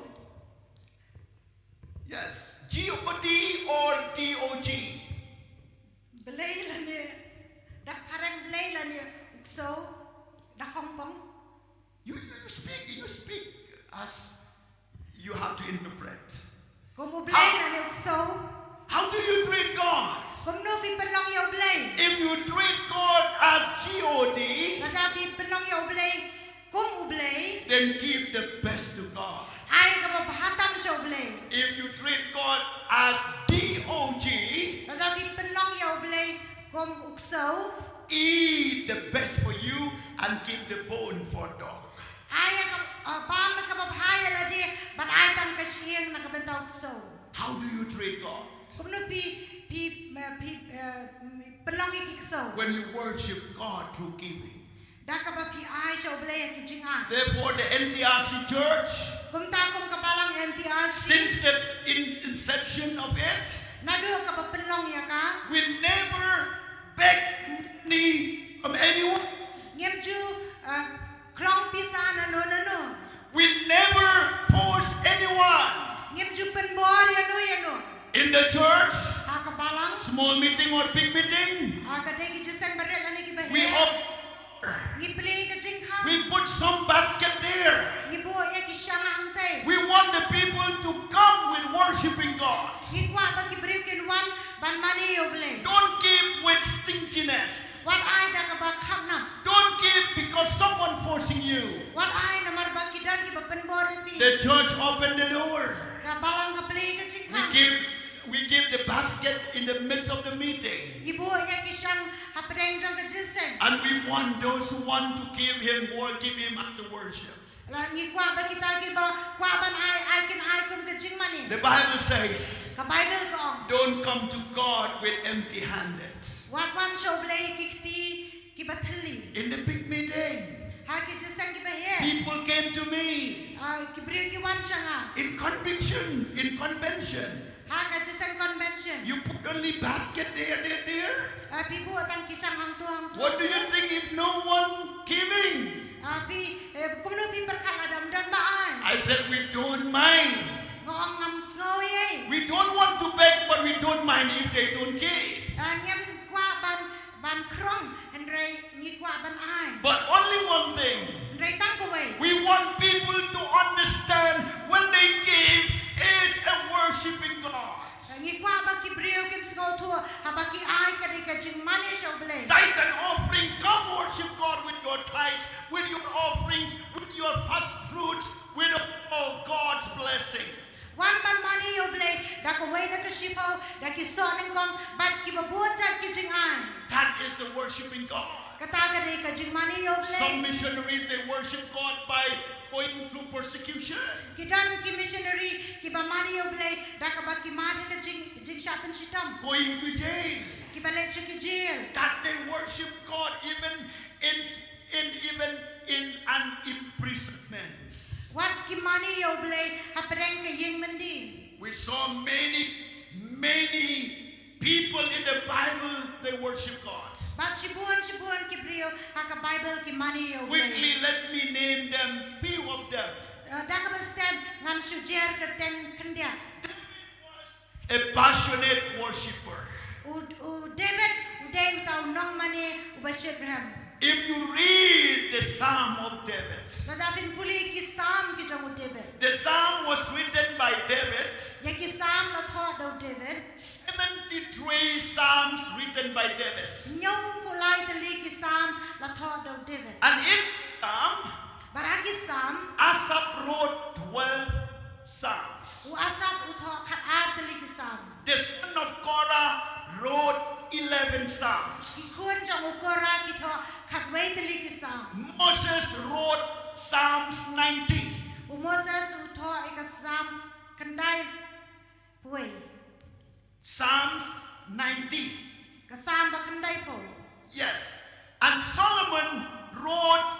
Yes. G O D or D O G? Blei lane, da phareng Blei lane U Ksew, da khongpong. You, you, you speak, you speak as you have to interpret. Kum U Blei lane U Ksew. How do you treat God? Kumno phi pynlong ïa U Blei? If you treat God as G O D, lada phi pynlong ïa U Blei kum U Blei, then give the best to God. Ai kaba bha tam sha U Blei. If you treat God as D O G, lada phi pynlong ïa U Blei kum U Ksew, eat the best for you and keep the bone for dog. Ai ïa ka, uh, bam kaba bha ïa lade, bad ai tang ka shyieng na ka bynta U Ksew. How do you treat God? Kumno phi, phi, uh, phi, uh, pynlong ïa ki ksew? When you worship God through giving. Da kaba phi ai sha U Blei ha ki jingai. Therefore, the N T R C Church, kumta kum ka balang N T R C, since the in-, inception of it, naduh kaba pynlong ïa ka, we never beg money from anyone. Ngim ju, uh, khlong pisa na no na no. We never force anyone. Ngim ju pynbor ïa no ïa no. In the church, ha ka balang, small meeting or big meeting, ha ka dei ki jingïaseng barit lane ki baher, we op-, ngi plie ka jingkhang. We put some basket there. Ngi buh ïa ki shang hangtei. We want the people to come with worshiping God. Ngi kwah ba ki briew kin wan ban mane ïa U Blei. Don't give with stinginess. Wat ai da kaba khapnam. Don't give because someone forcing you. Wat ai namar ba ki don kiba pynbor ïa phi. The church opened the door. Ka balang ka plie ka jingkhang. We give, we give the basket in the midst of the meeting. Ngi buh ïa ki shang hapdeng jong ka jingïaseng. And we want those who want to give him wor-, give him as a worship. La ngi kwah ba kita kiba kwah ban ai, ai kin ai kum ka jingmane. The Bible says, ka Baibl ka ong, "Don't come to God with empty-handed." Wat wan sha U Blei ki kti kiba thylli. In the big meeting, ha ki jingïaseng kiba heh, people came to me. Ah, ki briew ki wan sha nga. In conviction, in convention, ha ka jingïaseng convention. You put only basket there, there, there. Ah, phi buh tang ki shang hangto hangto. What do you think if no one giving? Ah, phi, eh, kumno phi pyrkhat lada ym don ba ai? I said, "We don't mind." Nga ong ngam sngew ei. We don't want to beg, but we don't mind if they don't give. Ah, ngim kwah ban, ban khrong, hynrei ngi kwah ban ai. But only one thing. Hynrei tang kawei. We want people to understand when they give is a worshiping God. Ngi kwah ba ki briew kin sngewthuh, haba ki ai ka dei ka jingmane sha U Blei. Tithes and offering, come worship God with your tithes, with your offerings, with your first fruits, with all God's blessing. Wan ban mane ïa U Blei da kawei na ka shiphew, da ki soh nyngkong bad kiba bun jait ki jingai. That is the worshiping God. Kata ka dei ka jingmane ïa U Blei. Some missionaries, they worship God by going through persecution. Ki don ki missionary kiba mane ïa U Blei da kaba ki mad ha ka jing, jingshah pynshitom. Going to jail. Kiba leit sha ki jail. That they worship God even in, in, even in an imprisonment. Wat ki mane ïa U Blei hapdeng ka ïing byndi. We saw many, many people in the Bible, they worship God. Bad shibun shibun ki briew ha ka Baibl ki mane ïa U Blei. Quickly, let me name them, few of them. Eh, da kaba stet ngan shu jer kyrteng khyndiat. A passionate worshipper. U, u David u dei uta u nongmane uba shitrhem. If you read the Psalm of David, lada phin pule ki Salm ki jong u David. The Psalm was written by David. Ïa ki Salm la thoh da u David. Seventy-three Psalms written by David. Hynñiewphew lai tylli ki Salm la thoh da u David. And in Psalm, bad ha ki Salm, Asaph wrote twelve Psalms. U Asaph u thoh khatar tylli ki Salm. The son of Korah wrote eleven Psalms. Ki khun jong u Korah ki thoh khatwei tylli ki Salm. Moses wrote Psalms ninety. U Moses u thoh ïa ka Salm khyndai phew. Psalms ninety. Ka Salm ba khyndai phew. Yes. And Solomon wrote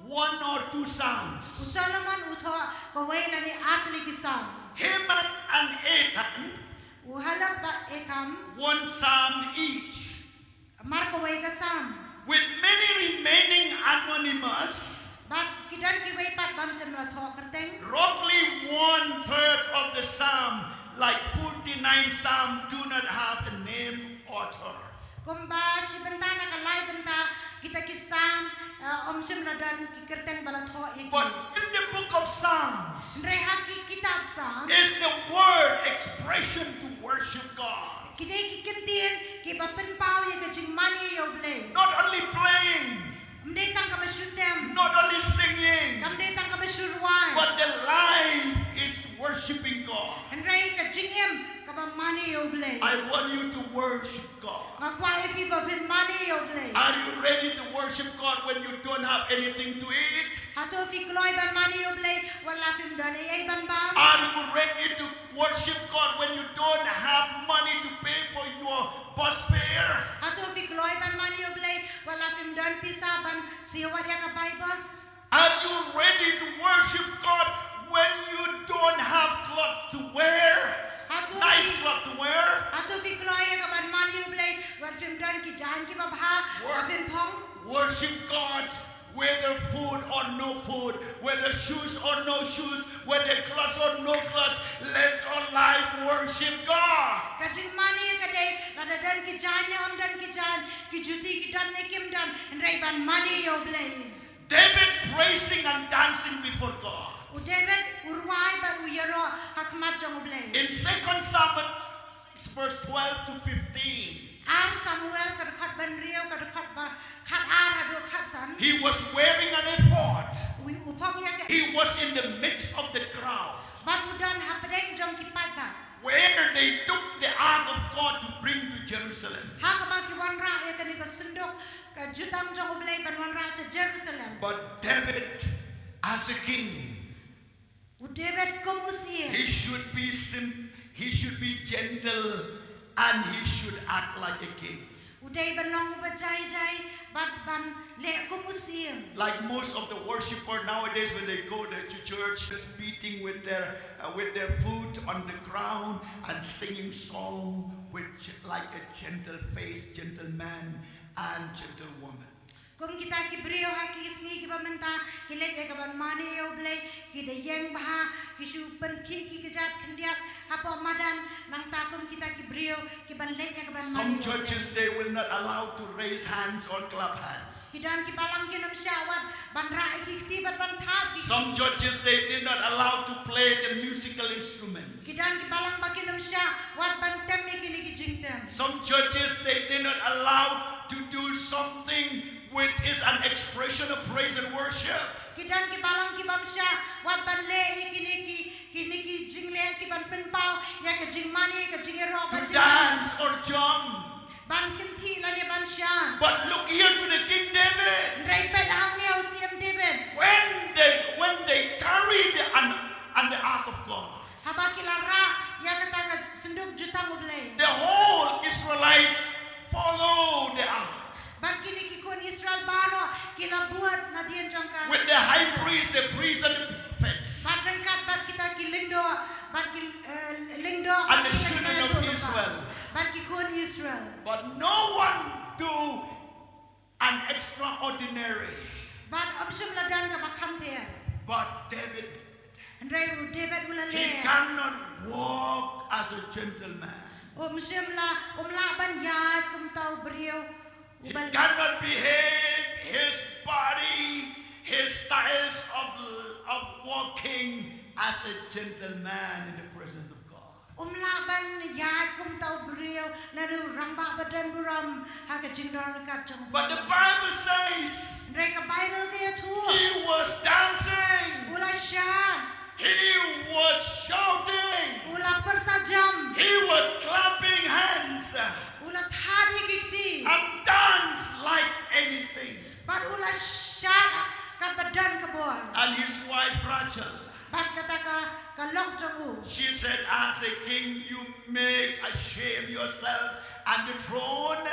one or two U Psalms. Solomon u thoh kawei lane ar tylli ki Salm. Heman and Ethan, U Heleb bad Ethan, one Psalm each. Mar kawei ka Salm. With many remaining anonymous, Bad ki don kiwei pat bym shym la thoh kyrteng. Roughly one third of the Psalm, like forty-nine Psalm, do not have a name author. Kumba shi bynta na ka lai bynta kita ki Salm, eh, ym shym la don ki kyrteng ba la thoh ïa ki. But in the book of Psalms, Hynrei ha ki kitab Salm, is the word expression to worship God. Ki dei ki kyntien kiba pynpaw ïa ka jingmane ïa U Blei. Not only playing, Ym dei tang kaba shu tem. Not only singing, Kam dei tang kaba shu rwai. But the life is worshiping God. Hynrei ka jingim kaba mane ïa U Blei. I want you to worship God. Nga kwah ïa phi ba phin mane ïa U Blei. Are you ready to worship God when you don't have anything to eat? Hato phi kloi ban mane ïa U Blei wat la phim don ei ei ban bam? Are you ready to worship God when you don't have money to pay for your bus fare? Hato phi kloi ban mane ïa U Blei wat la phim don pisa ban siew wat ïa ka bai bos? Are you ready to worship God when you don't have cloth to wear? Hato Nice phi, cloth to wear? Hato phi kloi ïa ka ban mane ïa U Blei wat phim don ki jaiñ kiba bha ba phin phong? Worship God whether food or no food, whether shoes or no shoes, whether clothes or no clothes. Let our life worship God. Ka jingmane ka dei lada don ki jaiñ ne ym don ki jaiñ, ki juti ki don ne kim don, hynrei ban mane ïa U Blei. David praising and dancing before God. U David u rwai bad u ïaroh ha khmat jong U Blei. In Second Samuel six, verse twelve to fifteen, Ar Samuel ka dkhot ba hynriew, ka dkhot ba khat ar haduh khat san. He was wearing an ephod. U, u phong ïa ka. He was in the midst of the crowd Bad u don hapdeng jong ki paidbah. where they took the ark of God to bring to Jerusalem. Ha kaba ki wanrah ïa kane ka synduk ka jutang jong U Blei ban wanrah sha Jerusalem. But David, as a king, U David kum u syiem. He should be sim- he should be gentle and he should act like a king. U dei ban long uba jai jai bad ban leh kum u syiem. Like most of the worshipper nowadays, when they go there to church, just beating with their uh, with their foot on the ground and singing song with ge- like a gentle face, gentleman and gentlewoman. Kum kita ki briew ha ki sngi kiba mynta ki leh ïa ka ban mane ïa U Blei, ki da ïeng bha, ki shu pynkhih ki kjat khyndiat hapoh madan, nangta kum kita ki briew ki ban leh ïa ka ban mane Some ïa U Blei. Churches, they will not allow to raise hands or clap hands. Ki don ki balang kin ym shah wat ban rah ïa ki kti bad ban thap ki. Some churches, they did not allow to play the musical instruments. Ki don ki balang ba kin ym shah wat ban tem ïa kine ki jingtem. Some churches, they did not allow to do something which is an expression of praise and worship. Ki don ki balang ki bym shah wat ban leh ïa kine ki, kine ki jingleh ki ban pynpaw ïa ka jingmane, ka jingïaroh, To ka jingmane. Dance or jump. Ban kynthih lane ban shan. But look here to the King David. Hynrei peit hangne u Syiem David. When they when they carry the an, an the ark of God, Haba ki la rah ïa kata ka synduk jutang U Blei. The whole Israelites follow the ark. Bad kine ki khun Israel baroh ki la bud nadien jong ka. With the high priest, the priest, and the prophets. Bad ryngkat bad kita ki lyngdoh, bad ki, eh, lyngdoh, And bad the kita ki children of nongïathuhlypa. Israel. Bad ki khun Israel. But no one do an extraordinary. Bad ym shym la don kaba kham pher. But David, Hynrei u David u la he leh. Cannot walk as a gentleman. Um shym la, um lah ban ïaid kum uta u briew. He cannot behave, his body, his styles of, of walking as a gentleman in the presence of God. Um lah ban ïaid kum uta u briew, lane u rangbah badonburom ha ka jingdon ryngkat jong. But the Bible says, Hynrei ka Baibl ka ïathuh. He was dancing. U la shad. He was shouting. U la pyrta jam. He was clapping hands. U la thad ïa ki kti. And dance like anything. Bad u la shad katba don ka bor. And his wife Rachel. Bad kata ka, ka lok jong u. She said, "As a king, you make ashamed yourself and the throne."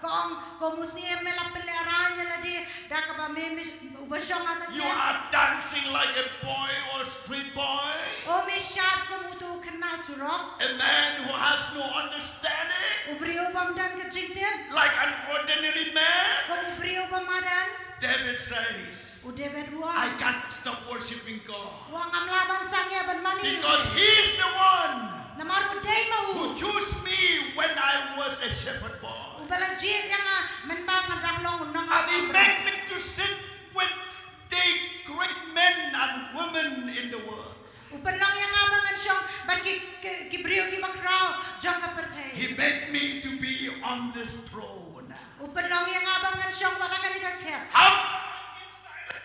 Ka ong, ko Mosi, me la pynlehrain ïa lade da kaba me, me uba shong ha ka You are dancing like a boy or street boy. O me shad kum uto u khynnah surok. A man who has no understanding. U briew bym don ka jingtip. Like an ordinary man. Kum u briew ba madan. David says, U David u ong, "I can't stop worshiping God." U ong, ngam lah ban sangeh ban mane ïa u Blei. Because he is the one Namar u dei ma u. Who chose me when I was a shepherd boy. Uba la jied ïa nga mynba nga dang long u nongap. And he made me to sit with the great men and women in the world. U pynlong ïa nga ba ngan shong bad ki, ki, ki briew kiba khraw jong ka pyrthei. He made me to be on this throne. U pynlong ïa nga ba ngan shong wat ha kane ka khep. How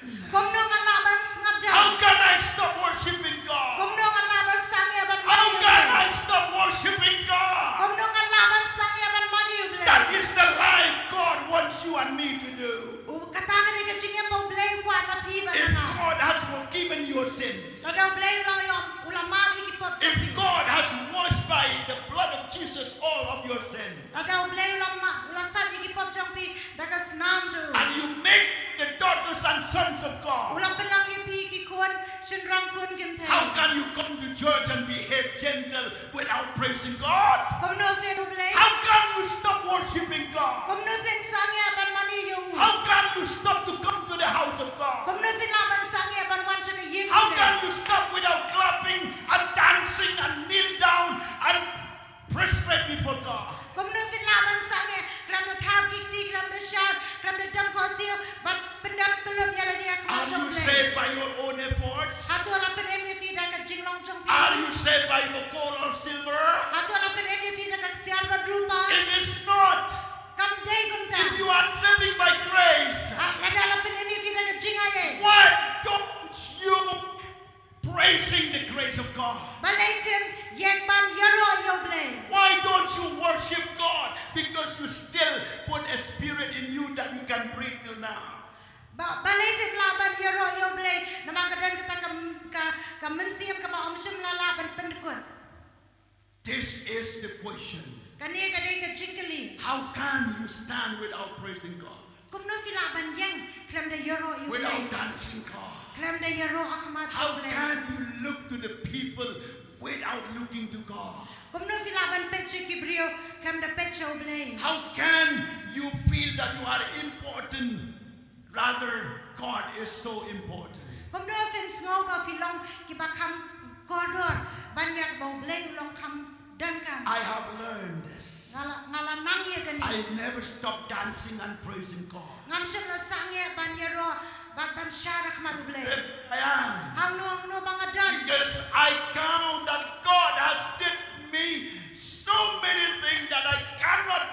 Kumno ngan lah ban sngap jan? How can I stop worshiping God? Kumno ngan lah ban sangeh ban mane ïa u Blei? How can I stop worshiping God? Kumno ngan lah ban sangeh ban mane ïa u Blei? That is the life God wants you and me to do. U, kata ka dei ka jingim ba u Blei u kwah na phi bad na nga. If God has forgiven your sins, Lada u Blei u la ïoh, u la map ïa ki pop jong phi. If God has washed by the blood of Jesus all of your sins, Lada u Blei u la map, u la sait ïa ki pop jong phi da ka snam jong u. And you make the daughters and sons of God. U la pynlong ïa phi ki khun shynrang khun kynthei. How can you come to church and behave gentle without praising God? Kumno phin, u Blei? How can you stop worshiping God? Kumno phin sangeh ban mane ïa u? How can you stop to come to the house of God? Kumno phin lah ban sangeh ban wan sha ka ïing u Blei? How can you stop without clapping and dancing and kneel down and prostrate before God? Kumno phin lah ban sangeh khlem da thap ki kti, khlem da shad, khlem da dem khohsiew, bad pyndem pyllup ïa lade ha khmat jong u Blei? Are you saved by your own efforts? Hato la pynim ïa phi da ka jinglong jong phi? Are you saved by your gold or silver? Hato la pynim ïa phi da ka ksiar bad rupa? It is not. Kam dei kumta. If you are saved by grace, Ah, lada la pynim ïa phi da ka jingaiei, why don't you praising the grace of God? Balei phim ïeng ban ïaroh ïa u Blei? Why don't you worship God? Because you still put a spirit in you that you can breathe till now. Ba, balei phim lah ban ïaroh ïa u Blei? Namar ka don kata ka, ka, ka mynsiem kaba ym shym la lah ban pyndkut. This is the question. Kane ka dei ka jingkylli. How can you stand without praising God? Kumno phi lah ban ïeng khlem da ïaroh ïa u Blei? Without dancing God. Khlem da ïaroh ha khmat jong u Blei. How can you look to the people without looking to God? Kumno phi lah ban peit sha ki briew khlem da peit sha u Blei? How can you feel that you are important? Rather, God is so important. Kumno phin sngew ba phi long kiba kham kordor ban ïa kaba u Blei u long kham donkam? I have learned this. Nga la, nga la nang ïa kane. I never stop dancing and praising God. Ngam shym la sangeh ban ïaroh bad ban shad ha khmat u Blei. Wherever I am. Hangno hangno ba nga don. Because I count that God has did me so many things that I cannot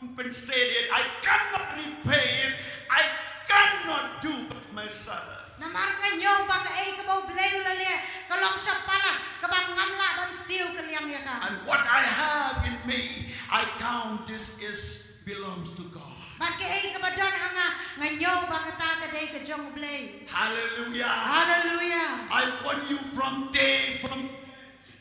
compensate it. I cannot repay it. I cannot do by myself. Namar nga ñiew ba kaei kaba u Blei u la leh ka long shaphang kaba ngam lah ban siew kylliang ïa ka. And what I have in me, I count this is belongs to God. Bad kaei kaba don ha nga, nga ñiew ba kata ka dei ka jong u Blei. Hallelujah. Hallelujah. I want you from day, from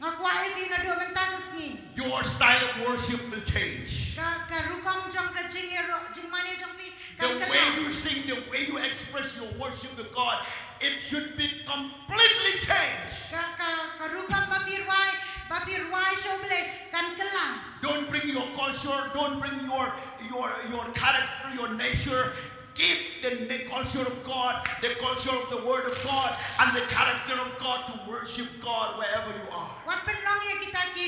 Nga kwah ïa phi naduh mynta ka sngi. Your style of worship will change. Ka, ka rukom jong ka jingïaroh, jingmane jong phi kan kylla. The way you sing, the way you express your worship to God, it should be completely changed. Ka, ka, ka rukom ba phi rwai, ba phi rwai sha u Blei kan kylla. Don't bring your culture, don't bring your, your, your character, your nature. Keep the na-, culture of God, the culture of the Word of God, and the character of God to worship God wherever you are. Wat pynlong ïa kita ki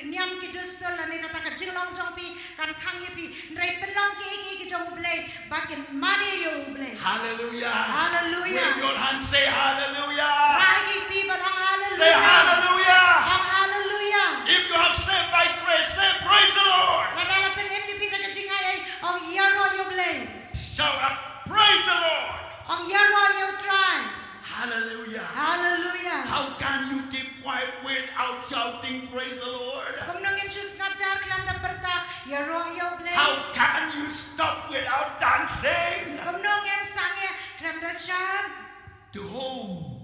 niam ki dustur lane kata ka jinglong jong phi kan khang ïa phi. Hynrei pynlong kiei kiei ki jong u Blei ba kin mane ïa u Blei. Hallelujah. Hallelujah. Wave your hand, say hallelujah. Rah ki kti bad ong hallelujah. Say hallelujah. Ong hallelujah. If you have saved by grace, say praise the Lord. Lada la pynim ïa phi da ka jingaiei, ong ïaroh ïa u Blei. Shout out, praise the Lord. Ong ïaroh ïa u Trai. Hallelujah. Hallelujah. How can you keep quiet without shouting, praise the Lord? Kumno ngin shu sngap jar khlem da pyrta ïaroh ïa u Blei? How can you stop without dancing? Kumno ngin sangeh khlem da shad? To whom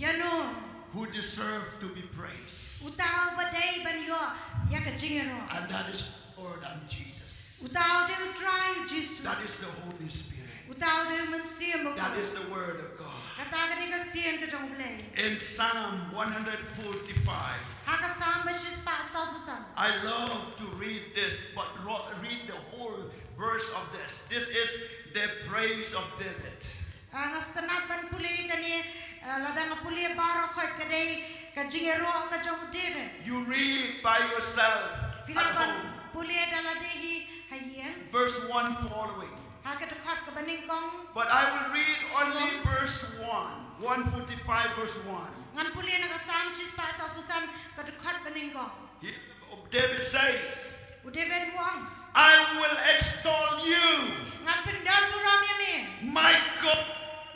Ïa no? Who deserve to be praised. Uta uba dei ban ïoh ïa ka jingïaroh. And that is Lord and Jesus. Uta u dei U Trai Jisu. That is the Holy Spirit. Uta u dei U Mynsiem Bakhuid. That is the Word of God. Kata ka dei ka ktien ka jong U Blei. In Psalm one forty-five, Ha ka Salm ba shispah sawphew san. I love to read this, but ro- read the whole verse of this. This is the praise of David. Ah, nga sngewtynnat ban pule kane, ah, lada nga pule baroh khoit ka dei ka jingïaroh ka jong u David. You read by yourself Phi at lah ban home. Pule da lade hi ha ïing. Verse one following. Ha ka dkhot kaba nyngkong. But I will read only verse one. one forty-five, verse one. Ngan pule na ka Salm shispah sawphew san ka dkhot ba nyngkong. Here, David says, U David u ong. I will extol you, Ngan pyndonburom ïa me. My God,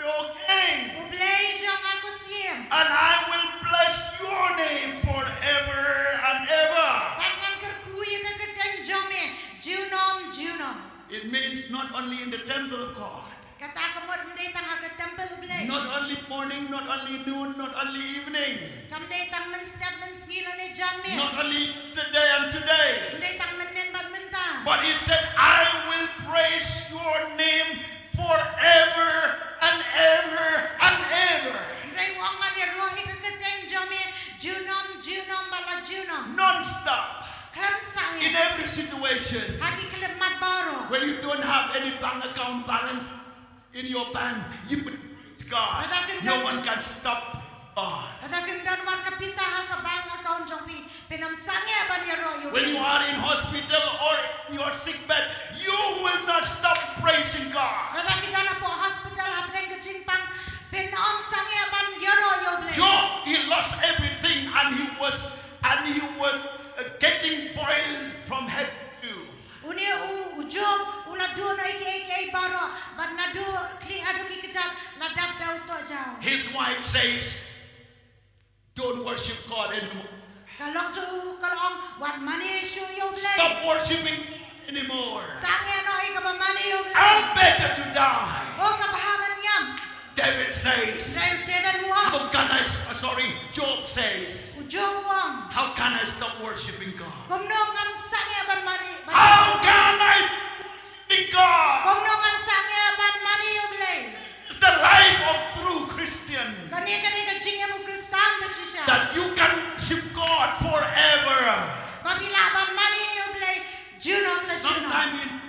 O King, U Blei jong nga ko Syiem. And I will bless your name forever and ever. Bad ngan kyrkhu ïa ka kyrteng jong me junom junom. It means not only in the temple of God, Kata ka mut ym dei tang ha ka templ U Blei. not only morning, not only noon, not only evening, Kam dei tang mynstep mynsngi lane janmiet. not only yesterday and today, Ym dei tang mynnin bad mynta. but he said, I will praise your name forever and ever and ever. Hynrei u ong ngan ïaroh ïa ka kyrteng jong me junom junom bad la junom. Non-stop. Khlem sangeh. In every situation. Ha ki khyllipmat baroh. When you don't have any bank account balance in your bank, you will praise God. No one can stop God. Lada phim don wat ka pisa ha ka bank account jong phi, phin ym sangeh ban ïaroh ïa U Blei. When you are in hospital or in your sick bed, you will not stop praising God. Lada phi don hapoh hospital hapdeng ka jingpang, phin ym sangeh ban ïaroh ïa U Blei. Job, he lost everything and he was and he was uh, getting boiled from head to toe. Une u, u Job u la duh noh ïa kiei kiei baroh, bad naduh khlieh haduh ki kjat la dap da u tohjaw. His wife says, don't worship God anymore. Ka lok jong u ka la ong, wat mane shuh ïa U Blei. Stop worshiping anymore. Sangeh noh ïa kaba mane ïa U Blei. I'm better to die. O ka bha ban ïap. David says, Hynrei u David u ong. How can I, s- uh, sorry, Job says, U Job u ong. How can I stop worshiping God? Kumno ngan sangeh ban mane, ban How can I stop worshiping God? Kumno ngan sangeh ban mane ïa U Blei. It's the life of true Christian. Kane ka dei ka jingim u Khristan ba shisha. That you can worship God forever. Ba phi lah ban mane ïa U Blei junom la junom. Sometimes in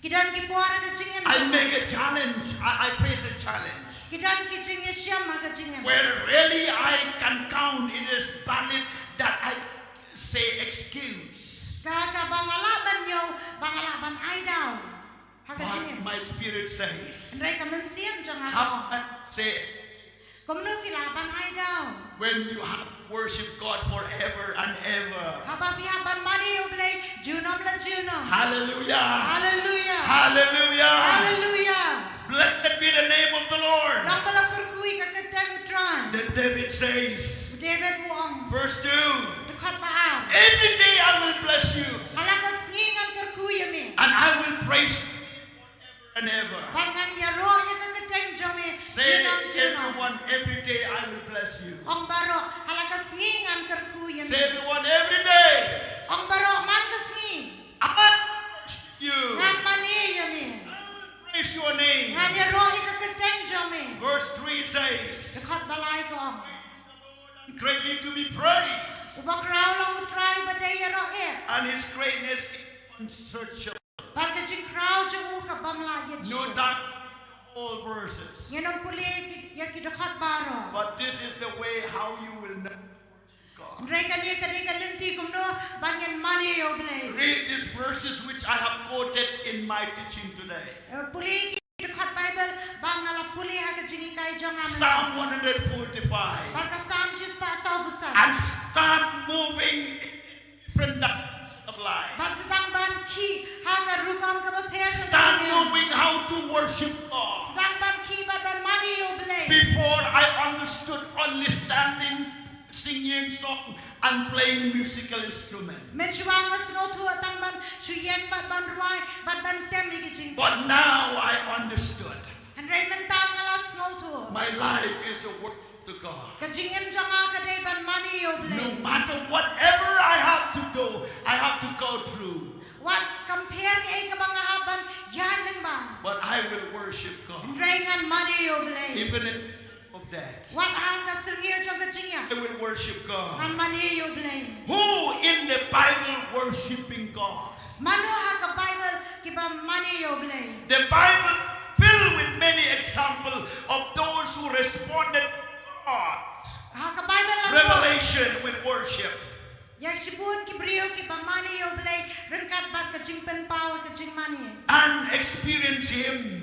Ki don ki por ha ka jingim. I make a challenge. I, I face a challenge Ki don ki jingïashem ha ka jingim. where really I can count it is valid that I say excuse. Ka, kaba nga lah ban ïoh, ba nga lah ban ai daw ha ka But jingim. My spirit says, Hynrei ka mynsiem jong nga ka how ong. can I say Kumno phi lah ban ai daw. When you have worship God forever and ever. Haba phi hap ban mane ïa U Blei junom la junom. Hallelujah. Hallelujah. Hallelujah. Hallelujah. Blessed be the name of the Lord. Long ba la kyrkhu ïa ka kyrteng U Trai. Then David says, U David u ong. Verse two. Dkhot ba ar. Every day I will bless you. Ha la ka sngi ngan kyrkhu ïa me. And I will praise you forever and ever. Bad ngan ïaroh ïa ka kyrteng jong me. Say, Junom junom. Everyone, every day I will bless you. Ong baroh, ha la ka sngi ngan kyrkhu ïa me. Say, everyone, every day Ong baroh, man ka sngi I will worship you. Ngan mane ïa me. Praise your name. Ngan ïaroh ïa ka kyrteng jong me. Verse three says, Dkhot ba lai ka ong. Greatly to be praised. Uba khraw long U Trai uba dei ïaroh eh. And his greatness is unsearchable. Bad ka jingkhraw jong u ka bym lah ïeit. No time, all verses. Ngin ym pule ki, ïa ki dkhot baroh. But this is the way how you will know worship God. Hynrei kane ka dei ka lynti kumno ba ngin mane ïa U Blei. Read these verses which I have quoted in my teaching today. Eh, pule ki dkhot Baibl ba nga la pule ha ka jinghikai jong nga mynta. Psalm one forty-five. Bad ka Salm shispah sawphew san. And start moving in different direction of life. Bad sdang ban khih ha ka rukom kaba pher. Start knowing how to worship God. Sdang ban khih bad ban mane ïa U Blei. Before I understood only standing, singing song and playing musical instrument. Mynshuwa nga sngewthuh tang ban shu ïeng bad ban rwai bad ban tem ïa ki jingtep. But now I understood. Hynrei mynta nga la sngewthuh. My life is a worship to God. Ka jingim jong nga ka dei ban mane ïa U Blei. No matter whatever I have to do, I have to go through. Wat kam pher kaei kaba nga hap ban ïaid lyngba. But I will worship God. Hynrei ngan mane ïa U Blei. Even in of that. Wat ha ka syrngiew jong ka jingïap. I will worship God. Ngan mane ïa U Blei. Who in the Bible worshiping God? Mano ha ka Bible kiba mane ïa U Blei. The Bible filled with many examples of those who responded to God. Ha ka Bible la Revelation with worship ïa shibun ki briew kiba mane ïa U Blei ryngkat bad ka jingpynpaw ka jingmane. And experience Him.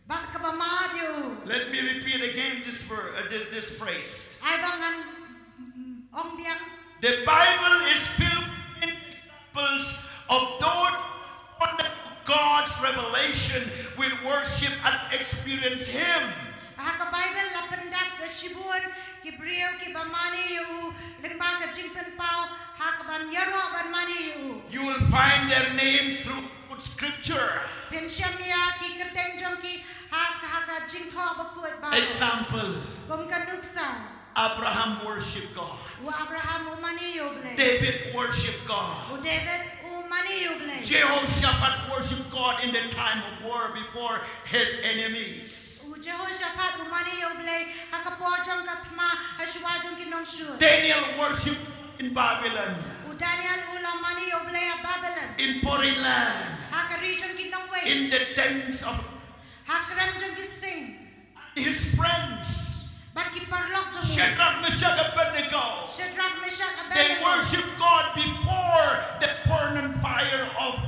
Bad kaba mad ïa U. Let me repeat again this, ver- uh, this, this phrase. Ai ba ngan mm, ong biang. The Bible is filled with examples of those who responded to God's revelation with worship and experience Him. Ha ka Bible la pyndap da shibun ki briew kiba mane ïa U lyngba ka jingpynpaw ha kaban ïaroh ban mane ïa U. You will find their names throughout Scripture. Phin shem ïa ki kyrteng jong ki ha ka ha ka jingthoh bakhuid ba. Example, Kum ka nuksa. Abraham worshiped God. U Abraham u mane ïa U Blei. David worshiped God. U David u mane ïa U Blei. Jehoshaphat worshiped God in the time of war before his enemies. U Jehoshaphat u mane ïa U Blei ha ka por jong ka thma ha shuwa jong ki nongshun. Daniel worshiped in Babylon, U Daniel u la mane ïa U Blei ha Babylon. in foreign land, Ha ka ri jong ki nongwei. in the tents of Ha kren jong ki sing. his friends. Bad ki paralok jong u. Shadrach, Meshach, Abednego. Shadrach, Meshach, They Abednego. worshiped God before the burning fire of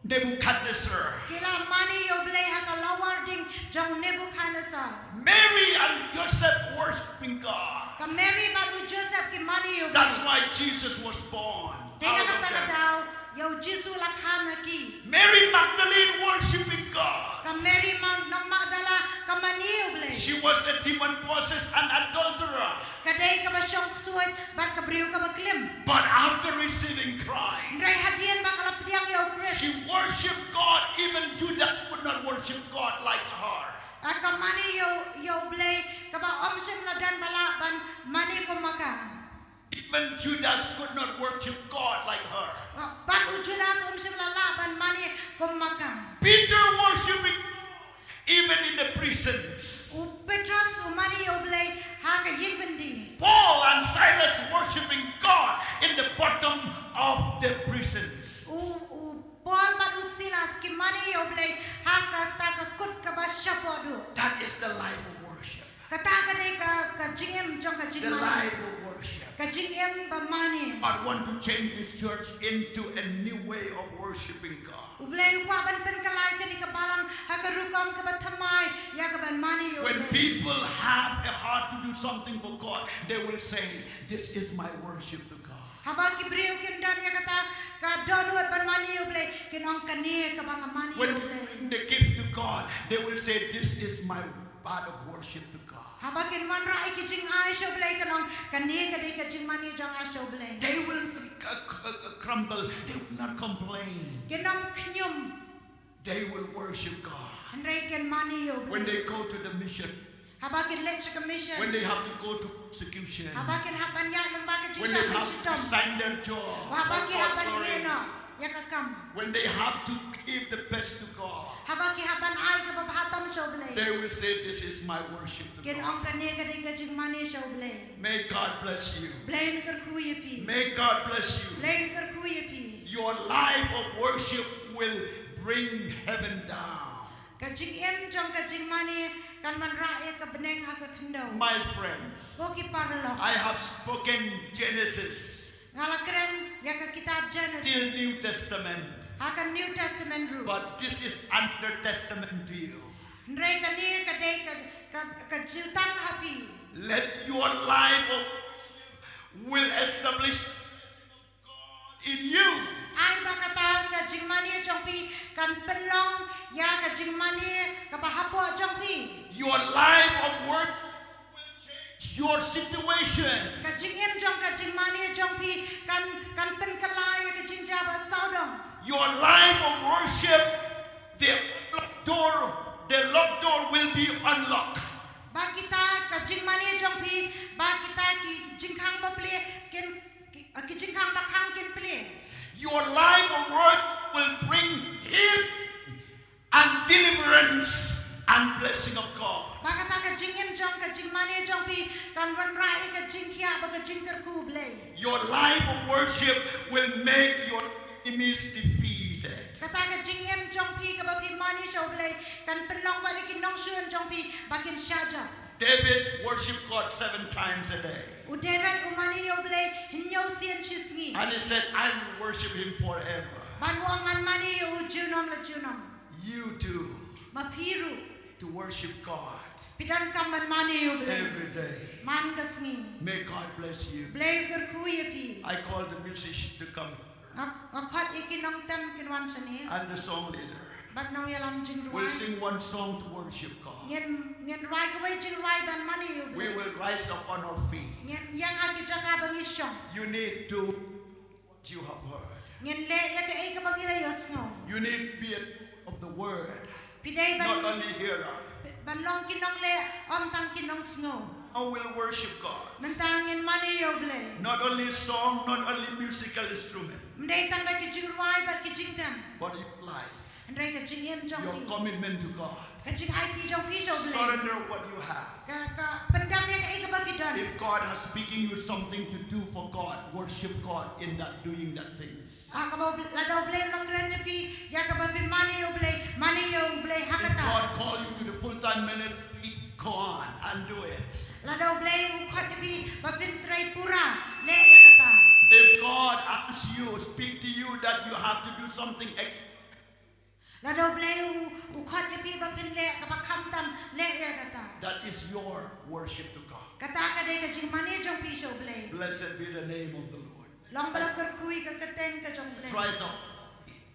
Nebuchadnezzar. Ki la mane ïa U Blei ha ka lawar ding jong Nebuchadnezzar. Mary and Joseph worshiping God. Ka Mary bad u Joseph ki mane ïa U Blei. That's why Jesus was born. Dei na out of kata ka them. daw ïa U Jisu la kha na ki. Mary Magdalene worshiping God. Ka Mary ma nong Magdala ka mane ïa U Blei. She was a demon possessed and adulterer. Ka dei kaba shong ksuid bad ka briew kaba klim. But after receiving Christ, Hynrei hadien ba ka la pdiang ïa U Khrist. She worshiped God. Even Judas could not worship God like her. A ka mane ïa U, ïa U Blei kaba ym shym la don ba lah ban mane kum ma ka. Even Judas could not worship God like her. Bad u Judas um shym la lah ban mane kum ma ka. Peter worshiping even in the prisons. U Petros u mane ïa U Blei ha ka ïing byndi. Paul and Silas worshiping God in the bottom of the prisons. U, u Paul bad u Silas ki mane ïa U Blei ha kata ka kut kaba shapoh duh. That is the life of worship. Kata ka dei ka, ka jingim jong ka jingmane. The life of worship. Ka jingim ba mane. God want to change this church into a new way of worshiping God. U Blei u kwah ban pynkylla kane ka balang ha ka rukom kaba thymmai ïa ka ban mane ïa U Blei. When people have a heart to do something for God, they will say, "This is my worship to God." Haba ki briew kin don ïa kata ka dohnud ban mane ïa U Blei, kin ong, "Kane kaba nga mane ïa U Blei." When they give to God, they will say, "This is my part of worship to God." Haba kin wanrah ïa ki jingai sha U Blei, kin ong, "Kane ka dei ka jingmane jong nga sha U Blei." They will uh, uh, uh, grumble. They will not complain. Kin ym khñium. They will worship God. Hynrei kin mane ïa U Blei. When they go to the mission, Haba kin leit sha ka mission. When they have to go to persecution, Haba kin hap ban ïaid lyngba ka when they jingshah have to shitom. Resign their job Haba for ki hap God's ban glory, ïeh noh ïa ka kam. When they have to give the best to God, Haba ki hap ban ai kaba bha tam sha U Blei. They will say, "This is my worship to God." Kin ong, "Kane ka dei ka jingmane sha U Blei." May God bless you. Blei un kyrkhu ïa phi. May God bless you. Blei un kyrkhu ïa phi. Your life of worship will bring heaven down. Ka jingim jong ka jingmane kan wanrah ïa ka bneng ha ka khyndew. My friends, Ko ki paralok. I have spoken Genesis Nga la kren ïa ka kitab Genesis. Till New Testament. Ha ka New Testament ruh. But this is under testament to you. Hynrei kane ka dei ka, ka, ka jutang ha phi. Let your life of worship will establish God in you. Ai ba kata ka jingmane jong phi kan pynlong ïa ka jingmane kaba hapoh jong phi. Your life of worship will change your situation. Ka jingim jong ka jingmane jong phi kan, kan pynkylla ïa ka jingjia ba sawdong. Your life of worship, the locked door, the locked door will be unlocked. Ba kita ka jingmane jong phi ba kita ki jingkhang ba plie kin, ki, ki jingkhang ba khang kin plie. Your life of worship will bring healing and deliverance and blessing of God. Ba kata ka jingim jong ka jingmane jong phi kan wanrah ïa ka jingkhiah bad ka jingkyrkhu Blei. Your life of worship will make your enemies defeated. Kata ka jingim jong phi kaba phi mane sha U Blei kan pynlong ba ki nongshun jong phi ba kin shah jop. David worshiped God seven times a day. U David u mane ïa U Blei hynñiew sien shi sngi. And he said, I will worship him forever. Bad u ong ngan mane ïa u junom la junom. You too, Ma phi ruh to worship God phi donkam ban mane ïa U Blei every day. man ka sngi. May God bless you. Blei u kyrkhu ïa phi. I called the musician to come Nga, nga khot ïa ki nongtem kin wan shane. And the song leader. Bad nongïalam jingrwai. We'll sing one song to worship God. Ngin, ngin rwai kawei jingrwai ban mane ïa U Blei. We will rise up on our feet. Ngin ïeng ha ki jaka ba ngi shong. You need to what you have heard. Ngin leh ïa kaei kaba ngi la ïohsngew. You need to be a of the word. Phi dei ban, Not only hearer. Ban long ki nongleh, ym tang ki nongsngew. Now we'll worship God. Mynta ngin mane ïa U Blei. Not only song, not only musical instrument, Ym dei tang da ki jingrwai bad ki jingtem. But your life, Hynrei ka jingim jong your phi. Commitment to God. Ka jingaiti jong phi sha U Blei. Surrender what you have. Ka, ka pyndem ïa kaei kaba phi don. If God has speaking you something to do for God, worship God in that doing that things. Ah, kaba U Blei, lada U Blei u la kren ïa phi ïa kaba phin mane ïa U Blei, mane ïa U Blei ha kata. If God call you to the full-time ministry, go on and do it. Lada U Blei u khot ïa phi ba phin trei pura, leh ïa kata. If God asks you, speak to you that you have to do something extra, Lada U Blei u, u khot ïa phi ba phin leh kaba khamtam, leh ïa kata. That is your worship to God. Kata ka dei ka jingmane jong phi sha U Blei. Blessed be the name of the Lord. Long ba la kyrkhu ïa ka kyrteng ka jong U Blei. Try some.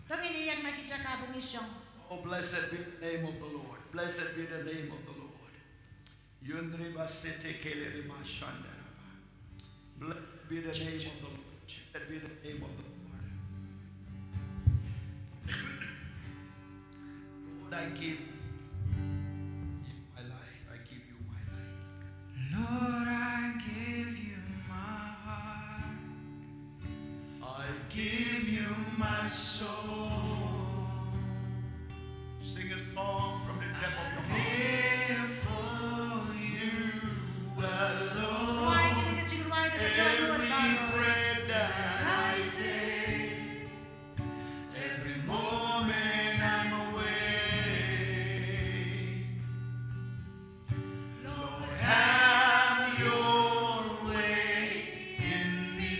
To ngin ïeng na ki jaka ba ngi shong. Oh, blessed be the name of the Lord. Blessed be the name of the Lord. Yundri ba sete kele rima shandara ba. Blessed be the name of the Lord. Blessed be the name of the Lord. Lord, I give you my life. I give you my life. Lord, I give you my heart. I give you my soul. Sing a song from the depth of your heart. Live for you alone. Rwai kine ki jingrwai da ka dohnud baroh. Every breath that I take, every moment I'm awake, Lord, have your way in me.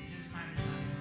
This is my desire.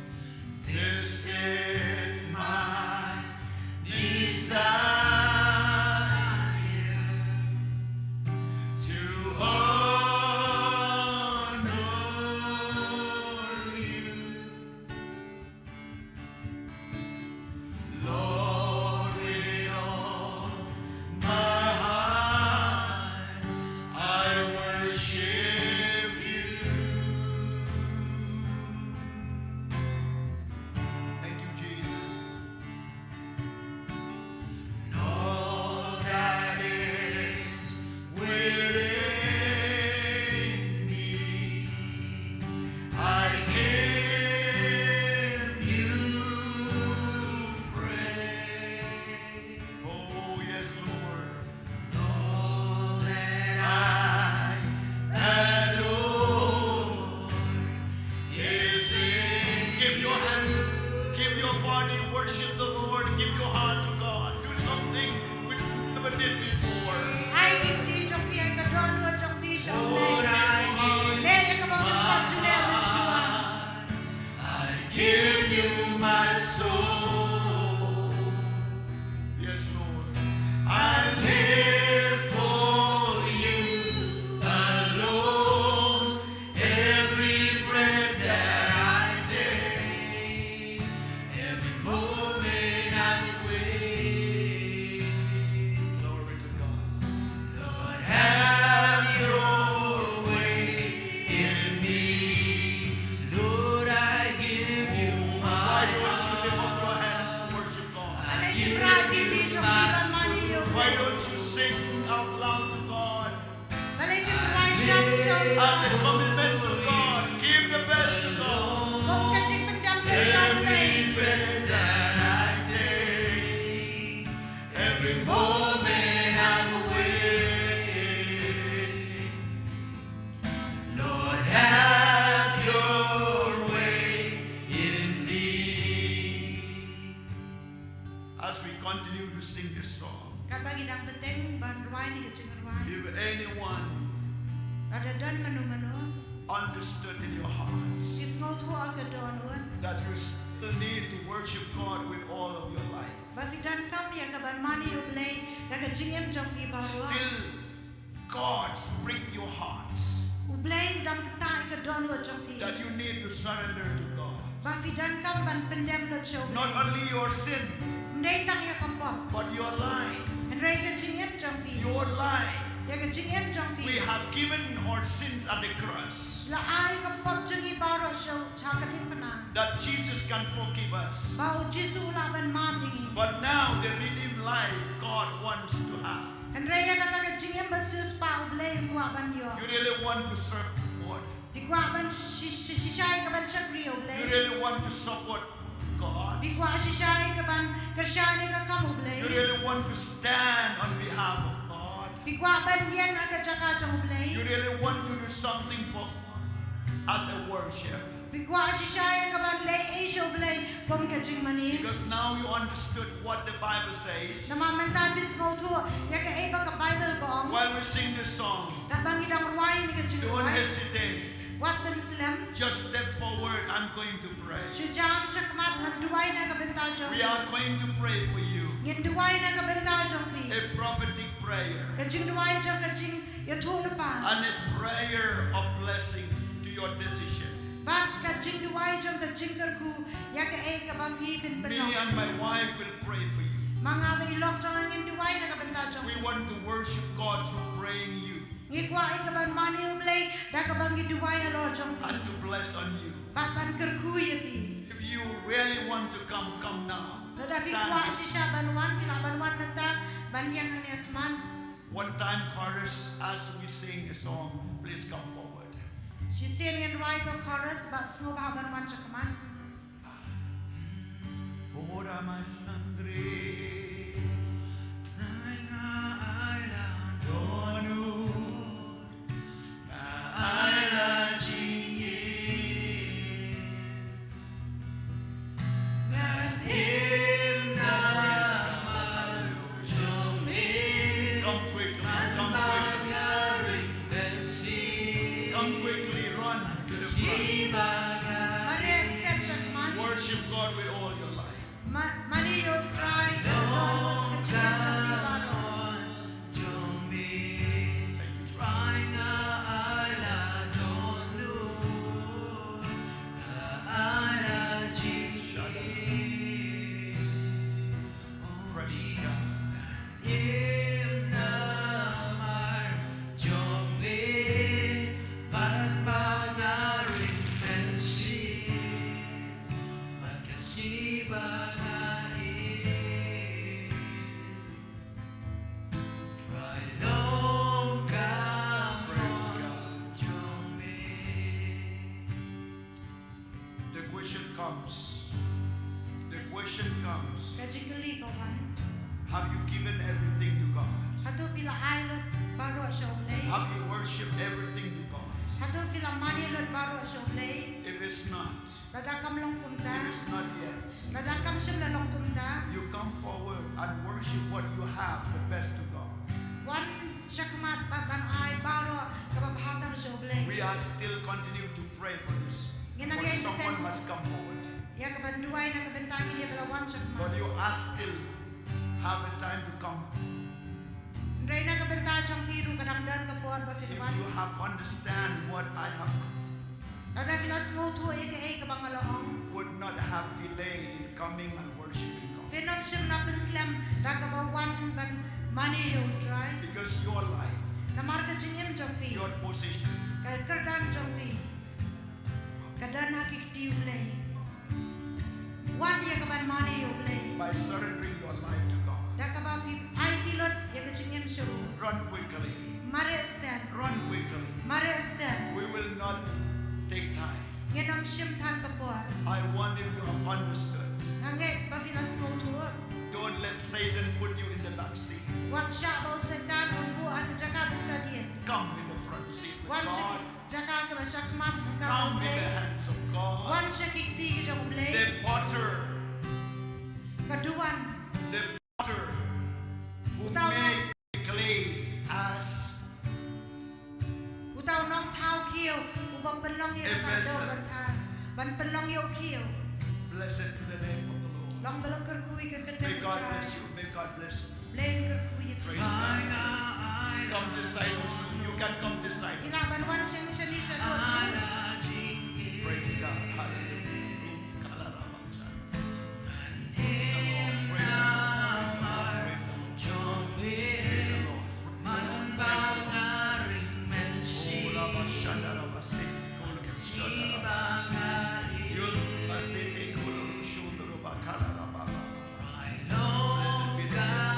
rwai ïa ka jingrwai. If anyone Lada don mano mano understood in your hearts ki sngewthuh ha ka dohnud that you still need to worship God with all of your life, ba phi donkam ïa ka ban mane ïa U Blei da ka jingim jong phi baroh. Still, God prick your hearts. U Blei u dang ktah ïa ka dohnud jong phi. That you need to surrender to God. Ba phi donkam ban pyndem lut sha U Blei. Not only your sin, ym dei tang ïa ka pop, but your life. Hynrei ka jingim jong phi. Your life. Ïa ka jingim jong phi. We have given our sins at the cross. La ai ka pop jong ngi baroh sha, sha ka diengphna. That Jesus can forgive us. Ba U Jisu u lah ban map ïa ngi. But now the redeemed life God wants to have. Hynrei ïa kata ka jingim ba siewspah U Blei u kwah ban ïoh. You really want to serve the Lord? Phi kwah ban shi-, shi-, shisha ïa ka ban shakri U Blei? You really want to support God? Phi kwah shisha ïa ka ban kyrshan ïa ka kam U Blei? You really want to stand on behalf of God? Phi kwah ban ïeng ha ka jaka jong U Blei? You really want to do something for God as a worship? Phi kwah shisha ïa ka ban leh ei sha U Blei kum ka jingmane? Because now you understood what the Bible says. Namar mynta phi sngewthuh ïa kaei ba ka Baibl ka ong. While we sing this song, katba ngi dang rwai ïa ka jingrwai, don't hesitate. Wat pynslem. Just step forward, I'm going to pray. Shu jam shakhmat, ngan duwai na ka bynta jong phi. We are going to pray for you. Ngin duwai na ka bynta jong phi. A prophetic prayer. Ka jingduwai jong ka jingïathuhlypa. And a prayer of blessing to your decision. Bad ka jingduwai jong ka jingkyrkhu ïa kaei kaba phi pynpynlong. Me and my wife will pray for you. Ma nga bad i lok jong nga ngin duwai na ka bynta jong phi. We want to worship God through praying you. Ngi kwah ïa ka ban mane U Blei da kaba ngi duwai halor jong phi. And to bless on you. Bad ban kyrkhu ïa phi. If you really want to come, come now. Lada phi kwah shisha ban wan, phi lah ban wan mynta, ban ïeng hangne ha khmat. One time chorus, as we sing a song, please come forward. Shisien ngin rwai ka chorus, bad sngewbha ban wan sha khmat. Ora ma shandre, trai nga ai la dohnud, nga ai la jingim, ngan im na malu jong me. Come quickly, come quickly. Come quickly, run to the front. Worship God with all your life. Ma-, mane ïa U Trai, don ka jingim jong phi baroh. Thank you, Trai. Praise God. Praise God. The question comes. The question comes. Ka jingkylli ka wan. Have you given everything to God? Hato phi la ai lut baroh sha U Blei? Have you worshipped everything to God? Hato phi la mane lut baroh sha U Blei? If it's not, lada kam long kumta. If it's not yet, lada kam shym la long kumta, you come forward and worship what you have the best to God. Wan shakhmat bad ban ai baroh kaba bha tam sha U Blei. We are still continue to pray for this. Ngin nang ïeng, for someone has come forward. Ïa ka ban duwai na ka bynta kine ba la wan shakhmat. But you are still have a time to come. Hynrei na ka bynta jong phi ruh ka dang don ka por ba phin wan. If you have understand what I have, lada phi la sngewthuh ïa kaei kaba nga la ong, would not have delay in coming and worshiping God. Phin ym shym la pynslem da kaba wan ban mane ïa U Trai. Because your life, namar ka jingim jong phi, your position, ka kyrdan jong phi, ka don ha ki kti U Blei. Wan ïa ka ban mane ïa U Blei. By surrendering your life to God. Da kaba phi aiti lut ïa ka jingim sha U. Run quickly. Mareh step. Run quickly. Mareh step. We will not take time. Ngin ym shim than ka por. I want if you have understood. Nga ngeit ba phi la sngewthuh. Don't let Satan put you in the back seat. Wat shah ba u Soitan un buh ha ka jaka ba shadien. Come in the front seat with God. Wan sha jaka kaba shakhmat. Come in the hands of God. Wan sha ki kti ki jong U Blei. The potter. Ka duwan. The potter who make the clay. Ban pynlong ïa ka dor ban tha, ban pynlong ïa u khiew. Blessed be the name of the Lord. Long ba la kyrkhu ïa ka kyrteng. May God bless you. May God bless you. Blei un kyrkhu ïa phi. Praise God. Come this side also. You can come this side. Phi lah ban wan shane shane shaduh. Praise God. Hallelujah. Praise the Lord, praise the Lord, praise the Lord, praise the Lord. Praise the Lord. Blessed be the name.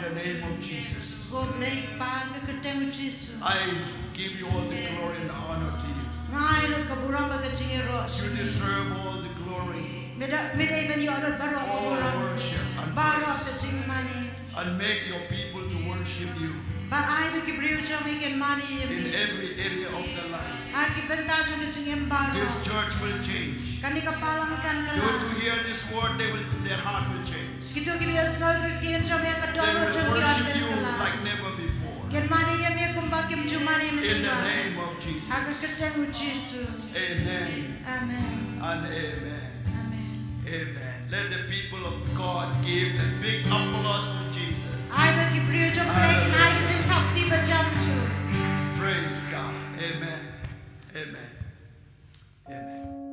In the name of Jesus. Ko Blei Kpa, ha ka kyrteng u Jisu. I give you all the glory and the honor to you. Nga ai lut ka burom bad ka jingïaroh. You deserve all the glory, Me da, me dei ban ïoh lut baroh ka all burom. Worship and Baroh ka praise. Jingmane. And make your people to worship you Bad ai ba ki briew jong me kin mane ïa me. In every area of their life. Ha ki bynta jong ka jingim baroh. This church will change. Kane ka balang kan kylla. Those who hear this word, they will, their heart will change. Kito kiba ïohsngew ka ktien jong me, ka dohnud jong ki kan kylla. Like never before. Kin mane ïa me kumba kim ju mane mynta. In the name of Jesus. Ha ka kyrteng u Jisu. Amen. Amen. And amen. Amen. Amen. Let the people of God give a big applause to Jesus. Ai ba ki briew jong u Blei kin ai ka jingthap kti ba jan shuh. Praise God. Amen. Amen. Amen.